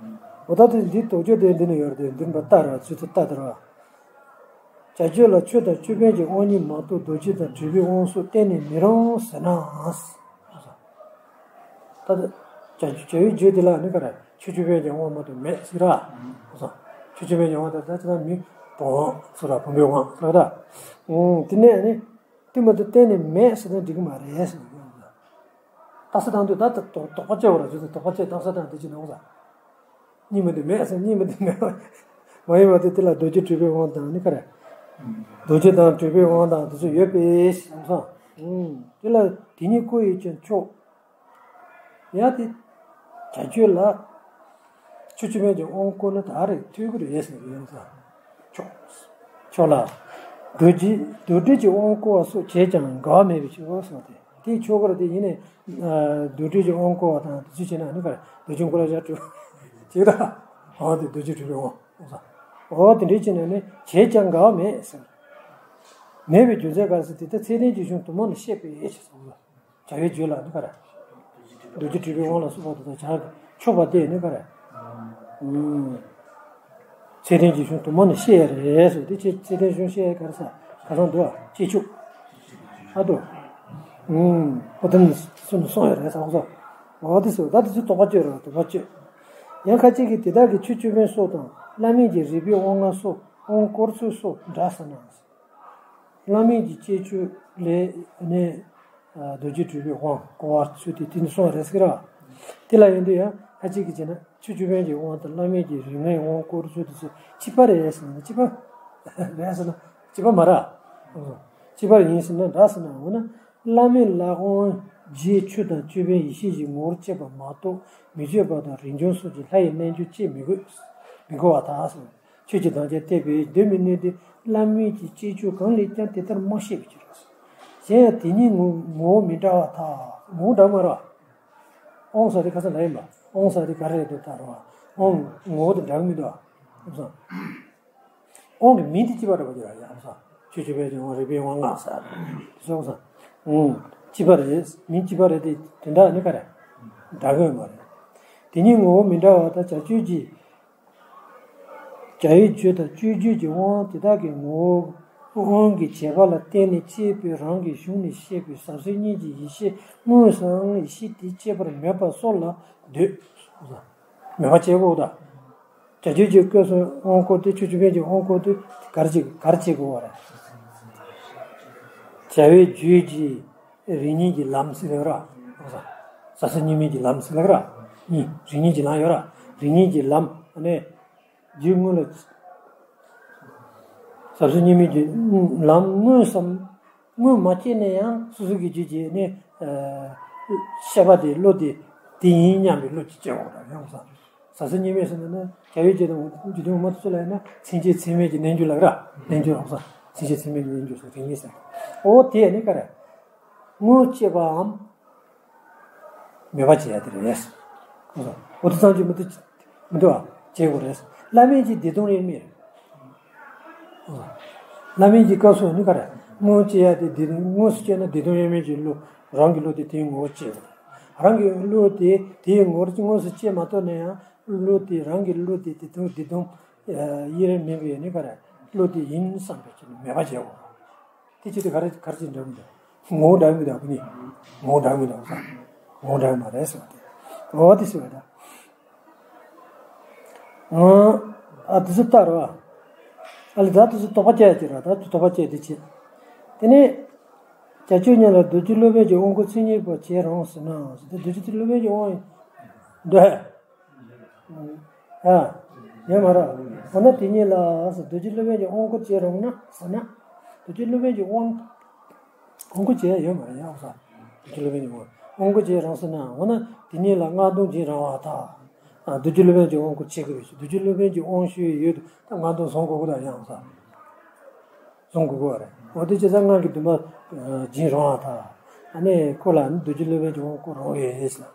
འོ་ད་དེ་འདི་དོགས་གཅོད་དེ་འདི་ནི་ཡོད་རེད་དེ་འདི་འདྲ་ལྟ་རེད་བ་ཚུལ་དུ་ལྟ་དེ་རེད་བ། བྱ་སྤྱོད་ལ་ཆུ་དང་ཅོད་པན་གྱི་དབང་གཉིས་མ་གཏོགས་རྡོ་རྗེ་དང་སྤྲུལ་པའི་དབང་སོགས་གཏན་ནས་མི་རུང་ཟེར་ནའང་། ད་བྱ་བྱ་བའི་རྒྱུད་དེ་ལ་ནི་ག་རེ་ཆུ་ཅོད་པན་གྱི་དབང་མ་གཏོགས་མེད་ཟེར་ར། ཆུ་ཅོད་པན་གྱི་དབང་དེ་ད་ཅི་ད་མི་བུམ་དབང་ཟེར་ར་བུམ་པའི་དབང་ཟེར་ར། དེ་ནས་ནི་དེ་མ་གཏོགས་གཏན་ནས་མེད་ཟེར་ན་འགྲིག་གི་མ་རེད་ཟེར་གི་ཡོད། རྟགས་གསལ་བཏང་དུས་ད་ལྟ་དོགས་པ་བཅད་པ་ར་ཟེར་ཏེ་དོགས་པ་བཅད་རྟགས་གསལ་བཏང་དེ་ཅི་ནོག་ཟེར། གཉིས་མི་འདུག་མེད་ཟེར་གཉིས་མི་འདུག་མེད། མ་ཡིན་པ་དེ་དེ་ལ་རྡོ་རྗེ་སྤྲུལ་པའི་དབང་དང་ནི་ག་རེ། རྡོ་རྗེ་དང་སྤྲུལ་པའི་དབང་དང་དེ་ཚོ་ཡོད་པས་གསུངས་སོང་། དེ་ལ་དེ་ཉིད་སྐུ་ཡི་ཀྱང་མཆོག་ཡ་དེ། བྱ་སྤྱོད་ལ། ཆུ་ཅོད་པན་གྱི་དབང་བསྐུར་ན་ད་རེས་ཐོས་ཀྱི་རེད་ཟེར་གྱི་ཡོད་ས། ཆོག་ཆོག་ལ། རྡོ་རྗེ་རྡོ་རྗེ་གི་དབང་བསྐུར་བ་སོགས་བྱས་ཀྱང་འགལ་བ་མེད་པའི་ཕྱིར་རོ་གསུངས་ཏེ། དེ་ཆོག་གི་རེད་དེ་ཡིན་ནའི། རྡོ་རྗེ་གི་དབང་བསྐུར་བ་དང་དེ་ཚོ་བྱས་ན་ནི་ག་རེ་རྡོ་རྗེ་མགོ་ལ་བཞག་སྤྲུལ། ཅིག་ད། འོ་དེ་རྡོ་རྗེ་གྲུབ་པའི་དབང་། འོ་དེ་འདྲའི་ཅི་ནས་ནི་བྱས་ཀྱང་འགལ་བ་མེད་ཟེར། མེད་པའི་རྒྱུ་མཚན་ག་རེ་ཟེར་དེ་ལྟར་ཚད་ལྡན་གྱི་གཞུང་དུ་མ་ནི་བཤད་པའི་ཨེ་ཞེས་སོ། བྱ་བའི་རྒྱུད་ལ་ནི་ག་རེ། རྡོ་རྗེ་གྲུབ་པའི་དབང་ལ་སོགས་པ་དེ་དག་བྱ་ཆོག་པ་དེ་ནི་ག་རེ། ཚད་ལྡན་གྱི་གཞུང་དུ་མ་ནི་བཤད་རེད་ཟེར་དེ་ཅི་ཚད་ལྡན་གཞུང་བཤད་ག་རེ་ཟེར་ག་ཚང་འདུག་ཨ་ཅེ་ཆུ། ཨ་དོ། ཨོ་དེ་ནི་སུ་ནི་སོང་ཡ་རེད་ཟེར་ཨོ་ཟེར། འོ་དེ་ཟེར་ད་དེ་ཚོ་དོགས་པ་གཅོད་རེད་དོགས་པ་གཅོད། ཡང་ཁ་ཅིག་གིས་དེ་དག་གི་ཆོས་ཅོད་པན་སོགས་དང་བླ་མེད་ཀྱི་རིག་པའི་དབང་ལྔ་སོགས་དབང་བསྐུར་ཚུལ་སོགས་འདྲ་ཟེར་ན། བླ་མེད་ཀྱི་ཅེ་ཆུ་ལས་ནས་རྡོ་རྗེ་གྲུབ་པའི་དབང་བསྐུར་བ་ཚུལ་དེ་དེ་ནི་སོང་བ་རེད་ཟེར་གི་ར། དེ་ལ་ཡོང་དུས་ཡང་ཁ་ཅིག་གིས་བྱས་ན་ཆོས་ཅོད་པན་གྱི་དབང་དང་བླ་མེད་ཀྱི་རིགས་ལྔའི་དབང་བསྐུར་ཚུལ་དེ་ཚོ་གཅིག་པ་རེད་ཟེར་ན་གཅིག་པ་རེད་ཟེར་ན་གཅིག་པ་མ་རེད། གཅིག་པ་ཡིན་ཟེར་ན་འདྲ་ཟེར་ན་འོ་ན་བླ་མེད་ལ་དབང་རྗེས་ཆུ་དང་ཅོད་པན་ཡེ་ཤེས་ཀྱི་ངོ་བོར་བཅས་པ་མ་གཏོགས་མི་བརྗོད་པ་དང་རིན་འབྱུང་སོགས་ཀྱི་ལྷ་ཡི་རྣལ་འབྱོར་ཅེས་མི་དགོས་མི་དགོས་པར་ཐལ་ཟེར། ཆོས་ཀྱི་དམ་བཅའ་གཏད་པའི་གདོད་མའི་གནད་དེ་བླ་མེད་ཀྱི་ཅེ་ཆུ་གང་ལས་ཀྱང་དེ་ལྟར་མ་བཤད་པའི་ཕྱིར་རོ། གཞན་ཡང་དེ་ཉིད་ངོ་ངོ་བོ་མི་འདྲ་བར་ཐལ། ངོ་བོ་འདྲ་མ་རེད། དབང་ཟེར་དེ་ཁ་སང་ལ་ཡིན་པ། དབང་ཟེར་དེ་ག་རེ་རེད་འདུག་ད་རེད་བ། དབང་ངོ་བོ་དེ་འདྲ་གི་མི་འདུག་ཨ། དབང་གི་མིང་དེ་གཅིག་པ་རེད་པ་ཅི་ར་ཡང་ས། ཆོས་ཅོད་པན་གྱི་དབང་རིག་པའི་དབང་ལྔ་ཟེར། དེ་སོང་ས། ཨང་། གཅིག་པ་རེད། མིང་གཅིག་པ་རེད་དེ་དོན་དག་ནི་ག་རེ། འདྲ་གི་མ་རེད། དེ་ཉིད་ངོ་བོ་མི་འདྲ་བ་དང་བྱ་སྤྱོད་ཀྱི། བྱ་བའི་རྒྱུད་དང་སྤྱོད་རྒྱུད་ཀྱི་དབང་དེ་དག་གི་ངོ་བོ་དབང་གི་བྱེད་པ་ལ་བརྟེན་ནས་སྐྱེས་པའི་རང་གི་གཞུང་ནས་བཤད་པའི་ཟབ་གསལ་གཉིས་ཀྱི་ཡེ་ཤེས་དངོས་སམ་ཡེ་ཤེས་དེ་སྐྱེད་པར་མོས་པ་སོགས་ལ་འདོད། མོས་པ་བྱེད་དགོས་དང་། བྱ་སྤྱོད་ཀྱི་སྐབས་སུ་དབང་བསྐུར་ཏེ་ཆོས་ཅོད་པན་གྱི་དབང་བསྐུར་དུས་གར་བྱེད་གར་བྱེད་དགོས་པ་རེད། བྱ་བའི་རྒྱུད་ཀྱི་རིགས་གཉིས་ཀྱི་ལམ་ཟེར་ཡོད་ར། ཟབ་གསལ་གཉིས་མེད་ཀྱི་ལམ་ཟེར་ལགས་ར། གཉིས་རིགས་གཉིས་ཀྱི་ལམ་ཡོད་ར། རིགས་གཉིས་ཀྱི་ལམ་ནས་རྒྱུད་དངོས་ལ། ཟབ་གསལ་གཉིས་མེད་ཀྱི་ལམ་དངོས་སམ། དངོས་མ་སྐྱེས་ན་ཡང་སོ་སོ་གི་རྒྱུད་ཀྱི་ནི། ཤེས་པ་དེ་བློ་དེ་དེ་ཡིན་སྙམ་པའི་བློ་ཅིག་སྐྱེ་འོང་ར་ཡོང་ས། ཟབ་གསལ་གཉིས་མེད་ཟེར་ན་ནི་བྱ་བའི་རྒྱུད་དང་རྒྱུད་དོན་མ་ཐུབ་ཚོད་ལ་ཡིན་ན་མཚན་བཅས་མཚན་མེད་ཀྱི་རྣལ་འབྱོར་ལགས་ར། རྣལ་འབྱོར་རོགས་ས་མཚན་བཅས་མཚན་མེད་ཀྱི་རྣལ་འབྱོར་སོགས་རིགས་གཉིས་ཟེར། འོ་དེ་ནི་ག་རེ། དངོས་སྐྱེས་པའམ། མོས་པ་བྱེད་ཡ་དེ་རེད། འོ་དེ་ཙམ་གྱིས་མི་འདུག་མི་འདུག་ཨ། བྱེད་དགོས་རེད། བླ་མེད་ཀྱི་བདེ་སྟོང་དབྱེར་མེད་རེད། བླ་མེད་ཀྱི་སྐབས་སུ་ནི་ག་རེ། དངོས་སྐྱེ་ཡ་དེ་བདེ་དངོས་སུ་སྐྱེས་ན་བདེ་སྟོང་དབྱེར་མེད་ཀྱི་བློ་རང་གི་བློ་དེ་དེའི་ངོ་བོ་སྐྱེ་དགོས། རང་གི་བློ་དེ་དེའི་ངོ་བོ་དངོས་སུ་སྐྱེ་མ་ཐུབ་ན་ཡང་བློ་དེ་རང་གི་བློ་དེ་བདེ་སྟོང་བདེ་སྟོང་དབྱེར་མེད་པའི་ནི་ག་རེ། བློ་དེ་ཡིན་བསམ་པའི་ཕྱིར་མོས་པ་བྱེད་དགོས། དེ་ཅི་སྟེ་ག་རེ་ག་རེ་ཅིག་འདྲ་མི་འདུག་ངོ་བོ་འདྲ་མི་འདུག་ཁོ་གཉིས། ངོ་བོ་འདྲ་མི་འདུག་ས། ངོ་བོ་འདྲ་མ་རེད་ཟེར་བ་དེ། འོ་དེ་ཟེར་བ་ད། ཨ་དེ་ཚོ་ལྟར་བ། ཨ་ལས་ད་དེ་ཚོ་དོགས་པ་སྐྱེ་ཡ་ཅིག་ར་ད་དོགས་པ་སྐྱེ་དེ་ཅི། དེ་ནས། བྱ་སྤྱོད་གཉིས་ལ་རྡོ་རྗེ་སློབ་དཔོན་གྱི་དབང་བསྐུར་མཚན་ཉིད་པ་བྱེད་རུང་ཟེར་ན་ཟེར་ཏེ་རྡོ་རྗེ་སློབ་དཔོན་གྱི་དབང་འདུག་ཨ། ཡོད་མ་རེད། འོ་ན་དེ་ཉིད་ལ་ཟེར་རྡོ་རྗེ་སློབ་དཔོན་གྱི་དབང་བསྐུར་བྱེད་རུང་ན་ཟེར་ན། རྡོ་རྗེ་སློབ་དཔོན་གྱི་དབང་། དབང་བསྐུར་བྱེད་ཡ་ཡོད་མ་རེད་ཡང་ས། རྡོ་རྗེ་སློབ་དཔོན་གྱི་དབང་དབང་བསྐུར་བྱེད་རུང་ཟེར་ན་འོ་ན་དེ་ཉིད་ལ་རྔ་རྡུང་བྱེད་རུང་བ་དང་། རྡོ་རྗེ་སློབ་དཔོན་གྱི་དབང་བསྐུར་བྱེད་དགོས་པའི་ཕྱིར་རྡོ་རྗེ་སློབ་དཔོན་གྱི་དབང་ཞུས་ཡོད་དུ་ད་རྔ་རྡུང་བཟུང་དགོས་ཀྱི་ད་ཡང་ས། བཟུང་དགོས་ཀྱི་རེད། འོ་དེ་བྱས་ཙང་རྔ་གི་འདུན་པ་སྦྱིན་རུང་བ་དང་། ཨ་ནི་ཁོ་ལ་ནི་རྡོ་རྗེ་སློབ་དཔོན་གྱི་དབང་བསྐུར་རུང་བས་ཟེར།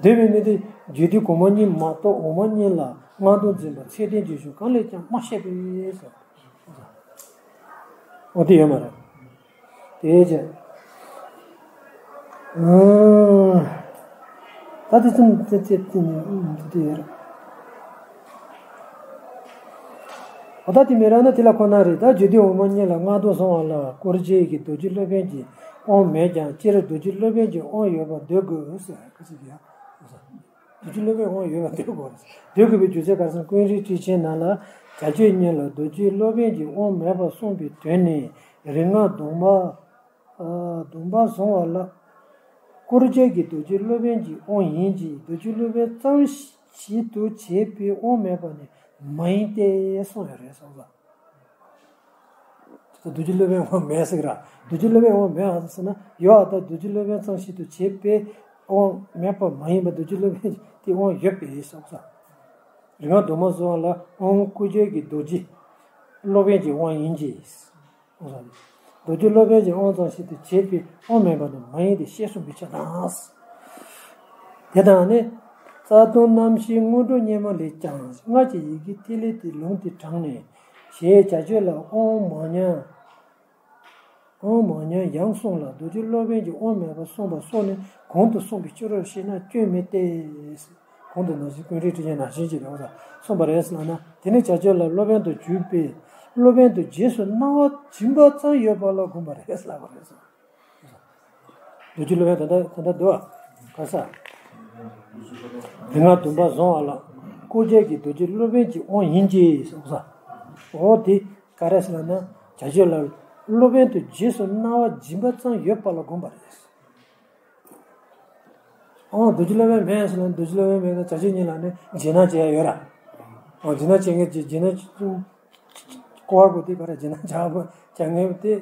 འདོད་པའི་གནས་དེ་རྒྱུད་སྡེ་གོང་མ་གཉིས་མ་གཏོགས་འོག་མ་གཉིས་ལ་རྔ་རྡུང་འཛིན་པ་ཚད་ལྡན་གྱི་གཞུང་གང་ལས་ཀྱང་མ་བཤད་པས་ཟེར། འོ་དེ་ཡོད་མ་རེད། དེའི་ཕྱིར། ཨང་། ད་དེ་ཙམ་དེ་དེ་དེ་ནི་དེ་དེ་ཡོད་རེད། འོ་ད་དེ་མི་རག་ན་དེ་ལ་ཁོ་ན་རེད་ད་རྒྱུད་སྡེ་འོག་མ་གཉིས་ལ་རྔ་རྡུང་བཟུང་བ་ལ་བསྐུར་བྱེད་ཀྱི་རྡོ་རྗེ་སློབ་དཔོན་གྱི་དབང་མེད་ཀྱང་སྤྱིར་རྡོ་རྗེ་སློབ་དཔོན་གྱི་དབང་ཡོད་པར་འདོད་དགོས་ཟེར་ཁ་ཅིག་ཡ། རྡོ་རྗེ་སློབ་དཔོན་དབང་ཡོད་པར་འདོད་དགོས། འདོད་དགོས་པའི་རྒྱུ་མཚན་ག་རེ་ཟེར་ན་ཀུན་རིག་ཊཱིཀ་ཆེན་ནང་ལ་བྱ་སྤྱོད་གཉིས་ལ་རྡོ་རྗེ་སློབ་དཔོན་གྱི་དབང་མེད་པར་གསུངས་པའི་དོན་ནི་རིགས་ལྔ་སྡོམ་པ། སྡོམ་པ་བཟུང་བ་ལ། བསྐུར་བྱེད་ཀྱི་རྡོ་རྗེ་སློབ་དཔོན་གྱི་དབང་ཡིན་གྱི་རྡོ་རྗེ་སློབ་དཔོན་ཙམ་ཞིག་ཏུ་བྱེད་པའི་དབང་མེད་པ་ནི་མ་ཡིན་ཏེ་གསུངས་ཡོད་རེད་གསུངས་ས། རྡོ་རྗེ་སློབ་དཔོན་དབང་མེད་ཟེར་གི་ར། རྡོ་རྗེ་སློབ་དཔོན་དབང་མེད་ཨང་ཟེར་ན་ཡོད་ཨ་ད་རྡོ་རྗེ་སློབ་དཔོན་ཙམ་ཞིག་ཏུ་བྱེད་པའི་དབང་མེད་པ་མ་ཡིན་པ་རྡོ་རྗེ་སློབ་དཔོན་དེ་དབང་ཡོད་པས་གསུངས་ས། རིགས་ལྔ་སྡོམ་པ་བཟུང་བ་ལ་དབང་བསྐུར་བྱེད་ཀྱི་རྡོ་རྗེ་སློབ་དཔོན་གྱི་དབང་ཡིན་གྱི། རྡོ་རྗེ་སློབ་དཔོན་གྱི་དབང་ཙམ་ཞིག་ཏུ་བྱེད་པའི་དབང་མེད་པ་ནི་མ་ཡིན་ཏེ་ཞེས་གསུངས་པའི་ཕྱིར་དང་། དེ་དང་ནི། ལྟ་སྟངས་རྣམ་བཤད་སྔོན་འགྲོ་སྙེ་མ་ལས་ཀྱང་། སྔར་གྱི་ཡི་གེ་ཐིག་ལེ་སྟེ་ལུང་དེ་དྲངས་ནས། ཞེས་བྱ་སྤྱོད་ལ་དབང་མང་ཉམས། དབང་མང་ཉམས་ཡང་གསུངས་ལ། རྡོ་རྗེ་སློབ་དཔོན་གྱིས་དབང་མེད་པར་གསུངས་པ་སོགས་ནི་གོང་དུ་གསུངས་པའི་ཕྱིར་རོ་ཞེ་ན། སྐྱོན་མེད་དེ། གོང་དུ་ནང་བཞིན་ཀུན་རིག་ཁྲིད་ཆེན་ནང་བཞིན་གྱི་རེད་བ། གསུངས་པ་རེད་ཟེར་ལབ་ན། དེ་ནི་བྱ་སྤྱོད་ལ་སློབ་དཔོན་དུ་གྱུར་པས། སློབ་དཔོན་དུ་རྗེས་སུ་གནང་བ་སྦྱིན་པ་ཙམ་ཡོད་པ་ལ་དགོངས་པ་རེད་ཟེར་ལབ་པ་རེད། རྡོ་རྗེ་སློབ་དཔོན་ད་ལྟ་ད་ལྟ་འདུག་ག་ས། རིག་སྔགས་བདུན་པ་བཟུང་བ་ལ། སྐུ་རྒྱལ་གྱི་རྡོ་རྗེ་སློབ་དཔོན་གྱི་དབང་ཡིན་གྱི་གསུངས་ས། འོ་དེ་ག་རེ་ཟེར་ན། བྱ་སྤྱོད་ལ་སློབ་དཔོན་དུ་རྗེས་སུ་གནང་བ་སྦྱིན་པ་ཙམ་ཡོད་པ་ལ་དགོངས་པ་རེད། ཨོ་རྡོ་རྗེ་སློབ་དཔོན་མེད་ཟེར་ན། རྡོ་རྗེ་སློབ་དཔོན་མེད་ན་བྱ་སྤྱོད་གཉིས་ལ་ནི་རྗེས་གནང་བྱེད་ཡ་ཡོད་ར། ཨོ་རྗེས་གནང་བྱེད་མཁན་གྱི་རྗེས་གནང་ཀོ་བར་པོ་དེ་ག་རེ་རྗེས་གནང་བྱ་བ་བྱ་མཁན་དེ་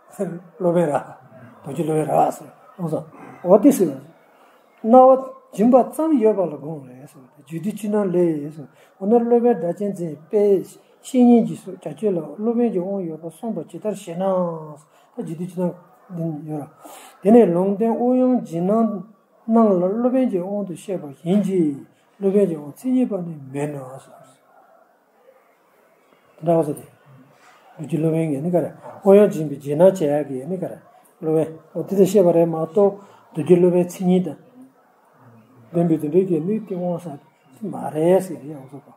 སློབ་དཔོན་ར། རྡོ་རྗེ་སློབ་དཔོན་ར་ཟེར། ཨོ་ཟེར། ཨོ་དེ་ཟེར། གནང་བ་སྦྱིན་པ་ཙམ་ཡོད་པ་ལ་དགོངས་རེད་ཟེར། རྒྱུད་སྡེ་ཕྱི་ནང་ལས་ཟེར། འོ་ན་སློབ་དཔོན་སྒྲ་གཅན་འཛིན་དཔལ་བཤེས་གཉེན་གྱིས་སུ་བྱ་སྤྱོད་ལ་སློབ་དཔོན་གྱི་དབང་ཡོད་པར་གསུངས་པ་ཇི་ལྟར་ཞེ་ན། ད་རྒྱུད་སྡེ་ཕྱི་ནང་འདི་ཡོད་ར། དེ་ནས་ལུང་བསྟན་དབུ་དབྱུང་རྗེས་གནང་གནང་ལ་སློབ་དཔོན་གྱི་དབང་དུ་བཤད་པ་ཡིན་གྱི། སློབ་དཔོན་གྱི་དབང་མཚན་ཉིད་པ་ནི་མེད་ནོ་ཟེར། དེ་འདྲ་བ་ཟེར་ཏེ། རྡོ་རྗེ་སློབ་དཔོན་གྱི་ནི་ག་རེ། དབང་ཡོད་སྦྱིན་པའི་རྗེས་གནང་བྱེད་ཡག་གི་ནི་ག་རེ། སློབ་དཔོན་འོ་དེ་ལྟར་བཤད་པ་རེད་མ་གཏོགས། རྡོ་རྗེ་སློབ་དཔོན་མཚན་ཉིད་དང་། ལྡན་པའི་དེ་འདྲའི་གི་ནི་དེ་དབང་ཟེར་དེ་མ་རེད་ཟེར་ཡང་གསུངས་པ།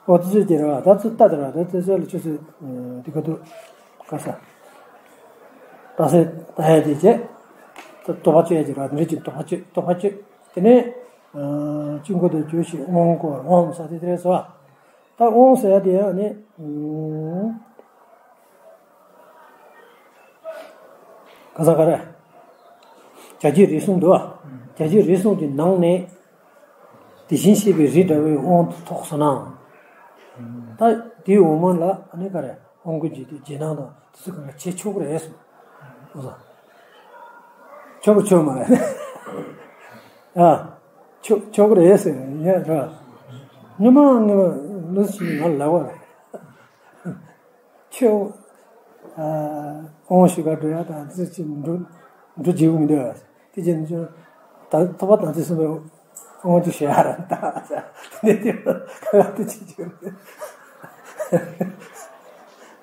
འོ་དེ་ཚོ་དེ་རེད་བ། ད་ཚོ་ལྟ་དེ་རེད་བ། ད་དེ་ཚོ་ལ་ཆུ་ཚོད་དེ་ག་དུ་ག་ས། ད་སེ་ད་ཡ་དེ་བྱས། ད་དོགས་པ་གཅོད་ཡ་དེ་རེད་བ། དེ་འདྲའི་ཅིག་དོགས་པ་གཅོད་དོགས་པ་གཅོད། དེ་ནས་ཨ་དཀྱིལ་འཁོར་དུ་གྱུར་ཞིང་དབང་བསྐུར་བ་ཟེར་དེ་དེ་རེད་ཟེར་བ། ད་དབང་ཟེར་ཡ་དེ་ཡང་ནི་ཨ་ག་ས་ག་རེ། བྱ་བྱེད་རིགས་གསུམ་འདུག་བ། བྱ་བྱེད་རིགས་གསུམ་གྱི་ནང་ནས་དེ་བཞིན་གཤེགས་པའི་རིགས་འདྲ་བའི་དབང་དུ་ཐོགས་སོང་ན། ད་དེའི་འོག་མ་ལ་ཨ་ནི་ག་རེ། དབང་བསྐུར་རྗེས་ཟློས་རྗེས་གནང་དང་དེ་ཚོ་གང་ག་བྱེད་ཆོག་གི་རེད་གསུངས། ཨོ་ཙང་། ཆོག་གི་ཆོག་མ་རེད། ཨ། ཆོག་ཆོག་གི་རེད་ཟེར་ཡ་ར། སྔོན་མ་སྔོན་མ་ལུས་ཤིག་ང་ལབ་པ་རེད། ཆོག་ཨ། དབང་ཞུ་ག་འགྲོ་ཡ་དང་དེ་ཚོ་ཅིག་འགྲོ་འགྲོ་བྱེད་དགོས་མི་འདུག་དེ་བྱས་ན་ད་ཐོག་པ་དང་ཚེ་གསུམ་པའི་དབང་ཅིག་ཞུ་ཡ་ར་ད་དེ་དེ་ག་ལ་དེ་ཅིག་ཅིག་རེད།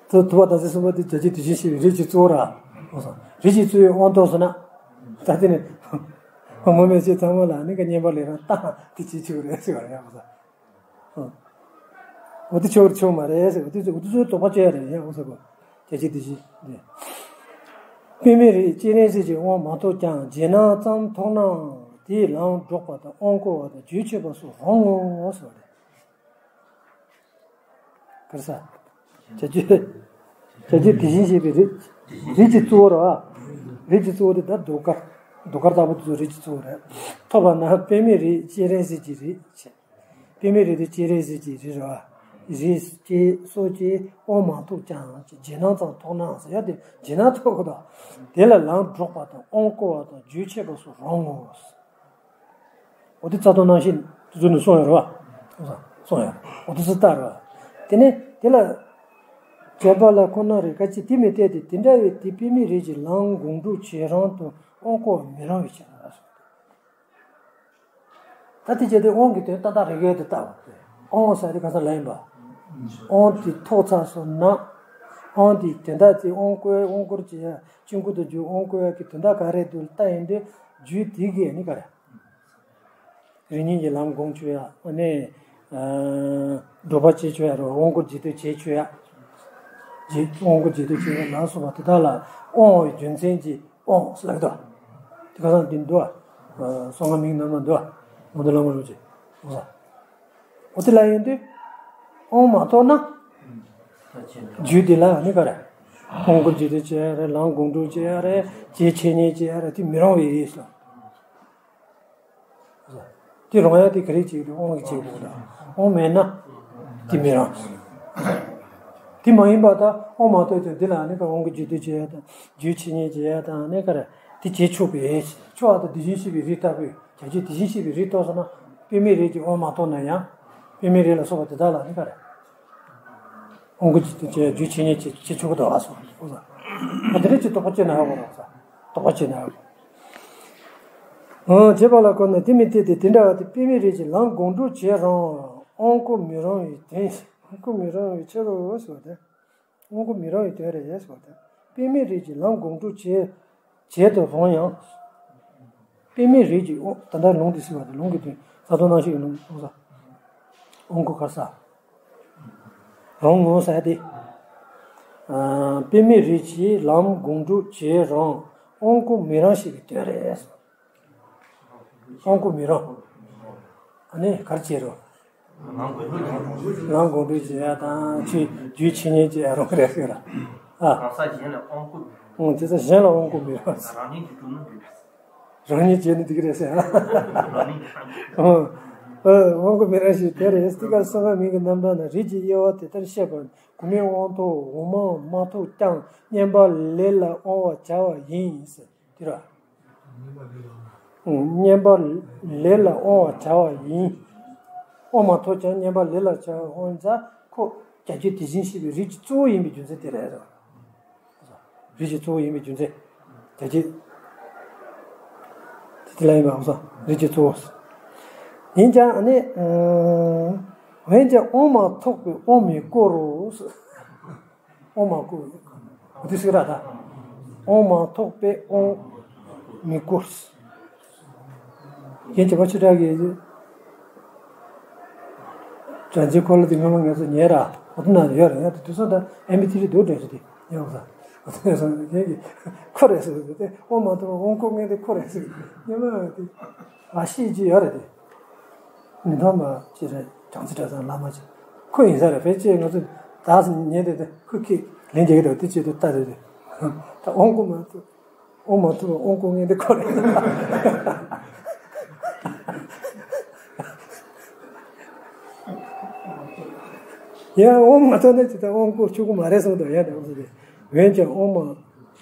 ཐོག་པ་དང་ཚེ་གསུམ་པ་དེ་བྱ་བྱེད་དེ་བཞིན་གཤེགས་པའི་རིགས་ཀྱི་གཙོ་བོ་ར། ཨོ་ཙང་། རིགས་ཀྱི་གཙོ་བོའི་དབང་ཐོབ་སོང་ན། ད་དེ་ནི་ངོ་མ་མེད་ཅེས་ཚང་མ་ལ་ནི་ག་བསྙེན་པ་ལས་རང་བཏང་དེ་བྱེད་ཆོག་རེད་ཟེར་བ་རེད། ཨོ་ཙང་། འོ་དེ་ཆོག་ཆོག་མ་རེད་ཟེར་བ་དེ་ཚོ་འོ་དེ་ཚོའི་དོགས་པ་གཅོད་ཡ་རེད་ཡ། འོ་ཟེར་གོ། བྱ་བྱེད་དེ་བཞིན་དེ། པདྨའི་རིགས་སྤྱན་རས་གཟིགས་ཀྱི་དབང་མ་ཐོབ་ཀྱང་རྗེས་གནང་ཙམ་ཐོབ་ནའང་དེའི་ལམ་སྒྲོག་པ་དང་དབང་བསྐུར་བ་དང་རྒྱུད་ཆད་པ་སོགས་རུང་ངོ་ཟེར་བ་རེད། ག་རེ་ཟེར། བྱ་རྒྱུད། བྱ་རྒྱུད་དེ་བཞིན་གཤེགས་པའི་རིགས། རིགས་ཀྱི་གཙོ་བོ་རེད་བ། རིགས་ཀྱི་གཙོ་བོ་དེ་ད་ཟློས་གར། ཟློས་གར་ལྟ་བུ་དེ་ཚོ་རིགས་ཀྱི་གཙོ་བོ་རེད། ཐོབ་པ་ན་པདྨའི་རིགས་སྤྱན་རས་གཟིགས་ཀྱི་རིགས་བྱས། པདྨའི་རིགས་དེ་སྤྱན་རས་གཟིགས་ཀྱི་རིགས་རེད་བ། རིགས་སྐྱེ་སོགས་ཀྱི་དབང་མ་ཐོབ་ཀྱང་རྗེས་གནང་ཙམ་ཐོབ་ནའང་ཟེར་ཡ་དེ་རྗེས་གནང་ཐོབ་དགོས་དང་། དེ་ལ་ལམ་སྒྲོག་པ་དང་དབང་བསྐུར་བ་དང་རྒྱུད་ཆད་པ་སོགས་རུང་ངོ་། འོ་དེ་རྩ་ལྟ་རྣམ་བཤད་དེ་ཚོ་ནས་གསུངས་ཡོད་རེད་བ། གསུངས་ཡོད། འོ་དེ་ཚོ་ལྟ་རེད་བ། དེ་ནས་དེ་ལ། བྱེད་པ་ལ་ཁོ་ན་རེ་ཁ་ཅིག་དེ་མི་འཐད་དེ། དེ་འདྲ་བའི་དེ་པདྨའི་རིགས་ཀྱི་ལམ་དགོངས་འགྲེལ་བྱེད་རིང་དུ་དབང་བསྐུར་བ་མི་རུང་བའི་ཕྱིར། ད་དེ་བྱས་ཏེ་དབང་གི་དོན་ཏག་ཏག་རེ་རེ་དེ་ལྟ་བ། དབང་ཟེར་དེ་ག་ས་ལ་ཡིན་པ། དབང་དེ་ཐོབ་ཚར་སོང་ན། དབང་དེའི་དོན་དག་དེ་དབང་བསྐུར་དབང་བསྐུར་བྱེད་ཡ་དཀྱིལ་འཁོར་དུ་འཇུག་དབང་བསྐུར་ཡ་གི་དོན་དག་ག་རེ་འདུག་ལྟ་ཡིན་དུས་རྒྱུད་དེ་གས་ནི་ག་རེ། རིགས་གཉིས་ཀྱི་ལམ་དགོངས་བཅུག་ཡ། ཨ་ནི། ཨ། སྒྲུབ་པ་བྱེད་བཅུག་ཡ་རེད། དབང་བསྐུར་རྗེས་ཟློས་བྱེད་བཅུག་ཡ། རྗེས་དབང་བསྐུར་རྗེས་ཟློས་བྱེད་ཡ་ལ་སོགས་པ་དེ་དག་ལ་དབང་བའི་རྒྱུ་མཚན་གྱི་དབང་ཟེར་ལབ་ཀྱི་འདུག་དེ་ག་ས་འདི་འདུག་ཨ། གསང་སྔགས་མིང་རྣམས་ལ་འདུག་ཨ། མང་གཙོ་བླ་མ་རིན་པོ་ཆེ། འོ་ས། འོ་དེ་ལ་ཡིན་དུས། དབང་མ་ཐོབ་ན། རྒྱུད་དེ་ལ་ནི་ག་རེ། དབང་བསྐུར་རྗེས་ཟློས་བྱེད་ཡ་རེད། ལམ་དགོངས་འགྲེལ་བྱེད་ཡ་རེད། རྗེས་འཆད་ཉན་བྱེད་ཡ་རེད། དེ་མི་རུང་བའི་ཡིན་ཟེར། དེ་རུང་ཡ་དེ་ག་རེ་བྱེད་ཀྱི་འདུག་དབང་གིས་བྱེད་དགོས་ད། དབང་མེད་ན། དེ་མི་རུང་། དེ་མ་ཡིན་པ་ད་དབང་མ་ཐོབ་ཀྱང་འདི་ལ་ནི་ག་དབང་གི་རྒྱུད་སྡེ་བྱེད་ཡ་དང་རྒྱུད་འཆད་ཉན་བྱེད་ཡ་དང་ནི་ག་རེ་དེ་བྱེད་ཆོག་པས། ཆོག་པ་དང་དེ་བཞིན་གཤེགས་པའི་རིགས་ལྟ་བུའི་བྱ་རྒྱུད་དེ་བཞིན་གཤེགས་པའི་རིགས་ཐོབ་སོང་ན་པདྨའི་རིགས་ཀྱི་དབང་མ་ཐོབ་ན་ཡང་པདྨའི་རིགས་ལ་སོགས་པ་དེ་དག་ལ་ནི་ག་རེ། དབང་གི་རྒྱུད་སྡེ་བྱེད་ཡ་རྒྱུད་འཆད་ཉན་བྱེད་ཆོག་གི་འདུག་ཨ་སོ། འོ་ས། ཨ་དེ་རེད་ཅེས་དོགས་པ་བཅད་ན་ཡག་པོ་རེད་ས། དོགས་པ་བཅད་ན་ཡག་པོ། ཨང་། བྱས་པ་ལ་བཀོད་ན་དེ་མི་འཐད་དེ། དེ་འདྲ་བ་དེ་དཔེ་མེད་རིགས་ཀྱི་ལམ་སྒོམ་སྒྲུབ་བྱེད་རུང་དབང་བསྐུར་མི་རུང་བའི་དོན། དབང་བསྐུར་མི་རུང་བའི་ཕྱིར་རོ་ཟེར་བ་དེ། དབང་བསྐུར་མི་རུང་བའི་དོན་རེད་ཟེར་བ་དེ། དཔེ་མེད་རིགས་ཀྱི་ལམ་སྒོམ་སྒྲུབ་བྱེད་བྱེད་དུ་རུང་ཡང་། དཔེ་མེད་རིགས་ཀྱི་དབང་། ད་ལྟ་ལུང་དེ་ཟེར་བ་དེ་ལུང་གི་དོན། ས་དོན་རྣམ་བཤད་ཀྱི་ལུང་གསུངས་ས། དབང་བསྐུར་ག་ས། རུང་ངོ་ཟེར་ཏེ། ཨ། དཔེ་མེད་རིགས་ཀྱི་ལམ་སྒོམ་སྒྲུབ་བྱེད་རུང་དབང་བསྐུར་མི་རུང་ཞེས་པའི་དོན་རེད། དབང་བསྐུར་མི་རུང་། ཨ་ནི་ག་རེ་བྱེད་རུང་། ལམ་སྒོམ་སྒྲུབ་བྱེད་ཡ་དང་ཆོས་རྒྱུད་ཆོས་ཉན་བྱེད་ཡ་རུང་རེད་ཟེར་ར། ཨ། གང་ཟག་གཞན་ལ་དབང་བསྐུར་མི་རུང་། ཨང་། དེ་ཚོ་གཞན་ལ་དབང་བསྐུར་མི་རུང་། རང་ཉིད་ཀྱིས་སྒྲུབ་ན་འགྲིག་རང་ཉིད་བྱས་ན་འགྲིག་གི་རེད་ཟེར། ཨ། ཨ། དབང་བསྐུར་མི་རུང་ཞེས་དེ་རེད། ཏི་ཀ་གསུམ་པ་མིང་གི་རྣམ་གྲངས་ན་རིགས་ཀྱི་དབྱེ་བ་དེ་ལྟར་བཤད་པ། གོང་མའི་དབང་ཐོབ་འོག་མ་མ་ཐོབ་ཀྱང་བསྙེན་པ་ལས་ལ་དབང་བར་བྱ་བ་ཡིན་ཟེར་དེ་ར། ཨང་། བསྙེན་པ་ལས་ལ་དབང་བར་བྱ་བ་ཡིན། དབང་མ་ཐོབ་ཀྱང་བསྙེན་པ་ལས་ལ་བྱ་བ་ཡིན་ཙང་ཁོ་བྱ་རྒྱུད་དེ་བཞིན་གཤེགས་པའི་རིགས་ཀྱི་གཙོ་བོ་ཡིན་པའི་རྒྱུ་མཚན་དེ་རེད། རིགས་ཀྱི་གཙོ་བོ་ཡིན་པའི་རྒྱུ་མཚན། བྱ་རྒྱུད་དེ་ལ་ཡིན་པའམ་སོ། རིགས་ཀྱི་གཙོ་བོ། ཡིན་ཀྱང་ཨ་ནི། འོན་ཀྱང་དབང་མ་ཐོབ་པས་དབང་མི་བསྐུར་རོ། དབང་མ་བསྐུར། འོ་དེ་ཟེར་ར་ད། དབང་མ་ཐོབ་པས་དབང་མི་བསྐུར། རྒན་བྱམས་པ་ཆོས་གྲགས་ཀྱིས། སྦྲང་རྩིའི་འཁོར་ལོ་དེ་སྔོན་མ་ངས་ཚོ་ཉན་ར། འོ་དེ་ན་ཡོད་རེད། ཡང་དེ་དུས་ཚོད་ད་ཨེམ་པི་ཐི་རི་འདུག་འདྲ་ཞིག་དེ་ཡོད་ས། འོ་དེ་ནས་སོང་ངས་ཀྱིས་ཁོ་རེད་ཟེར་དུས་དེ་དབང་མ་ཐོབ་པ་དབང་བསྐུར་མཁན་དེ་ཁོ་རེད་ཟེར། སྔོན་མ་དེ་ང་ཤེས་ཀྱི་ཡོད་རེད་དེ། མི་མཐོང་མ་ཅི་རེད། སྦྲང་རྩི་གྲྭ་ཚང་བླ་མ་ཅིག་ཁོ་ཡིན་ས་རེད། ཕལ་ཆེར་ང་ཚོ་ད་ཉན་དེ་དེ་ཁོ་ཁྱེད་ལན་རྒྱག་གི་འདུག་དེ་བྱེད་དུས་ལྟ་དེ་དེ་ད་དབང་བསྐུར་མ་ཐོབ། དབང་མ་ཐོབ་པ་དབང་བསྐུར་མཁན་དེ་ཁོ་རེད། ཡང་དབང་མ་ཐོབ་ན་ཅི་ལྟར་དབང་བསྐུར་ཆོག་གི་མ་རེད་གསུངས་འདུག་ཡང་དེ་འོང་ཟེར་ཏེ། འོན་ཀྱང་དབང་མ་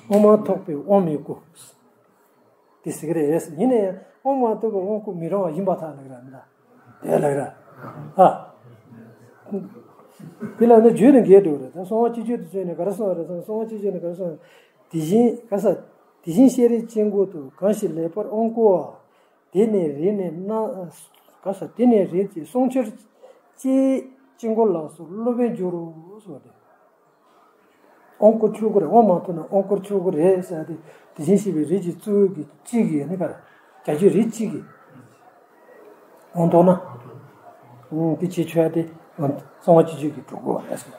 དབང་མ་ཐོབ་པས་དབང་མི་བསྐུར། དེ་ཟེར་གི་རེད། ཡིན་ན་ཡང་དབང་མ་ཐོབ་པ་དབང་བསྐུར་མི་རུང་བ་ཡིན་པར་ཐལ་ལབ་ར་མི་འདྲ། དེ་ལབ་ར། ཨ། དེ་ལ་ནི་བརྗོད་ནས་འགལ་འགྲོ་རེད། ད་གསང་བ་སྤྱི་ཆོས་དེ་བརྗོད་ནས་ག་རེ་གསུངས་རེད་ཟེར་ན། གསང་བ་སྤྱི་ཆོས་ནས་ག་རེ་གསུངས་རེད། དེ་བཞིན་ག་ས། དེ་བཞིན་ཤེས་རིག་དཀྱིལ་འཁོར་དུ། གང་ཞིག་ལེགས་པར་དབང་བསྐུར་བ། དེ་ནི་རིགས་ནི་སྣང་། ག་ས། དེ་ནི་རིགས་ཀྱི་གསུང་ཕྱིར་ཅིག་དཀྱིལ་འཁོར་ལ་སོགས་སློབ་དཔོན་འགྱུར་རོ་ཟེར་བ་དེ། དབང་བསྐུར་ཆོག་གི་རེད། དབང་མ་ཐོབ་ན་དབང་བསྐུར་ཆོག་གི་རེད་ཟེར་ཏེ། དེ་བཞིན་གཤེགས་པའི་རིགས་ཀྱི་གཙོ་བོ་གི་གཅིག་གིས་ནི་ག་རེ། བྱ་རྒྱུད་རིགས་གཅིག་གིས་དབང་ཐོབ་ན། ཨང་། དེ་བྱེད་ཆོག་ཡ་དེ་གསང་བ་སྤྱི་ཆོས་ཀྱིས་གྲུབ་དགོས་པ་རེད་ཟེར།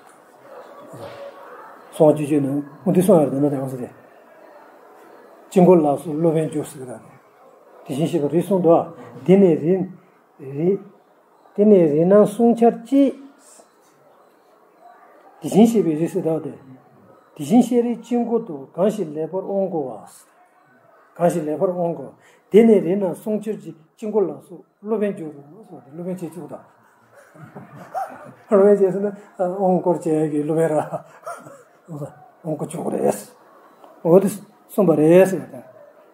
གསང་བ་སྤྱི་ཆོས་ནི་འོ་དེ་གསུངས་ཡོད་རེད། དེ་ནི་དེ་ག་ཟེར་ཏེ། དཀྱིལ་འཁོར་ལ་སོགས་སློབ་དཔོན་འགྱུར་ཟེར་གི་རེད། དེ་བཞིན་གཤེགས་པའི་རིགས་གསུངས་འདུག་དེ་ནི་རིགས་རིགས། དེ་ནི་རིགས་རྣམས་གསུང་འཆར་གཅིག་དེ་བཞིན་གཤེགས་པའི་རིགས་སུ་བདག་སྟེ། དེ་བཞིན་གཤེགས་རིགས་དཀྱིལ་འཁོར་དུ། གང་ཞིག་ལེགས་པར་དབང་བསྐུར་བ། གང་ཞིག་ལེགས་པར་དབང་བསྐུར་བ། དེ་ནི་རིགས་རྣམས་གསུང་འཆར་གཅིག་དཀྱིལ་འཁོར་ལ་སོགས་སློབ་དཔོན་འགྱུར་རོ་ཟེར་བ་དེ། སློབ་དཔོན་བྱེད་ཆོག་དང་། སློབ་དཔོན་བྱེད་ཟེར་ན་དབང་བསྐུར་བྱེད་ཡ་གི་སློབ་དཔོན་ར། དབང་བསྐུར་ཆོག་གི་རེད། འོ་དེ་གསུངས་པ་རེད་ཟེར་བ་དང་།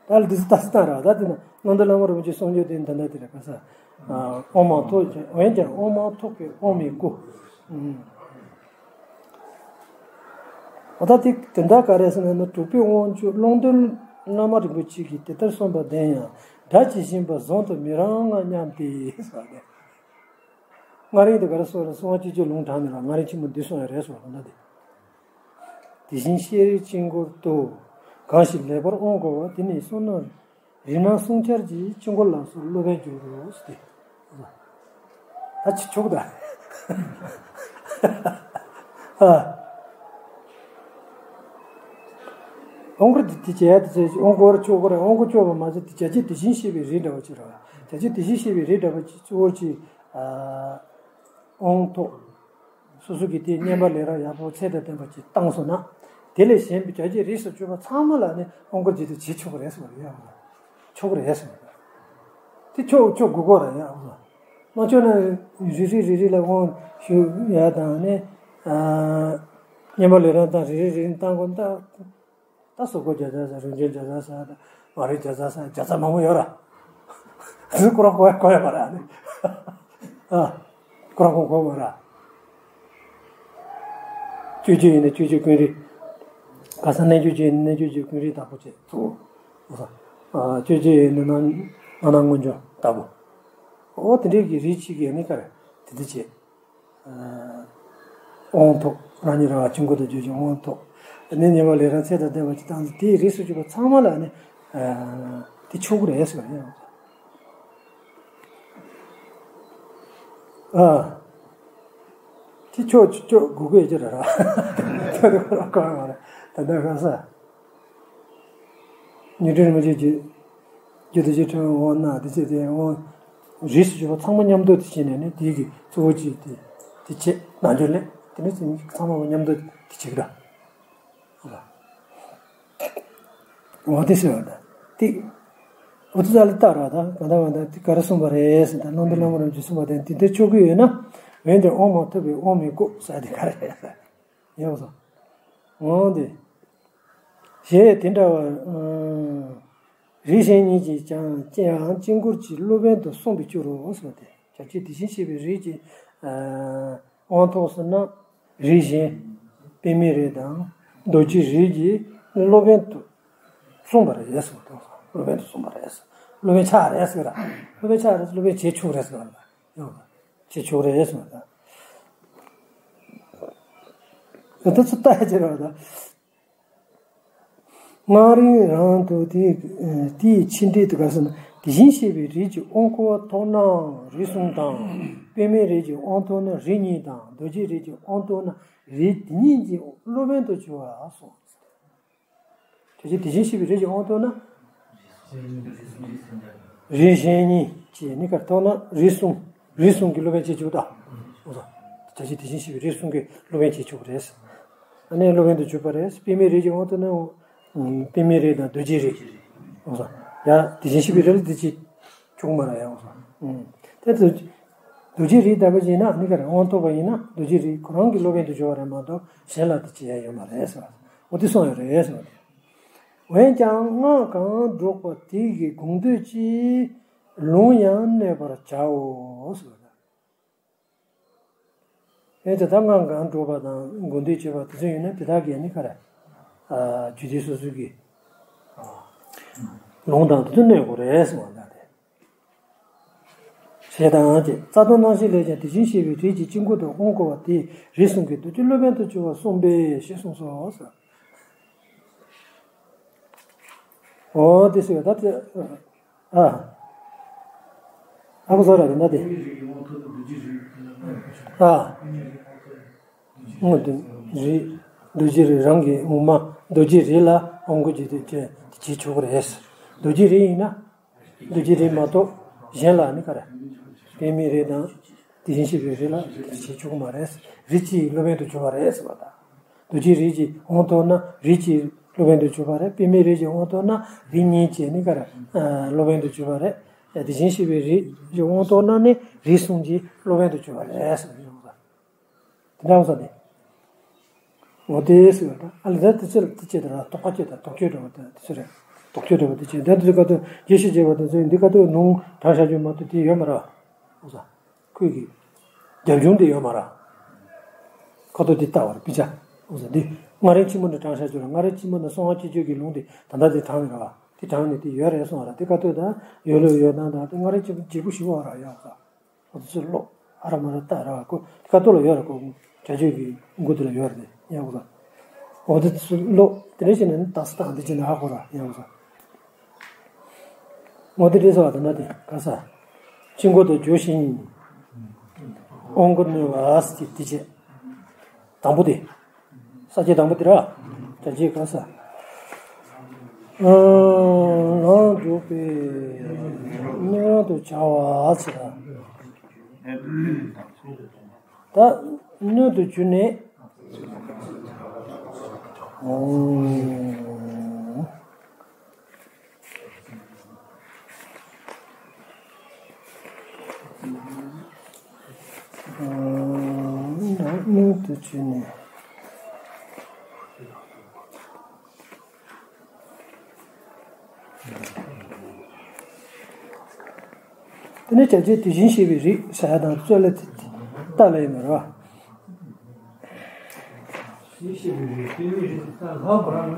ད་ལ་དེ་ཚོ་ལྟ་སྟངས་ར། ད་དེ་ན་གླང་དར་བླ་མ་རིན་པོ་ཆེའི་གསུང་ཆོས་དེ་འདི་འདྲ་དེ་རེད། ག་ས། དབང་མ་ཐོབ་ཀྱང་། འོན་ཀྱང་དབང་མ་ཐོབ་པས་དབང་མི་བསྐུར། ཨུམ། འོ་ད་དེ་དོན་དག་ག་རེ་ཟེར་ན། དྲུག་པའི་དབང་ཕྱུག་ཀློང་རྡོལ་བླ་མ་རིན་པོ་ཆེ་གིས་དེ་ལྟར་གསུངས་པ་བདེན་ཡང་། སྒྲ་ཇི་བཞིན་པ་བཟུང་དུ་མི་རུང་ངམ་སྙམ་སྟེ་ཟེར་བ་དེ། སྔ་རིང་དུ་ག་རེ་གསུངས་རེད། གསང་བ་སྤྱི་ཆོས་ལུང་དྲངས་ནས་ལ། སྔ་རིང་ཆེན་མོ་འདི་གསུངས་ཡོད་རེད་ཟེར་བ་ལ་འདི། དེ་བཞིན་གཤེགས་རིགས་དཀྱིལ་འཁོར་དུ། གང་ཞིག་ལེགས་པར་དབང་བསྐུར་བ། དེ་ནི་གསུང་ནི། རིགས་རྣམས་གསུང་འཆར་གྱིས། དཀྱིལ་འཁོར་ལ་སོགས་སློབ་དཔོན་འགྱུར་རོ་ཟེར་ཏེ། ད་ཅི་ཆོག་ད། ཨ། དབང་བསྐུར་དེ་དེ་བྱས་དེ་བྱས་དབང་བསྐུར་ཆོག་གི་རེད། དབང་བསྐུར་ཆོག་པ་མ་ཟད་དེ་བྱ་རྒྱུད་དེ་བཞིན་གཤེགས་པའི་རིགས་འདྲ་བ་ཅིག་རེད་བ། བྱ་རྒྱུད་དེ་བཞིན་གཤེགས་པའི་རིགས་འདྲ་བ་ཅིག་གཙོ་བོ་ཅིག་ཨ། དབང་ཐོབ། སོ་སོ་གིས་དེ་བསྙེན་པ་ལས་ར་ཡག་པོ་ཚད་དང་ལྡན་པ་ཅིག་བཏང་སོང་ན། དེ་ལས་གཞན་པའི་བྱ་རྒྱུད་རིགས་སུ་གྱུར་པ་ཚང་མ་ལ་ནི་དབང་བསྐུར་བྱེད་དུ་བྱེད་ཆོག་གི་རེད་ཟེར་བ་རེད། ཡང་ཆོག་གི་རེད་ཟེར། དེ་ཆོག་ཆོག་དགོས་ཀྱི་རེད། ཡང་མ་ཆོག་ན་རེ་རེ་རེ་རེ་ལ་དབང་ཞུ་ཡ་དང་ནི། ཨ། བསྙེན་པ་ལས་ར་དང་རེ་རེ་རེ་རེ་བཏང་དགོས་ད། ད་སོག་པོ་བརྒྱ་རྩ་ཟེར། རིན་ཆེན་བརྒྱ་རྩ་ཟེར། མ་རིག་བརྒྱ་རྩ་ཟེར། བརྒྱ་རྩ་མང་པོ་ཡོད་ར། དེ་ཚོ་ཁོ་རང་གོ་ཡ་གོ་ཡ་མ་ར་ནི། ཨ། ཁོ་རང་གོ་གོ་མ་ར། སྤྱོད་བརྒྱུད་ཡིན་ན་སྤྱོད་བརྒྱུད་ཀུན་རིག་ག་ས། རྣལ་འབྱོར་བརྒྱུད་ཡིན་ན་རྣལ་འབྱོར་བརྒྱུད་ཀུན་རིག་དང་པོ་བྱས་ཚུགས། ཨ། སྤྱོད་བརྒྱུད་ཡིན་ན་ནང་ སྣང་སྣང་སྔོན་འཇུག་ལྟ་བུ། འོ་དེ་འདྲའི་གི་རིགས་གཅིག་གིས་ནི་ཀར་དེ་འདྲ་བྱས། དབང་ཐོབ། རང་ཉིད་རང་དབང་། དཀྱིལ་འཁོར་དུ་གྱུར་ཅིང་དབང་ཐོབ། ནི་ཉེ་བར་ལས་རང་ཚད་དང་ལྡན་པ་ཅིག་དང་། དེའི་རིགས་སུ་གྱུར་པ་ཚང་མ་ལ་ནི་དེ་ཆོག་གི་རེད་ཟེར་བ་ཡིན། ཨ། དེ་ཆོག་ཆོག་དགོས་ཀྱི་ཡོད་ཀྱི་རེད་ར། ད་ནི་ཁོ་རང་གོ་ཡོང་བ་རེད། ད་ནི་ཁ་ས། ཉི་སྤྲུལ་རིན་པོ་ཆེ་གིས་རྒྱུད་སྡེ་བཞི་ཁྲིད་དབང་གནང་། དེ་ཚེ་དེ་དབང་རིས་སུ་གྱུར་པ་ཚང་མ་མཉམ་དུ་དེ་བྱས་ནས་ནི་དེའི་གི་གཙོ་བོ་གཅིག་དེ་དེ་བྱས། ནང་ཆོས་ལས་དེ་ནི་ཚང་མ་མཉམ་དུ་དེ་བྱེད་ཀྱི་ར། འོ་དེ་ཟེར་བ་ད་ཏིག་འོ་དེ་ཙ་ལ་བལྟ་ར། ད་ག་ད་ག་ད་དེ་ག་རེ་གསུངས་པ་རེད་ཟེར། ད་ཀློང་རྡོལ་བླ་མ་རིན་པོ་ཆེས་གསུངས་པ་དེ་དེ་འདྲ་ཆོག་གི་ཡོད་ན། འོན་ཏེ་དབང་མ་ཐོབ་པའི་དབང་མི་དགོས་ཟེར་དེ་ག་རེ་རེད་ཟེར། ཡོང་སོང་། འོང་དེ། ཞེས་དེ་འདྲ་བར། རིགས་གཞན་གཉིས་ཀྱིས་ཀྱང་ཡང་དཀྱིལ་འཁོར་གྱི་སློབ་དཔོན་དུ་གསུངས་པའི་སྐྱོ་རོ་ཟེར་བ་སྟེ། བྱ་སྤྱོད་དེ་བཞིན་གཤེགས་པའི་རིགས་ཀྱི་དབང་ཐོབ་ཟེར་ན། རིགས་གཞན་པདྨའི་རིགས་དང་རྡོ་རྗེའི་རིགས་ཀྱི་སློབ་དཔོན་དུ་གསུངས་པ་རེད་ཟེར་བ་དང་། སློབ་དཔོན་དུ་གསུངས་པ་རེད། སློབ་དཔོན་ཆགས་རེད་ཟེར་ར། སློབ་དཔོན་ཆགས་རེད། སློབ་དཔོན་བྱེད་ཆོག་རེད་ཟེར་བ་ལ་ཡོང་། བྱེད་ཆོག་རེད་ཟེར་བ་དང་། ད་ཚོ་ལྟ་ཡ་བྱེད་ར་བ་དང་། སྔགས་རིང་རང་དུ་དེ་དེའི་ཕྱི་འབྲེལ་དུ་ག་ཟེར་ན། དེ་བཞིན་གཤེགས་པའི་རིགས་ཀྱི་དབང་བསྐུར་བ་ཐོབ་ན་རིགས་གསུམ་དང་། པདྨའི་རིགས་ཀྱི་དབང་ཐོབ་ན་རིགས་གཉིས་དང་། རྡོ་རྗེའི་རིགས་ཀྱི་དབང་ཐོབ་ན་རིགས་དེ་ཉིད་ཀྱི་སློབ་དཔོན་དུ་གྱུར་པ་སོགས། དེ་བཞིན་དེ་བཞིན་གཤེགས་པའི་རིགས་ཀྱི་དབང་ཐོབ་ན། རིགས་གཞན་གཉིས་ཀྱི་ནི་ཀར་ཐོབ་ན་རིགས་གསུམ། རིགས་གསུམ་གྱི་སློབ་དཔོན་བྱེད་ཆོག་ད། འོ་ད། བྱ་སྤྱོད་དེ་བཞིན་གཤེགས་པའི་རིགས་གསུམ་གྱི་སློབ་དཔོན་བྱེད་ཆོག་གི་རེད། ཨ་ནི་སློབ་དཔོན་དུ་གྱུར་པ་རེད། པདྨའི་རིགས་ཀྱི་དབང་ཐོབ་ན། པདྨའི་རིགས་དང་རྡོ་རྗེའི་རིགས། འོ་ད། ཡ་དེ་བཞིན་གཤེགས་པའི་རིགས་ལ་དེ་བྱེད་ཆོག་མ་རེད་ཡ། འོ་ད། དེ་ཚོ། རྡོ་རྗེ་རིགས་ལྟ་བུ་ཡིན་ན་ནི་ག་རེ། དབང་ཐོབ་པ་ཡིན་ན་རྡོ་རྗེ་རིགས་ཁོ་རང་གི་སློབ་དཔོན་དུ་གྱུར་པ་རེད་མ་གཏོགས་གཞན་ལ་དེ་བྱེད་ཡ་ཡོད་མ་རེད་ཟེར་བ། འོ་དེ་གསུངས་ཡོད་རེད་ཟེར་བ། འོན་ཀྱང་སྔགས་གང་སྒྲོགས་པ་དེ་གི་དགོངས་འདུས་ཀྱི་ལུང་ཡང་གནས་པར་བྱའོ་ཟེར་བ། འོན་ཀྱང་ད་སྔགས་གང་སྒྲོགས་པ་དང་དགོངས་འདུས་བྱས་པ་དེ་ཚོ་ཡིན་ན་དེ་དག་གིས་ནི་ག་རེ། རྒྱུད་སྡེ་སོ་སོ་གི་ལུང་དང་དེ་ཚོ་གནས་དགོས་རེད་ཟེར་བ་ལ་རེད། ཞེས་དང་ཅེས། རྩ་ལྟུང་རྣམ་བཤད་ལས་ཀྱང་དེ་བཞིན་གཤེགས་པའི་རིགས་ཀྱི་དཀྱིལ་འཁོར་དུ་དབང་བསྐུར་བ་དེ་རིགས་གསུམ་གྱི་རྡོ་རྗེ་སློབ་དཔོན་དུ་གྱུར་པར་གསུངས་པས་ཞེས་གསུངས་སོ། འོ་དེ་ཟེར་བ་ད་དེ། ཨ། ཨ་ཁུ་ཟོ་ར་རེད་ན་དེ། ཨ། དངོས་དེ་རིགས། རྡོ་རྗེ་རིགས་རང་གི་དབུ་མ་རྡོ་རྗེ་རིགས་ལ་དབང་བསྐུར་བྱེད་དུ་བྱེད་བྱེད་ཆོག་གི་རེད། རྡོ་རྗེ་རིགས་ཡིན་ན། རྡོ་རྗེ་རིགས་མ་གཏོགས་གཞན་ལ་ནི་ག་རེ། པདྨའི་རིགས་དང་། དེ་བཞིན་གཤེགས་པའི་རིགས་ལ་དེ་བྱེད་ཆོག་གི་མ་རེད། རིགས་གཅིག་སློབ་དཔོན་དུ་གྱུར་པ་རེད་ཟེར་བ་དང་། རྡོ་རྗེ་རིགས་ཀྱི་དབང་ཐོབ་ན་རིགས་གཅིག་སློབ་དཔོན་དུ་གྱུར་པ་རེད། པདྨའི་རིགས་ཀྱི་དབང་ཐོབ་ན་རིགས་གཉིས་ཀྱི་ནི་ག་རེ། སློབ་དཔོན་དུ་གྱུར་པ་རེད། དེ་བཞིན་གཤེགས་པའི་རིགས་ཀྱི་དབང་ཐོབ་ན་ནི་རིགས་གསུམ་གྱི་སློབ་དཔོན་དུ་གྱུར་པ་རེད་ཟེར་བ་དང་། དེ་འདྲ་བ་ས་དེ། འོ་དེ་ཟེར་བ་དང་། ཨ་ལས་ད་དེ་ཚོ་ལ་དེ་བྱས་དེ་ར་དོགས་པ་བཅད་དང་དོགས་གཅོད་འདྲ་བ་དང་དེ་ཚོ་རེད། དོགས་གཅོད་འདྲ་བ་དེ་བྱས། ད་དེ་ཚོ་ཁ་ཐུག་རྒྱས་བཤད་བྱས་པ་དང་ཚོ་འདི་ཁ་ཐུག་ལུང་དྲངས་བཞག་རྒྱུ་མ་གཏོགས་དེ་ཡོད་མ་རེད། འོ་ས། ཁོས་ཀྱི་རྒྱབ་ལྗོངས་དེ་ཡོད་མ་རེད། ཁ་ཐུག་དེ་ལྟ་བར་དཔེ་ཆ། འོ་ས་འདི་སྔགས་རིང་ཆེན་མོ་འདྲ་དྲངས་བཞག་རྒྱུ་རེད། སྔགས་རིང་ཆེན་མོ་འདྲ་གསང་བ་སྤྱོད་བརྗོད་ཀྱི་ལུང་དེ་ད་ལྟ་དེ་དྲངས་ནས་རེད་བ། དེ་དྲངས་ནས་དེ་ཡོད་རེད་གསུངས་པ་རེད། དེ་ཁ་ཐུག་ད་ཡོད་ལོ་ཡོད་ན་ད་དེ་སྔགས་རིང་ཆེན་མོ་བརྗེ་པོ་ཞིག་བ་ར་ཡོད་ས། ཁོ་ཚོས་ཀློག་ཨ་ར་མ་ར་ལྟ་ར་བ་ཁོ་ཁ་ཐུག་ལ་ཡོད་ར་ཁོ་བྱ་སྤྱོད་ཀྱི་མགོ་དེ་ལ་ཡོད་ར་དེ་ཡང་གོ་ས། འོ་དེ་ཚོས་ཀློག་དེ་འདྲ་བྱས་ནས་ནི་དག་ས་དང་དེ་བྱས་ནས་ཧ་གོ་ར་ཡང་གོ་ས། འོ་དེ་འདྲ་ཟེར་བ་དེ་འདྲ་དེ་ག་ས། དཀྱིལ་འཁོར་དུ་གྱུར་ཞིང་། དབང་བསྐུར་ནུས་པ་ཟེར་དེ་བྱས། དང་པོ་དེ། ས་བཅད་དང་པོ་དེ་ར། བྱ་བྱེད་ག་ས། ལམ་སྒྲུབ་པའི་སྣོད་རུང་དུ་བྱ་བ་ཟེར། ད་སྣོད་དུ་གྱུར་ནས། ཨོ། སྣོད་དུ་གྱུར་ནས། དེ་ནས་བྱ་བྱེད་དེ་བཞིན་གཤེགས་པའི་རིགས་ཟེར་ཡ་དང་རྩོད་ལ་དེ་ལྟ་ལ་ཡིན་མ་རེད་བ། དེ་བཞིན་གཤེགས་པའི་རིགས་དེ་ནི་རིགས་ལྷག་པར་ཨ།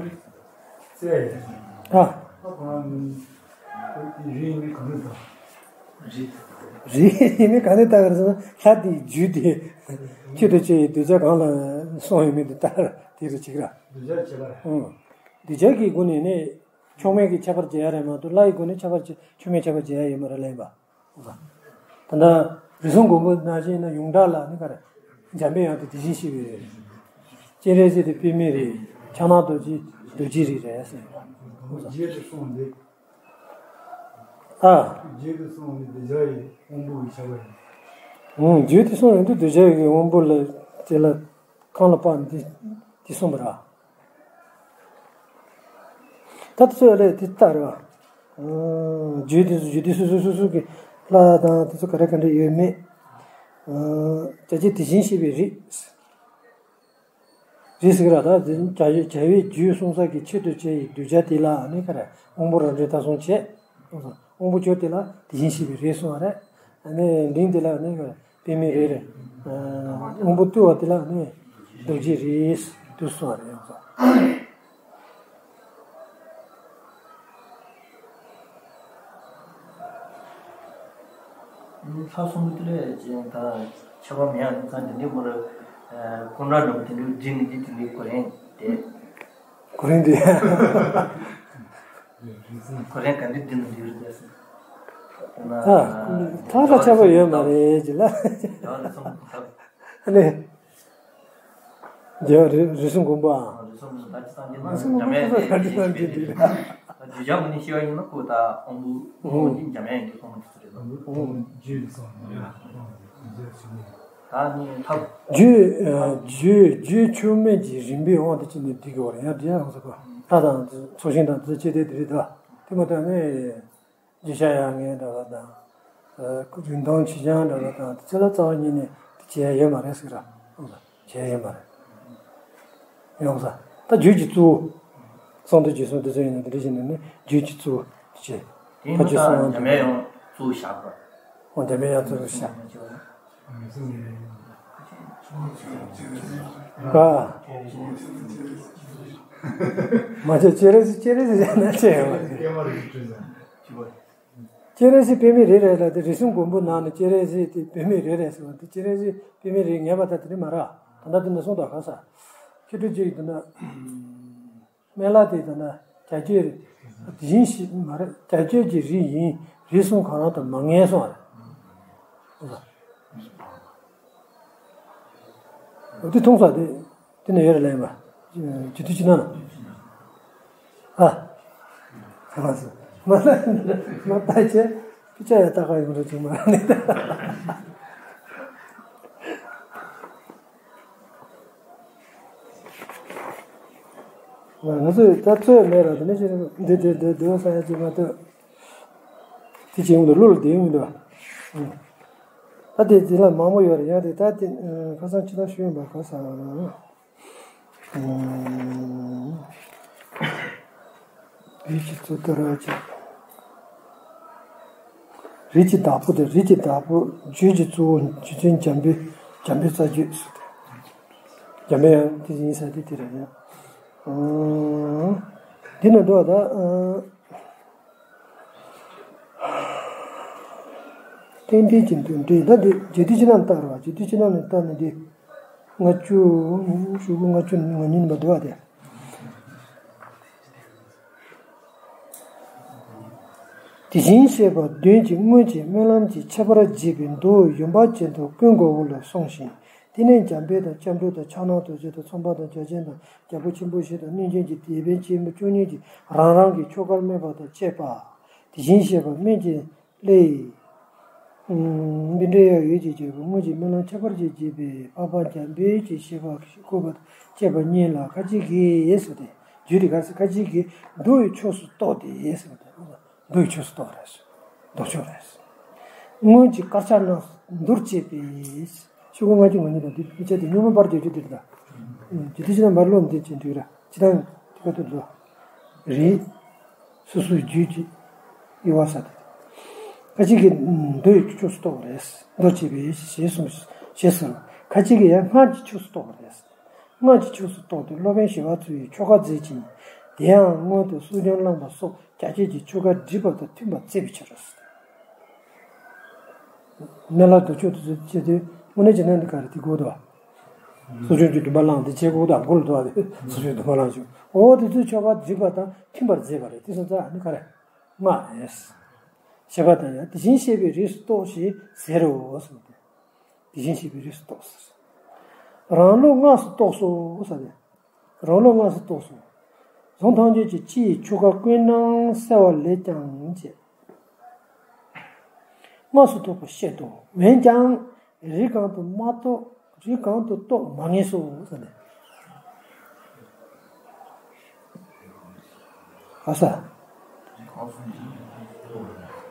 རིགས་ཡིན་མིན་གང་ནས་ལྟ། རིགས་ཡིན་མིན་གང་ནས་ལྟ་བར་སོང་ན་ལྷ་དེའི་རྒྱུད་དེ། ཆེད་དུ་བྱས་ཡི་གདུལ་བྱ་གང་ལ་སོང་ཡོད་མིན་དུ་ལྟ་དེ་རུ་ཆིག་ར། གདུལ་བྱ་བྱེད་པ་རེད། ཨང་། གདུལ་བྱ་གི་སྒོ་ནས་ནི་མཆོག་དམན་གྱི་ཁྱད་པར་འབྱེད་ཡ་རེད་མ་གཏོགས་ལྷ་ཡི་སྒོ་ནས་ཁྱད་པར་འབྱེད་མཆོག་དམན་ཁྱད་པར་འབྱེད་ཡ་ཡོད་མ་རེད་ལབ་ཡིན་པ། ད་ལྟ་རིགས་གསུམ་མགོན་པོ་ནང་བཞིན་ན་ཡོངས་གྲགས་ལ་ནི་ག་རེ། འཇམ་པའི་དབྱངས་དེ་དེ་བཞིན་གཤེགས་པའི་རིགས་རེད། སྤྱན་རས་གཟིགས་དེ་པདྨའི་རིགས། ཕྱག་ན་རྡོ་རྗེ་རྡོ་རྗེའི་རིགས་རེད་ཟེར། རྗེས་སུ་སོང་སྟེ། ཨ། རྗེས་སུ་སོང་སྟེ་གདུལ་བྱ་ཡི་དབང་པོ་ཡི་ཁྱབ་པ་ཡིན། ཨང་། རྗེས་དུ་སོང་ཡོང་དུས་གདུལ་བྱ་ཡི་དབང་པོ་ལ་དེ་ལ་གང་ལ་དཔག་ནས་དེ་གསུངས་པ་རེད། ད་དེ་ཚོ་ལས་དེ་ལྟར་བ། རྒྱུད་དེ་ཚོ་རྒྱུད་སྡེ་སོ་སོ་སོ་སོ་གི་ལྷ་དང་དེ་ཚོ་ག་རེ་ག་འདྲ་ཡོད་མེད། བྱ་བྱེད་དེ་བཞིན་གཤེགས་པའི་རིགས། རིགས་ཟེར་གི་ར་ད་དེ་བྱ་བྱ་བའི་རྒྱུད་གསུང་ས་གི་ཆེད་དུ་བྱས་ཡི་གདུལ་བྱ་དེ་ལ་ནི་ག་རེ་དབང་པོ་རབ་འབྱེད་ལྟ་སོང་བྱས། དབང་པོ་བཅུ་དེ་ལ་དེ་བཞིན་གཤེགས་པའི་རིགས་གསུང་བ་རེད། ཨ་ནི་འབྲིང་དེ་ལ་ནི་ག་རེ། པདྨའི་རིགས་རེད། དབང་པོ་རྟུལ་བ་དེ་ལ་ནི་རྡོ་རྗེའི་རིགས་དུ་གསུངས་པ་རེད་ཡོངས་སུ། ལྷ་གསུམ་པོ་དེ་ལས་ཅན་ད་ཁྱད་པར་མེད་ཡང་ཚང་དེ་འདྲའི་མོ་རེད། ཀུན་ར་འདྲ་པོ་དེ་འདྲའི་འདྲི་ནི་འདི་དེ་འདྲའི་གོ་རིང་དེ། གོ་རིང་དེ། གོ་རིང་ག་འདྲའི་འདི་ནི་འདི་རེད་ཟེར། ཨ། ཐག་ལ་ཆགས་པ་ཡོད་མ་རེད་ཅེས་ལ། ཨ་ནི། རྒྱལ་བ་རི་རི་སུམ་མགོན་པོའམ། རི་སུམ་མགོན་པོ་ད་ཅི་སང་འདི་ན་འཇམ་དབྱངས་ཀྱི་ཞེས་པའི་དུས་ད་རྒྱུད་བྱ་མུ་ནི་ཤེས་པ་ཡིན་ན་ཁོ་ད་དབང་པོ་དབང་པོ་འདི་འཇམ་དབྱངས་ཀྱི་དབང་པོ་དེ་ཚོ་རེད་ད། རྒྱུད་སོང་ཡ། ད་ནི་ཐབས། རྒྱུད་རྒྱུད་རྒྱུད་མཆོག་དམན་གྱི་རིམ་པའི་དབང་དུ་བྱས་ནས་བསྡུས་དགོས་པ་རེད་ཡང་འདི་ཡང་ཟེར་གོ་ད་དང་ཚོགས་ཞིང་དང་དེ་ཚོ་ཆེ་དེ་དེ་རེད་ད། དེ་མ་ཐག་ནས། རྒྱུ་ཆ་ཡང་ངན་འདྲ་བ་དང་། རིན་ཐང་ཆེ་ཆུང་འདྲ་བ་དང་དེ་ཚོ་ལ་རྩ་བ་ཉིད་ནས་དེ་བྱས་ཡོད་མ་རེད་ཟེར་ར། བྱས་ཡོད་མ་རེད། ཡོང་ས་ད་རྒྱུད་ཀྱི་གཙོ་བོ། གསང་འདུས་རྒྱུད་གསུམ་དེ་ཚོ་ཡིན་ན་དེ་འདྲ་བྱས་ནས་ནི་རྒྱུད་ཀྱི་གཙོ་བོ་དེ་བྱས། དེ་ད་མི་རྒྱུད་གསང་བ་འདི་འཇམ་དབྱངས་གཙོ་བོ་བཞག་པ། འོ་འཇམ་དབྱངས་གཙོ་བོ་བཞག་ག་མ་བྱས་སྤྱན་རས་གཟིགས་སྤྱན་རས་གཟིགས་བྱས་ན་བྱས་ཡོད་མ་རེད། སྤྱན་རས་གཟིགས་པདྨའི་རིགས་རེད་ལ་དེ་རིགས་གསུམ་མགོན་པོ་ནང་ནས་སྤྱན་རས་གཟིགས་དེ་པདྨའི་རིགས་རེད་ཟེར་བ་དེ་སྤྱན་རས་གཟིགས་པདྨའི་རིགས་ངེས་པ་ད་དེ་རིགས་མ་རེད། ད་ལྟ་དེ་འདྲ་གསུངས་དང་ག་ས། ཁྱེད་ཚོ་གཅིག་དེ་འདྲ། སྨན་བླ་དེ་ད་ལྟ་བྱ་རྒྱུད་རེད། དེ་བཞིན་ཞིག་མ་རེད་བྱ་རྒྱུད་ཀྱི་རིགས་ཡིན་རིགས་གསུམ་གང་རུང་དུ་མ་ངེས་སོང་བ་རེད། འོ་དེ་མཐོང་ས་དེ། དེ་ནས་ཡོད་རེད་ལན་པ། ཇི་ཏི་ཅི་ན། ཨ། ཁ་ལག་སོ། མ་ལ་མ་ལྟ་ཆེ། ཕི་ཆ་ཡ་ལྟ་ག་ཡོང་རེད་ཅུང་མ་ནི། ང་ཚོས་ད་ཚོད་མེད་ར་དེ་ནས་ཅི་འདི་འདི་འདི་འདི་ས་ཡ་ཅི་མ་ལྟོས། དེ་ཅི་ཡོང་འདུག་ལུ་ལ་དེ་ཡོང་འདུག་ད་དེ་དེ་ལ་མང་པོ་ཡོད་རེད་ཡ་དེ་ད་དེ་ཁ་སང་ཅི་ལ་ཞུ་ཡོང་པ་ཁ་སང་། རིགས་ཀྱི་གཙོ་དེ་ར་ཅིག་རིགས་ཀྱི་བདག་པོ་དེ་རིགས་ཀྱི་བདག་པོ་རྒྱུད་ཀྱི་གཙོ་བོ་རྒྱུ་མཚན་འཇམ་པའི་འཇམ་པའི་རྩ་རྒྱུད་ཟེར་ཏེ། འཇམ་པའི་དབྱངས་དེ་ཡིན་ས་དེ་དེ་རེད་ཡ། འདི་ནི་འགྲོ་བ་དང་། རྟེན་འབྲེལ་གྱི་འདུ་འབྲེལ་ད་འདི་རྒྱུད་སྡེ་ཕྱི་ནང་ལྟར་བ་རྒྱུད་སྡེ་ཕྱི་ནང་ནས་ལྟར་ནས་འདི། ལྔ་བཅུ། ཤོག་གུ་ལྔ་བཅུ་ང་གཉིས་ནས་མ་འདུག་བ་དེ། དེ་བཞིན་གཤེགས་པ་བདུན་གྱིས་སྔོན་གྱི་སྨོན་ལམ་གྱི་ཁྱད་པར་འབྱེད་པའི་མདོ་ཡོན་པ་ཅན་དུ་ཀུན་དགའ་བོ་ལ་གསུངས་ཤིང་། དེ་ནས་འཇམ་དཔལ་དང་སྐྱབས་འགྲོ་དང་ཕྱག་ན་རྡོ་རྗེ་དང་ཚངས་པ་དང་བརྒྱ་བྱིན་དང་རྒྱལ་པོ་ཆེན་པོ་བཞི་དང་གནོད་སྦྱིན་གྱི་སྡེ་དཔོན་ཆེན་པོ་བཅུ་གཉིས་ཀྱིས་རང་རང་གི་ཆོ་གར་སྨོད་པ་དང་བཅས་པ། དེ་བཞིན་གཤེགས་པ་སྨན་གྱི་ལས། འདི་འདྲའི་ཡང་ཡོད་ཅེས་བརྗོད་པའི་སྔོན་གྱི་སྨོན་ལམ་ཁྱད་པར་ཅན་འབྱེད་པའི་འཕགས་པ་འཇམ་དཔལ་གྱི་བཞེད་པ་བཀོད་པ་དང་བཅས་པ་གཉིས་ལ་ཁ་ཅིག་གིས་ཟེར་ཏེ། རྒྱུད་དེ་ག་ཟེར་ཁ་ཅིག་གིས་མདོ་ཡི་ཕྱོགས་སུ་གཏོགས་ཏེ་ཟེར་བ་དང་། མདོ་ཡི་ཕྱོགས་སུ་གཏོགས་རེད། མདོ་ཕྱོགས་རེད། སྔོན་གྱི་དཀར་ཆག་རྣམས་མདོར་བཅད་པའི། ཤོག་གུ་ལྔ་བཅུ་ང་གཉིས་དང་འདི་མི་ཆ་དེ་སྔོན་མ་པར་བརྒྱད་ཅུ་འདིར་དང་། ཇི་ལྟར་ཕྱི་ནང་མར་ལོག་འདི་ཅན་འདུག་ར་ཅི་དང་དེ་ག་ཏུ་འདུག་རེད། སོ་སོའི་རྒྱུད་ཀྱི་དབྱེ་བ་ས་དེ། ཁ་ཅིག་གིས་མདོ་ཡི་ཕྱོགས་སུ་གཏོགས་པ་རེད། མདོར་བྱས་པའི་ཞེས་གསུངས་ཞེས་ཟེར་བ། ཁ་ཅིག་གིས་ཡང་སྔགས་ཀྱི་ཕྱོགས་སུ་གཏོགས་པ་རེད། སྔགས་ཀྱི་ཕྱོགས་སུ་གཏོགས་ཏེ་སློབ་དཔོན་ཞི་བ་འཚོ་ཡི་ཆོ་ག་མཛད་ཅིང་ དེ་ཡང་སྔོན་དུ་གསོ་སྦྱོང་བླངས་པ་སོགས་བྱ་སྤྱོད་ཀྱི་ཆོ་ག་སྒྲིབ་པ་དང་མཐུན་པར་བྱེད་པའི་ཕྱིར་རོ། སྨན་བླ་དུག་མཆོག་དེ་ཚོ་བྱེད་དུས་དངོས་གནས་བྱས་ན་འདི་ག་རེ་དེ་དགོས་འདུག་གསོ་སྦྱོང་གི་སྒྲིབ་པ་བླངས་ཏེ་བྱེད་དགོས་འདུག་མགོ་ལ་འདུག་བ་དེ་གསོ་སྦྱོང་སྒྲིབ་པ་བླངས་བྱུང་། འོ་དེ་ཚོའི་ཆོ་ག་སྒྲིབ་པ་དང་མཐུན་པར་བྱེད་པ་རེད། དེ་སོང་ཙང་ནི་ག་རེ་སྔགས་རེད། ཞེས་པ་དང་ཡང་དེ་བཞིན་གཤེགས་པའི་རིགས་སུ་གཏོགས་ཞེས་ཟེར་རོ་གསུངས་ཏེ། དེ་བཞིན་གཤེགས་པའི་རིགས་སུ་གཏོགས་ཟེར། རང་ལུགས་སྔགས་སུ་གཏོགས་སོ་ཟེར་ནས། རང་ལུགས་སྔགས་སུ་གཏོགས་སོ། གཟུངས་ཐམས་ཅད་ཀྱི་སྤྱི་ཡི་ཆོ་ག་ཀུན་སྣང་གསལ་བ་ལས་ཀྱང་ཅེས། སྔགས་སུ་གཏོགས་པ་བཤད་དོ། འོན་ཀྱང་རིགས་གང་དུ་མ་གཏོགས། རིགས་གང་དུ་གཏོགས་མ་ངེས་སོ་ཟེར་ནས། ཨ་ས།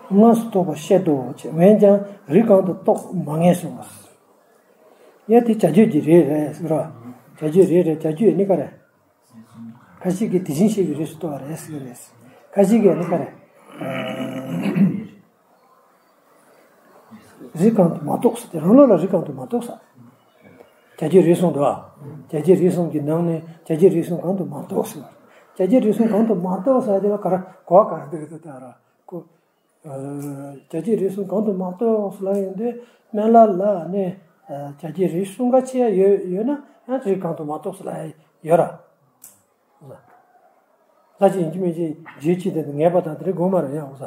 སྔགས་སུ་གཏོགས་པ་བཤད་དོ་ཅེས། འོན་ཀྱང་རིགས་གང་དུ་གཏོགས་མ་ངེས་སོ། ཡ་དེ་བྱ་རྒྱུད་ཀྱི་རིགས་རེད་ཟེར་རོ། བྱ་རྒྱུད་རིགས་རེད། བྱ་རྒྱུད་ནི་ག་རེ། ཁ་ཅིག་གིས་དེ་བཞིན་གཤེགས་པའི་རིགས་སུ་གཏོགས་པ་རེད་ཟེར་གི་རེད། ཁ་ཅིག་གིས་ནི་ག་རེ། རིགས་གང་དུ་མ་གཏོགས་ཟེར་ཏེ་རང་ལུགས་ལ་རིགས་གང་དུ་མ་གཏོགས་ཟེར། བྱ་རྒྱུད་རིགས་གསུམ་དུ་བ། བྱ་རྒྱུད་རིགས་གསུམ་གྱི་ནང་ནས་བྱ་རྒྱུད་རིགས་གསུམ་གང་དུ་མ་གཏོགས་ཟེར། བྱ་རྒྱུད་རིགས་གསུམ་གང་དུ་མ་གཏོགས་ཟེར་ཏེ་ག་རེ་གོ་བ་ག་རེ་འདུག་ཟེར་ཏེ་ར་ཁོ། བྱ་རྒྱུད་རིགས་གསུམ་གང་དུ་མ་གཏོགས་ལབ་ཡོང་དུས་སྨན་བླ་ལ་ནི་བྱ་རྒྱུད་རིགས་གསུམ་ཀ་ཆེ་ཡོད་ཡོད་ན་ཡང་རིགས་གང་དུ་མ་གཏོགས་ལབ་ཡོད་ར། ལྷ་ཅིག་ཡིན་གཅིག་མིན་གཅིག་རྒྱུད་གཅིག་དེ་ངེས་པ་དང་དེ་རིགས་དགོས་མ་རེད་ཡང་འོ་ས།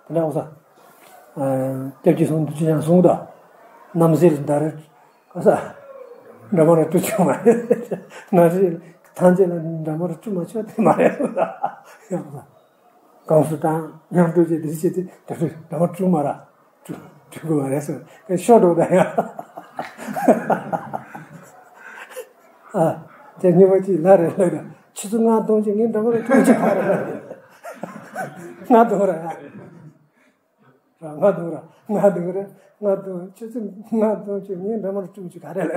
དེ་འདྲ་འོ་ས། སྐྱབས་རྗེ་གསུང་དུ་ཅི་ཡང་གསུང་དང་། རྣམ་སྲས་ལ་ཟླ་རེ་ག་ས། འདྲ་མ་རེ་བཀྲུ་ཆོག་མ་རེད། རྣམ་སྲས་ཐམས་ཅད་ལ་འདྲ་མ་རེ་བཀྲུ་མ་ཆོག་དེ་མ་རེད་འོ་ས། ཡང་འོ་ས། གང་སུ་དང་མཉམ་དུ་བྱས་དེ་བྱས་ཏེ་དེ་ཚོས་འདྲ་མ་བཀྲུ་མ་ར་བཀྲུ་བཀྲུ་དགོས་པ་རེད་ཟེར་ཤོག་འགྲོ་ད་ཡང་། ཨ་དེ་ཉི་མ་གཅིག་ལ་རེ་ལ་ཆུ་ཚོད་ལྔ་གཏོང་ཆེད་ངས་འདྲ་མ་ར་བཀྲུ་ཆེད་ག་རེ་ལ་ལྔ་གཏོང་ར་ཡ། ལྔ་གཏོང་ར་ལྔ་གཏོང་ར་ལྔ་གཏོང་ཆུ་ཚོད་ལྔ་གཏོང་ཆེད་ངས་འདྲ་མ་ར་བཀྲུ་ཆེད་ག་རེ་ལ།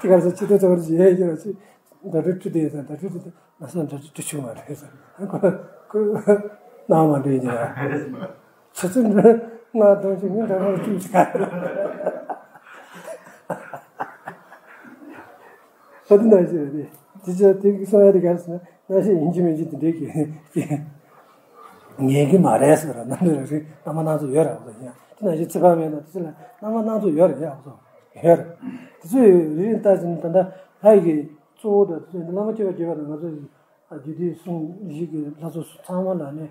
དེ་ག་ཚོད་ཆུ་ཚོད་ཚོད་རེ་ཡས་ཡོད་ཅིག་འདྲ་བཀྲུ་བཀྲུ་དེ་ཡིན་ས་འདྲ་བཀྲུ་དེ་དེ། ང་ཚོ་འདྲ་བཀྲུ་ཆུང་བ་རེད་ཟེར། ཁོ་ཁོ་སྣང་མ་འདྲེས་ཀྱི་ར། ཆུ་ཚོད་ལྔ་གཏོང་ཆེད་ངས་འདྲ་མ་ར་བཀྲུ་ཆེད་ག་རེ་ལ། ཨ་དེ་འདྲ་ཞིག་རེད། དེ་ཚོ་དེ་གི་གསུང་ཡ་དེ་ག་རེ་ཟེར་ན་རྣམ་ཤེས་ཡིན་གཅིག་མིན་གཅིག་དེ་འདྲའི་གི་ངེས་ཀྱི་མ་རེད་ཟེར་ར། རྣམ་པ་རེ་རེ་རྣམ་པ་སྣ་ཚོགས་ཡོད་ར་འོ་ཡ། དེ་ནང་བཞིན་ཚེ་དཔག་མེད་དང་དེ་ཚོ་ལ་རྣམ་པ་སྣ་ཚོགས་ཡོད་ར་ཡ་འོ་ཡོད་ར། དེ་ཚོ་ཡོད་རེད་ད་ཟེར་ན་ད་ལྟ་ལྷ་ཡི་གི་གཙོ་བོ་དང་དེ་ཚོ་བླ་མ་སྐྱེ་བ་བརྒྱད་པ་དང་ང་ཚོ་རྒྱུད་སྡེ་གསུམ་བཞི་གི་ལྷ་ཚོགས་ཚང་མ་ལ་ནི།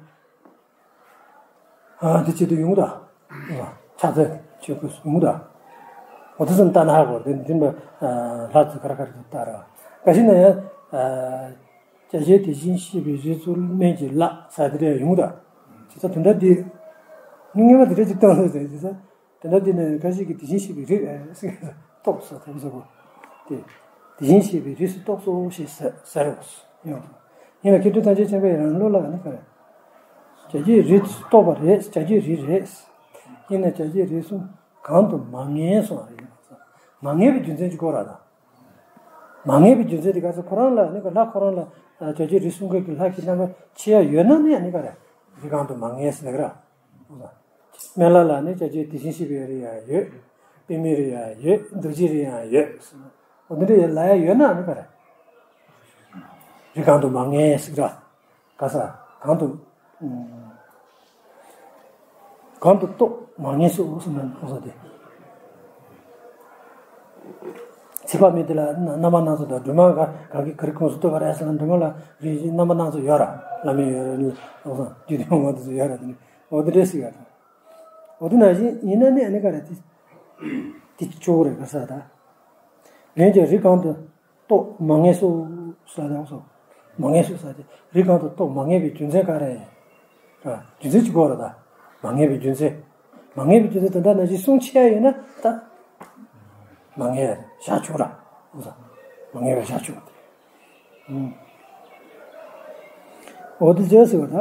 ཨ་དེ་བྱེད་དུ་ཡོང་ད། ཕྱག་འཚལ་བྱེད་དགོས་ཡོང་ད། འོ་དེ་ཚོ་ལྟ་ན་ཧ་གོ་དེ་འདི་ལ་ལྷ་ཚོ་ག་རེ་ག་རེ་ལྟ་ར། ག་ཞིག་ན་ཡང་། བྱ་བྱེད་དེ་བཞིན་གཤེགས་པའི་རིགས་སུ་སྨན་གྱི་བླ་ས་དེ་འདྲ་ཡོང་ད། བྱེད་ས་དེ་འདྲ་དེ། ངེས་པ་དེ་འདྲ་ཅིག་བཏང་ལ་ཟེར་བྱེད་ས། དེ་འདྲ་དེ་ནི་འགའ་ཞིག་གིས་དེ་བཞིན་གཤེགས་པའི་རིགས་ཨེ་ཟེར་གཏོགས་སོ་དེ་ཚོ་གོ། དེ་དེ་བཞིན་གཤེགས་པའི་རིགས་སུ་གཏོགས་སོ་ཞེས་ཟེར་ཟེར་རོ། ཡང་ཡིན་ལ་མཁས་གྲུབ་ཐམས་ཅད་མཁྱེན་པའི་རང་ལུགས་ལ་ནི་ག་རེ། བྱ་རྒྱུད་རིགས་སུ་གཏོགས་པ་རེད། བྱ་རྒྱུད་རིགས་རེད། ཡིན་ན་བྱ་རྒྱུད་རིགས་གསུམ་གང་དུ་མ་ངེས་སོང་བ་རེད། མ་ངེས་པའི་རྒྱུ་མཚན་གྱི་སྐོར་ར་དང་། མ་ངེས་པའི་རྒྱུ་མཚན་དེ་ག་ཚོད་ཁོ་རང་ལ་ནི་ག་ལྷ་ཁོ་རང་ལ་བྱ་རྒྱུད་རིགས་གསུམ་ཀའི་ལྷ་གི་རྣམ་པ་ཕྱེ་ཡ་ཡོད་ན་ནི་ནི་ག་རེ་རིགས་གང་དུ་མ་ངེས་ཟེར་ག་ར། སྨན་བླ་ལ་ནི་བྱ་རྒྱུད་དེ་བཞིན་གཤེགས་པའི་རིགས་ཡང་ཡོད། པད་མའི་རིགས་ཡང་ཡོད། རྡོ་རྗེའི་རིགས་ཡང་ཡོད། འོ་འདི་འདྲ་ཡོད་ལ་ཡ་ཡོད་ན་ནི་ག་རེ། རིགས་གང་དུ་མ་ངེས་ཟེར་ར། ག་ས་གང་དུ། གང་དུ་གཏོགས་མ་ངེས་སོ་ཟེར་ན་ཧོ་ས་དེ། ཚེ་དཔག་མེད་དེ་ལ་རྣམ་པ་སྣ་ཚོགས་དང་སྒྲོན་མ་ག་ག་གི་ག་རེ་ཁོངས་སུ་གཏོགས་པ་རེད་ཟེར་ན་སྒྲོན་མ་ལ་རིགས་རྣམ་པ་སྣ་ཚོགས་ཡོད་ར། བླ་མེད་ཡོད་ར་ནི་ཧོ་ས་རྒྱུད་སྡེ་ངོ་མ་དེ་ཚོ་ཡོད་ར་དེ་ནི་འོ་དེ་འདྲ་ཟེར་ཡ་དང་། འོ་དེ་ནང་བཞིན་ཡིན་ན་ནི་ཨ་ནི་ག་རེ་དེ། དེ་གཅོག་རེད་ག་ས་ད། འོན་ཀྱང་རིགས་གང་དུ་གཏོགས་མ་ངེས་སོ་ས་དང་སོ། མ་ངེས་སོ་ས་དེ་རིགས་གང་དུ་གཏོགས་མ་ངེས་པའི་རྒྱུ་མཚན་ག་རེ། ར་རྒྱུ་མཚན་གཅིག་གོ་ར་ད། མ་ངེས་པའི་རྒྱུ་མཚན། མ་ངེས་པའི་རྒྱུ་མཚན་དེ་འདྲ་ནང་བཞིན་གསུང་ཆེ་ཡ་ཡིན་ན་ད། མ་ངེས་བཞག་ཆོག་ར། འོ་ས། མ་ངེས་པ་བཞག་ཆོག་དེ། འོ་དེ་བྱས་ཟེར་བ་ད།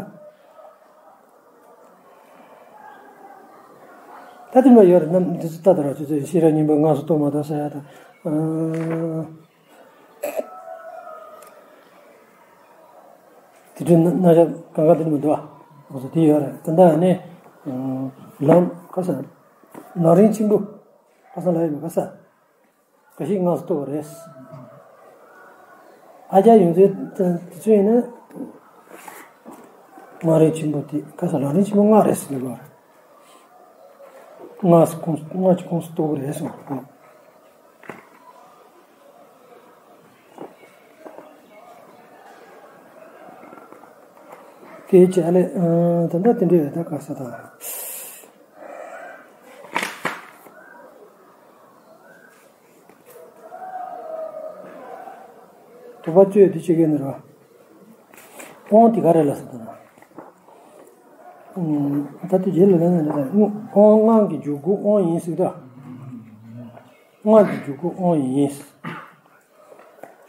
ད་དེ་མ་ཡོད་རེད་ན་འདི་ཚོ་ལྟ་དང་ར་ཆུ་ཚོད་ཤེས་རབ་སྙིང་པོ་སྔགས་སུ་གཏོགས་མ་གཏོགས་ཟེར་ཡ་དང་། དེ་འདྲའི་རྣམ་གཞག་གང་ག་དེ་མི་འདུག་ཨ། འོ་ས་དེ་ཡོད་རེད་ད་ལྟ་ནི། ལམ་ག་ས། ལམ་རིམ་ཆེན་པོ། ག་ས་ལ་ཡོད་པ་ག་ས། ག་ཞིག་སྔགས་སུ་གཏོགས་པ་རེད། ལྷ་རྒྱལ་ཡོངས་འཛིན་དེ་ཚོ་ཡིན་ན། ལམ་རིམ་ཆེན་པོ་དེ་ག་ས་ལམ་རིམ་ཆེན་པོ་ལྔ་རེད་ཟེར་གི་རེད། ལྔ་སུ་ཁོངས་ལྔ་གཅིག་ཁོངས་སུ་གཏོགས་རེད་གསུངས། དེའི་ཆ་ལས་ད་ལྟ་དེ་འདྲས་རེད། ད་ག་ས་ད། དུ་བ་བཅོས་དེ་བྱེད་ཀྱི་ནི་ར། དབང་དེ་ག་རེ་ལ་ཟེར་ན། ད་དེ་རྗེས་ལ་ལན་ནི་དབང་སྔགས་ཀྱི་འཇུག་སྒོ་དབང་ཡིན་ཟེར་ད། སྔགས་ཀྱི་འཇུག་སྒོ་དབང་ཡིན།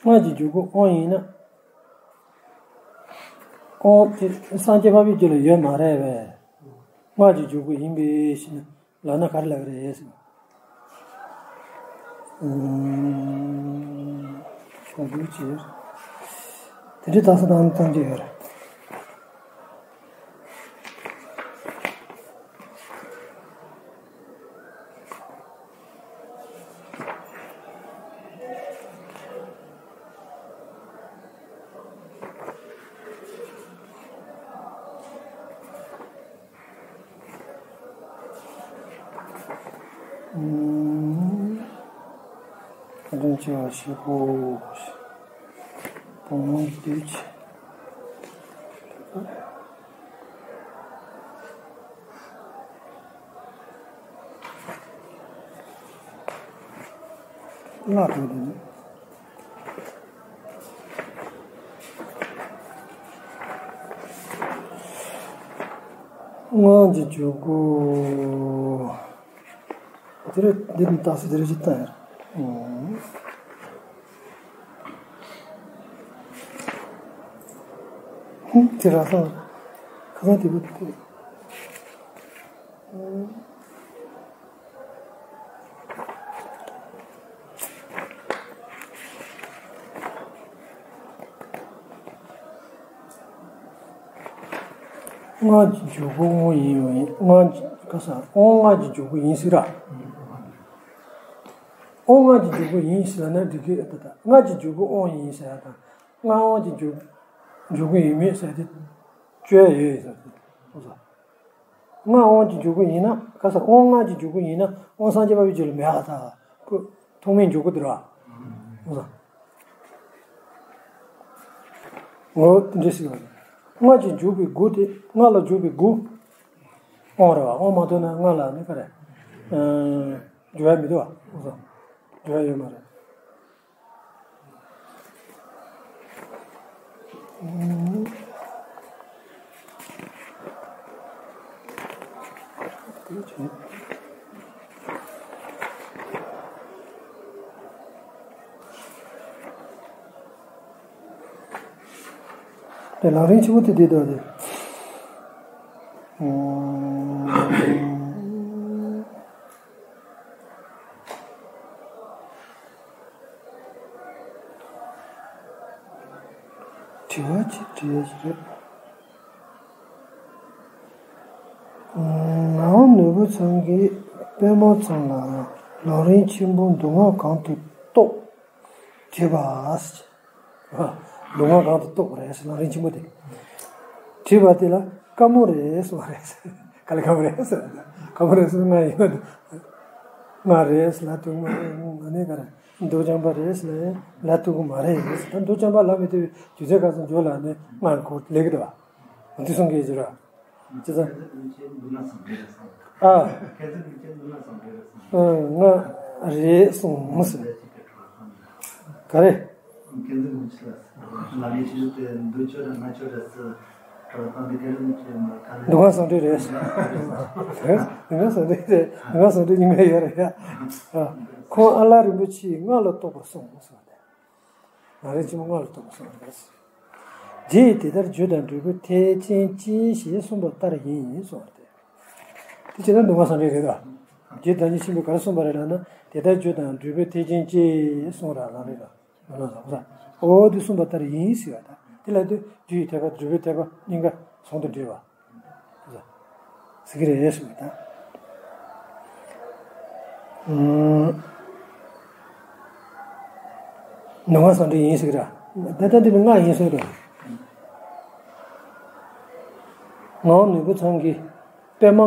སྔགས་ཀྱི་འཇུག་སྒོ་དབང་ཡིན་ན། དབང་དེ་སངས་རྒྱས་འཕགས་པའི་རྒྱུད་ལ་ཡོད་མ་རེད་པས། སྔགས་ཀྱི་འཇུག་སྒོ་ཡིན་པས་ཞེ་ན། ལབ་ན་ག་རེ་ལབ་ཀྱི་རེད་ཟེར། ཨུམ། ད་དུང་ཅིག་དེ་འདྲའི་རྟགས་གསལ་བཏང་བཏང་གི་ཡོད་རེད། ཨུམ། བཀའ་དྲིན་ཆེ་བ་ཞེས་པོ། བུ་མོ་འདི་ཆེ། ལ་དུ་དུ། སྔགས་ཀྱི་འཇུག་སྒོ། དེ་རེད། འདི་ནི་རྟགས་གསལ་དེ་རེད་ཅེས་བསྟན་ཡོད། ཧུམ། དེ་ར་ས། ཁ་སང་དེ་བུ་དེ། སྔགས་ཀྱི་འཇུག་སྒོ་དབང་ཡིན། སྔགས་ཀྱི་ག་ས་དབང་སྔགས་ཀྱི་འཇུག་སྒོ་ཡིན་ཟེར་ར། དབང་སྔགས་ཀྱི་འཇུག་སྒོ་ཡིན་ཟེར་ན་འགྲིག་གི་ཡོད་ད། སྔགས་ཀྱི་འཇུག་སྒོ་དབང་ཡིན་ཟེར་ཡ་དང་། སྔགས་དབང་གི་འཇུག་འཇུག་སྒོ་ཡིན་མིན་ཟེར་དེ་བཅོས་ཡ་ཡོད་ཡོད་ཟེར་དེ། སྔགས་དབང་གི་འཇུག་སྒོ་ཡིན་ན་ག་ས་དབང་སྔགས་ཀྱི་འཇུག་སྒོ་ཡིན་ན་དབང་སངས་རྒྱས་འཕགས་པའི་རྒྱུད་ལ་མེད་པ་ད། ཁོ་ཐོག་མའི་འཇུག་སྒོ་དེ་ར། ངོ་དེ་འདྲ་ཞིག་ཡོད་རེད། སྔགས་ཀྱི་འཇུག་པའི་སྒོ་དེ། སྔགས་ལ་འཇུག་པའི་སྒོ་དབང་རེད་བ། དབང་མ་ཐོབ་ན་སྔགས་ལ་ནི་ག་རེ། ཨ། འཇུག་ཡ་མི་འདུག་བ། འཇུག་ཡ་ཡོད་མ་རེད། དེ་ལམ་རིམ་ཆེན་པོ་དེ་འདི་ལྟ་སྟེ། དྲི་བ་གཅིག་དྲིས་ཡ་ཞིག་རེད། ངག་དབང་ནོར་བུ་ཚང་གིས་པད་མ་ཚང་ལ་ལམ་རིམ་ཆེན་པོ་མདོ་སྔགས་གང་དུ་རྟོགས། དྲིས་པ། མདོ་སྔགས་གང་དུ་རྟོགས་པ་རེད་ཟེར། ལམ་རིམ་ཆེན་པོ་དེ། དྲིས་པ་དེ་ལ་དཀའ་མོ་རེད་གསུངས་པ་རེད། ག་ལ་དཀའ་མོ་རེད་ཟེར། དཀའ་མོ་རེད་ཟེར། ང་ཡིན་ན་ང་རེད་ཟེར་ལབ་ཐུབ་མ་རེད། ང་ནི་ག་རེ་མདོ་རྐྱང་པ་རེད་ཟེར་ལབ་ཐུབ་ཀྱི་མ་རེད་ཟེར། ད་མདོ་རྐྱང་པ་ལབ་མི་ཐུབ་པའི་དུས་ཚོད་ག་ཚོད་འཇོག་ལ་ནི་ང་ཁོ་ལེགས་གི་འདུག་བ། འདི་གསུང་གི་ཡོད་ར། ཅི་ཙང་། ཨ། ང་རེད་གསུངས་མི་སྲིད། ག་རེ། འདུ་ཁང་བཟང་འདྲ་རེད། འདུ་ཁང་བཟང་འདྲ་རེད། འདུ་ཁང་བཟང་འདྲ་གཉིས་ཀ་ཡོད་རེད་ཡ། ཁོང་ཨ་ལ་རིན་པོ་ཆེས་སྔགས་ལ་རྟོགས་པར་གསུངས་གསུངས་ཏེ། ལམ་རིམ་ཆེན་མོ་སྔགས་ལ་རྟོགས་པར་གསུངས་པ་རེད། རྗེས་དེ་ལྟར་བརྗོད་དང་འགྲུབ་པའི་ཐེག་ཆེན་སྐྱེ་ཞེས་གསུངས་པ་ལྟར་ཡིན་གསུངས་པ་རེད། དེ་བྱས་ན་འདུ་ཁང་བཟང་འདྲ་རེད་ད། རྗེ་བདག་ཉིད་ཆེན་པོས་ག་རེ་གསུངས་པ་རེད་ལབ་ན། དེ་ལྟར་བརྗོད་དང་འགྲུབ་པའི་ཐེག་ཆེན་སྐྱེ་གསུངས་ར་ལམ་རིམ་ལ། ལམ་རིམ་ལ། འོ་དེ་གསུངས་པ་ལྟར་ཡིན་ཟེར་བ་དང་། དེ་ལ་དུས་རྒྱུ་ཡི་ཐེག་པ་སྒྲུབ་པའི་ཐེག་པ་གཉིས་ཀ་ཟུང་དུ་འབྲེལ་བ། ཟེར་གྱི་རེད་ཟེར་བ་དང་། ཨུམ། འདུ་ཁང་བཟང་འདྲ་ཡིན་ཟེར་གྱི་ར། ད་ལྟ་འདི་ནི་ང་ཡིན་ཟེར་དོ། ངག་དབང་ནོར་བུ་ཚང་གིས་པད་མ་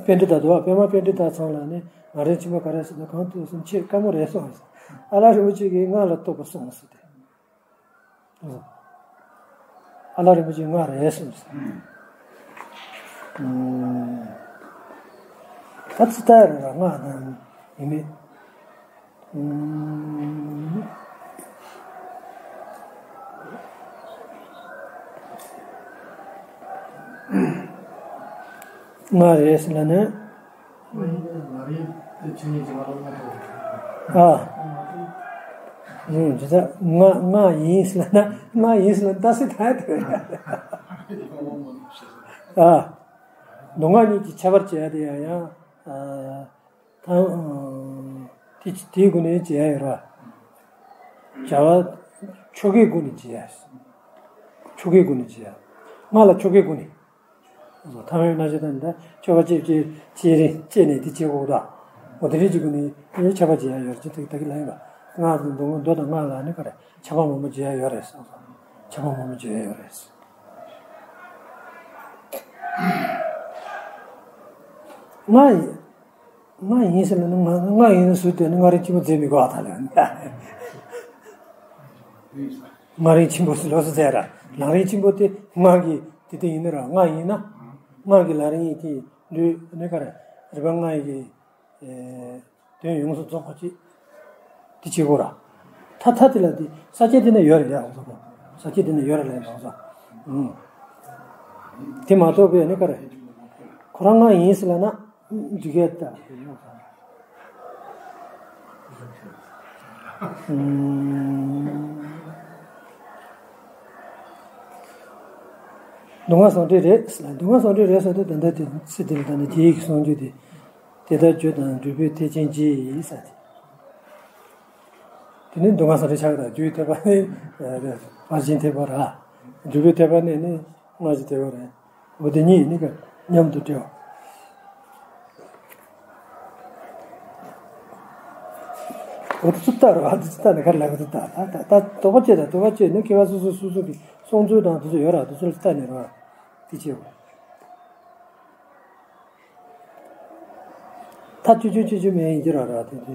པཎྜི་ཏ་དོ། པད་མ་པཎྜི་ཏ་ཚང་ལ་ནི་ང་རའི་ཁྱིམ་པ་ག་རེ་ཟེར་ན། གང་དུ་སོང་ཁྱེད་དཀའ་མོ་རེད་སོང་ཟེར། ཨ་ལགས་རིན་པོ་ཆེ་གིས་ང་ལ་རྟོགས་པ་སོང་ཟེར་ཏེ། ཨ་ལགས་རིན་པོ་ཆེ་ང་རེད་གསུངས་སོང་། ད་ཙི་ཏ་རེད་ར། ང་དང་ཡིན་མེད། ང་རེད་ཟེར་ན་ནི། ཨ། ཨུམ། ཇི་ལྟར་ང་ང་ཡིན་ཟེར་ན། ང་ཡིན་ཟེར་ན་ད་སྲིད་ད་ཡ་དེ། ཨ། མདོ་སྔགས་གཉིས་ཀྱི་ཁྱད་པར་བྱས་ཏེ་ཡང་ཡང་། ཨ། ད་དེ་དེའི་སྒོ་ནས་བྱས་ཡོད་ར། བྱ་བ་ཆོ་གའི་སྒོ་ནས་བྱས་ཡ། ཆོ་གའི་སྒོ་ནས་བྱས་ཡ། ང་ལ་ཆོ་གའི་སྒོ་ནས། ཐ་མལ་སྣང་ཤས་དང་ནི་ད་ཆོ་ག་ཅེས་ཅེས་ཅེས་རེ་ཅེས་ནས་དེ་བྱེད་དགོས་ད། འོ་དེ་རེད་ཅིག་གི་ནི་ཁྱད་པར་བྱེད་ཡ་ཡོད་ཅེས་དེ་ད་གི་ལན་པ། ང་དང་མདོ་མདོ་དང་སྔགས་ལ་ནི་ག་རེ་ཁྱད་པར་མང་པོ་བྱེད་ཡ་ཡོད་རེད་ཟེར། ཁྱད་པར་མང་པོ་བྱེད་ཡ་ཡོད་རེད། ང་ཡིན། ང་ཡིན་ཟེར་ན་ནི་ང་ང་ཡིན་ཟེར་དེ་ནི་ང་རའི་ཁྱིམ་པ་བརྫི་མི་དགོས་ཨ་ད་ལ། ང་རའི་ཁྱིམ་པ་ཟེར་ལོ་ཟེར་ཟེར་ར། ལག་རིང་ཁྱིམ་པ་དེ་ང་གི་དེ་དེ་ཡིན་ན་ར། ང་ཡིན་ན་ང་གི་ལག་རིང་ཡིན་དེ་ལུས་ནི་ག་རེ་རི་པ་ང་ཡི་གི་དོན་ཡོངས་སུ་རྫོགས་པ་ཅིག་དེ་བྱེད་དགོས་ར། ཐ་ཐ་དེ་ལ་དེ་ས་སྐྱ་དེ་ན་ཡོད་རེད་ཡ། ས་སྐྱ་དེ་ན་ཡོད་རེད་ལ་ཡ། ཨུམ། དེ་མ་གཏོགས་པའི་ནི་ག་རེ་ཁོ་རང་ང་ཡིན་ཟེར་ལ་ན་འདི་གས་ད། མདོ་སྔགས་ཟུང་འབྲེལ་རེད། མདོ་སྔགས་ཟུང་འབྲེལ་རེད་ཟེར་དུས་ད་ལྟ་དེ་ཚེ་འདི་ལ་ད་ནི་རྗེ་ཡི་གི་གསུང་རྒྱུ་དེ། དེ་ལྟར་བརྗོད་དང་འབྲས་བུའི་ཐེག་ཆེན་རྗེ་ཡིས་ཟེར་ཏེ། དེ་ནི་མདོ་སྔགས་ཟུང་འབྲེལ་ཆགས་དང་། རྒྱུའི་ཐེག་པ་ནི་ཕར་ཕྱིན་ཐེག་པ་ར། འབྲས་བུའི་ཐེག་པ་ནི་ནི་སྔགས་ཀྱི་ཐེག་པ་རེད། འོ་དེ་གཉིས་ནི་མཉམ་དུ་འབྲེལ་བ། འོ་དེ་ཚོ་ལྟ་ར། འོ་དེ་ཚོ་ལྟ་ནི་ག་རེ་ལབ་གི་འདུག་ད་ད་ད་དོགས་པ་བཅད་དང་། དོགས་པ་བཅད་ནི་མཁས་པ་སོ་སོ་སོ་སོ་གི་གསུང་ཚུལ་དང་དེ་ཚོ་ཡོད་ར། དེ་ཚོ་ལ་ལྟ་ནི་ར། དེ་བྱེད་དགོས། ད་ཅོ་ཅོ་ཅོ་ཅོ་མེད་ཡིན་གྱི་ར་ར་དེ་དེ།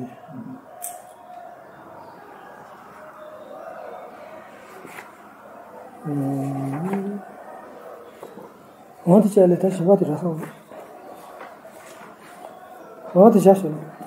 ངོ་དེ་བྱས་ལས་ད་ཞིམ་པ་དེ་ར་སོང་། ངོ་དེ་བྱ་ཞིམ།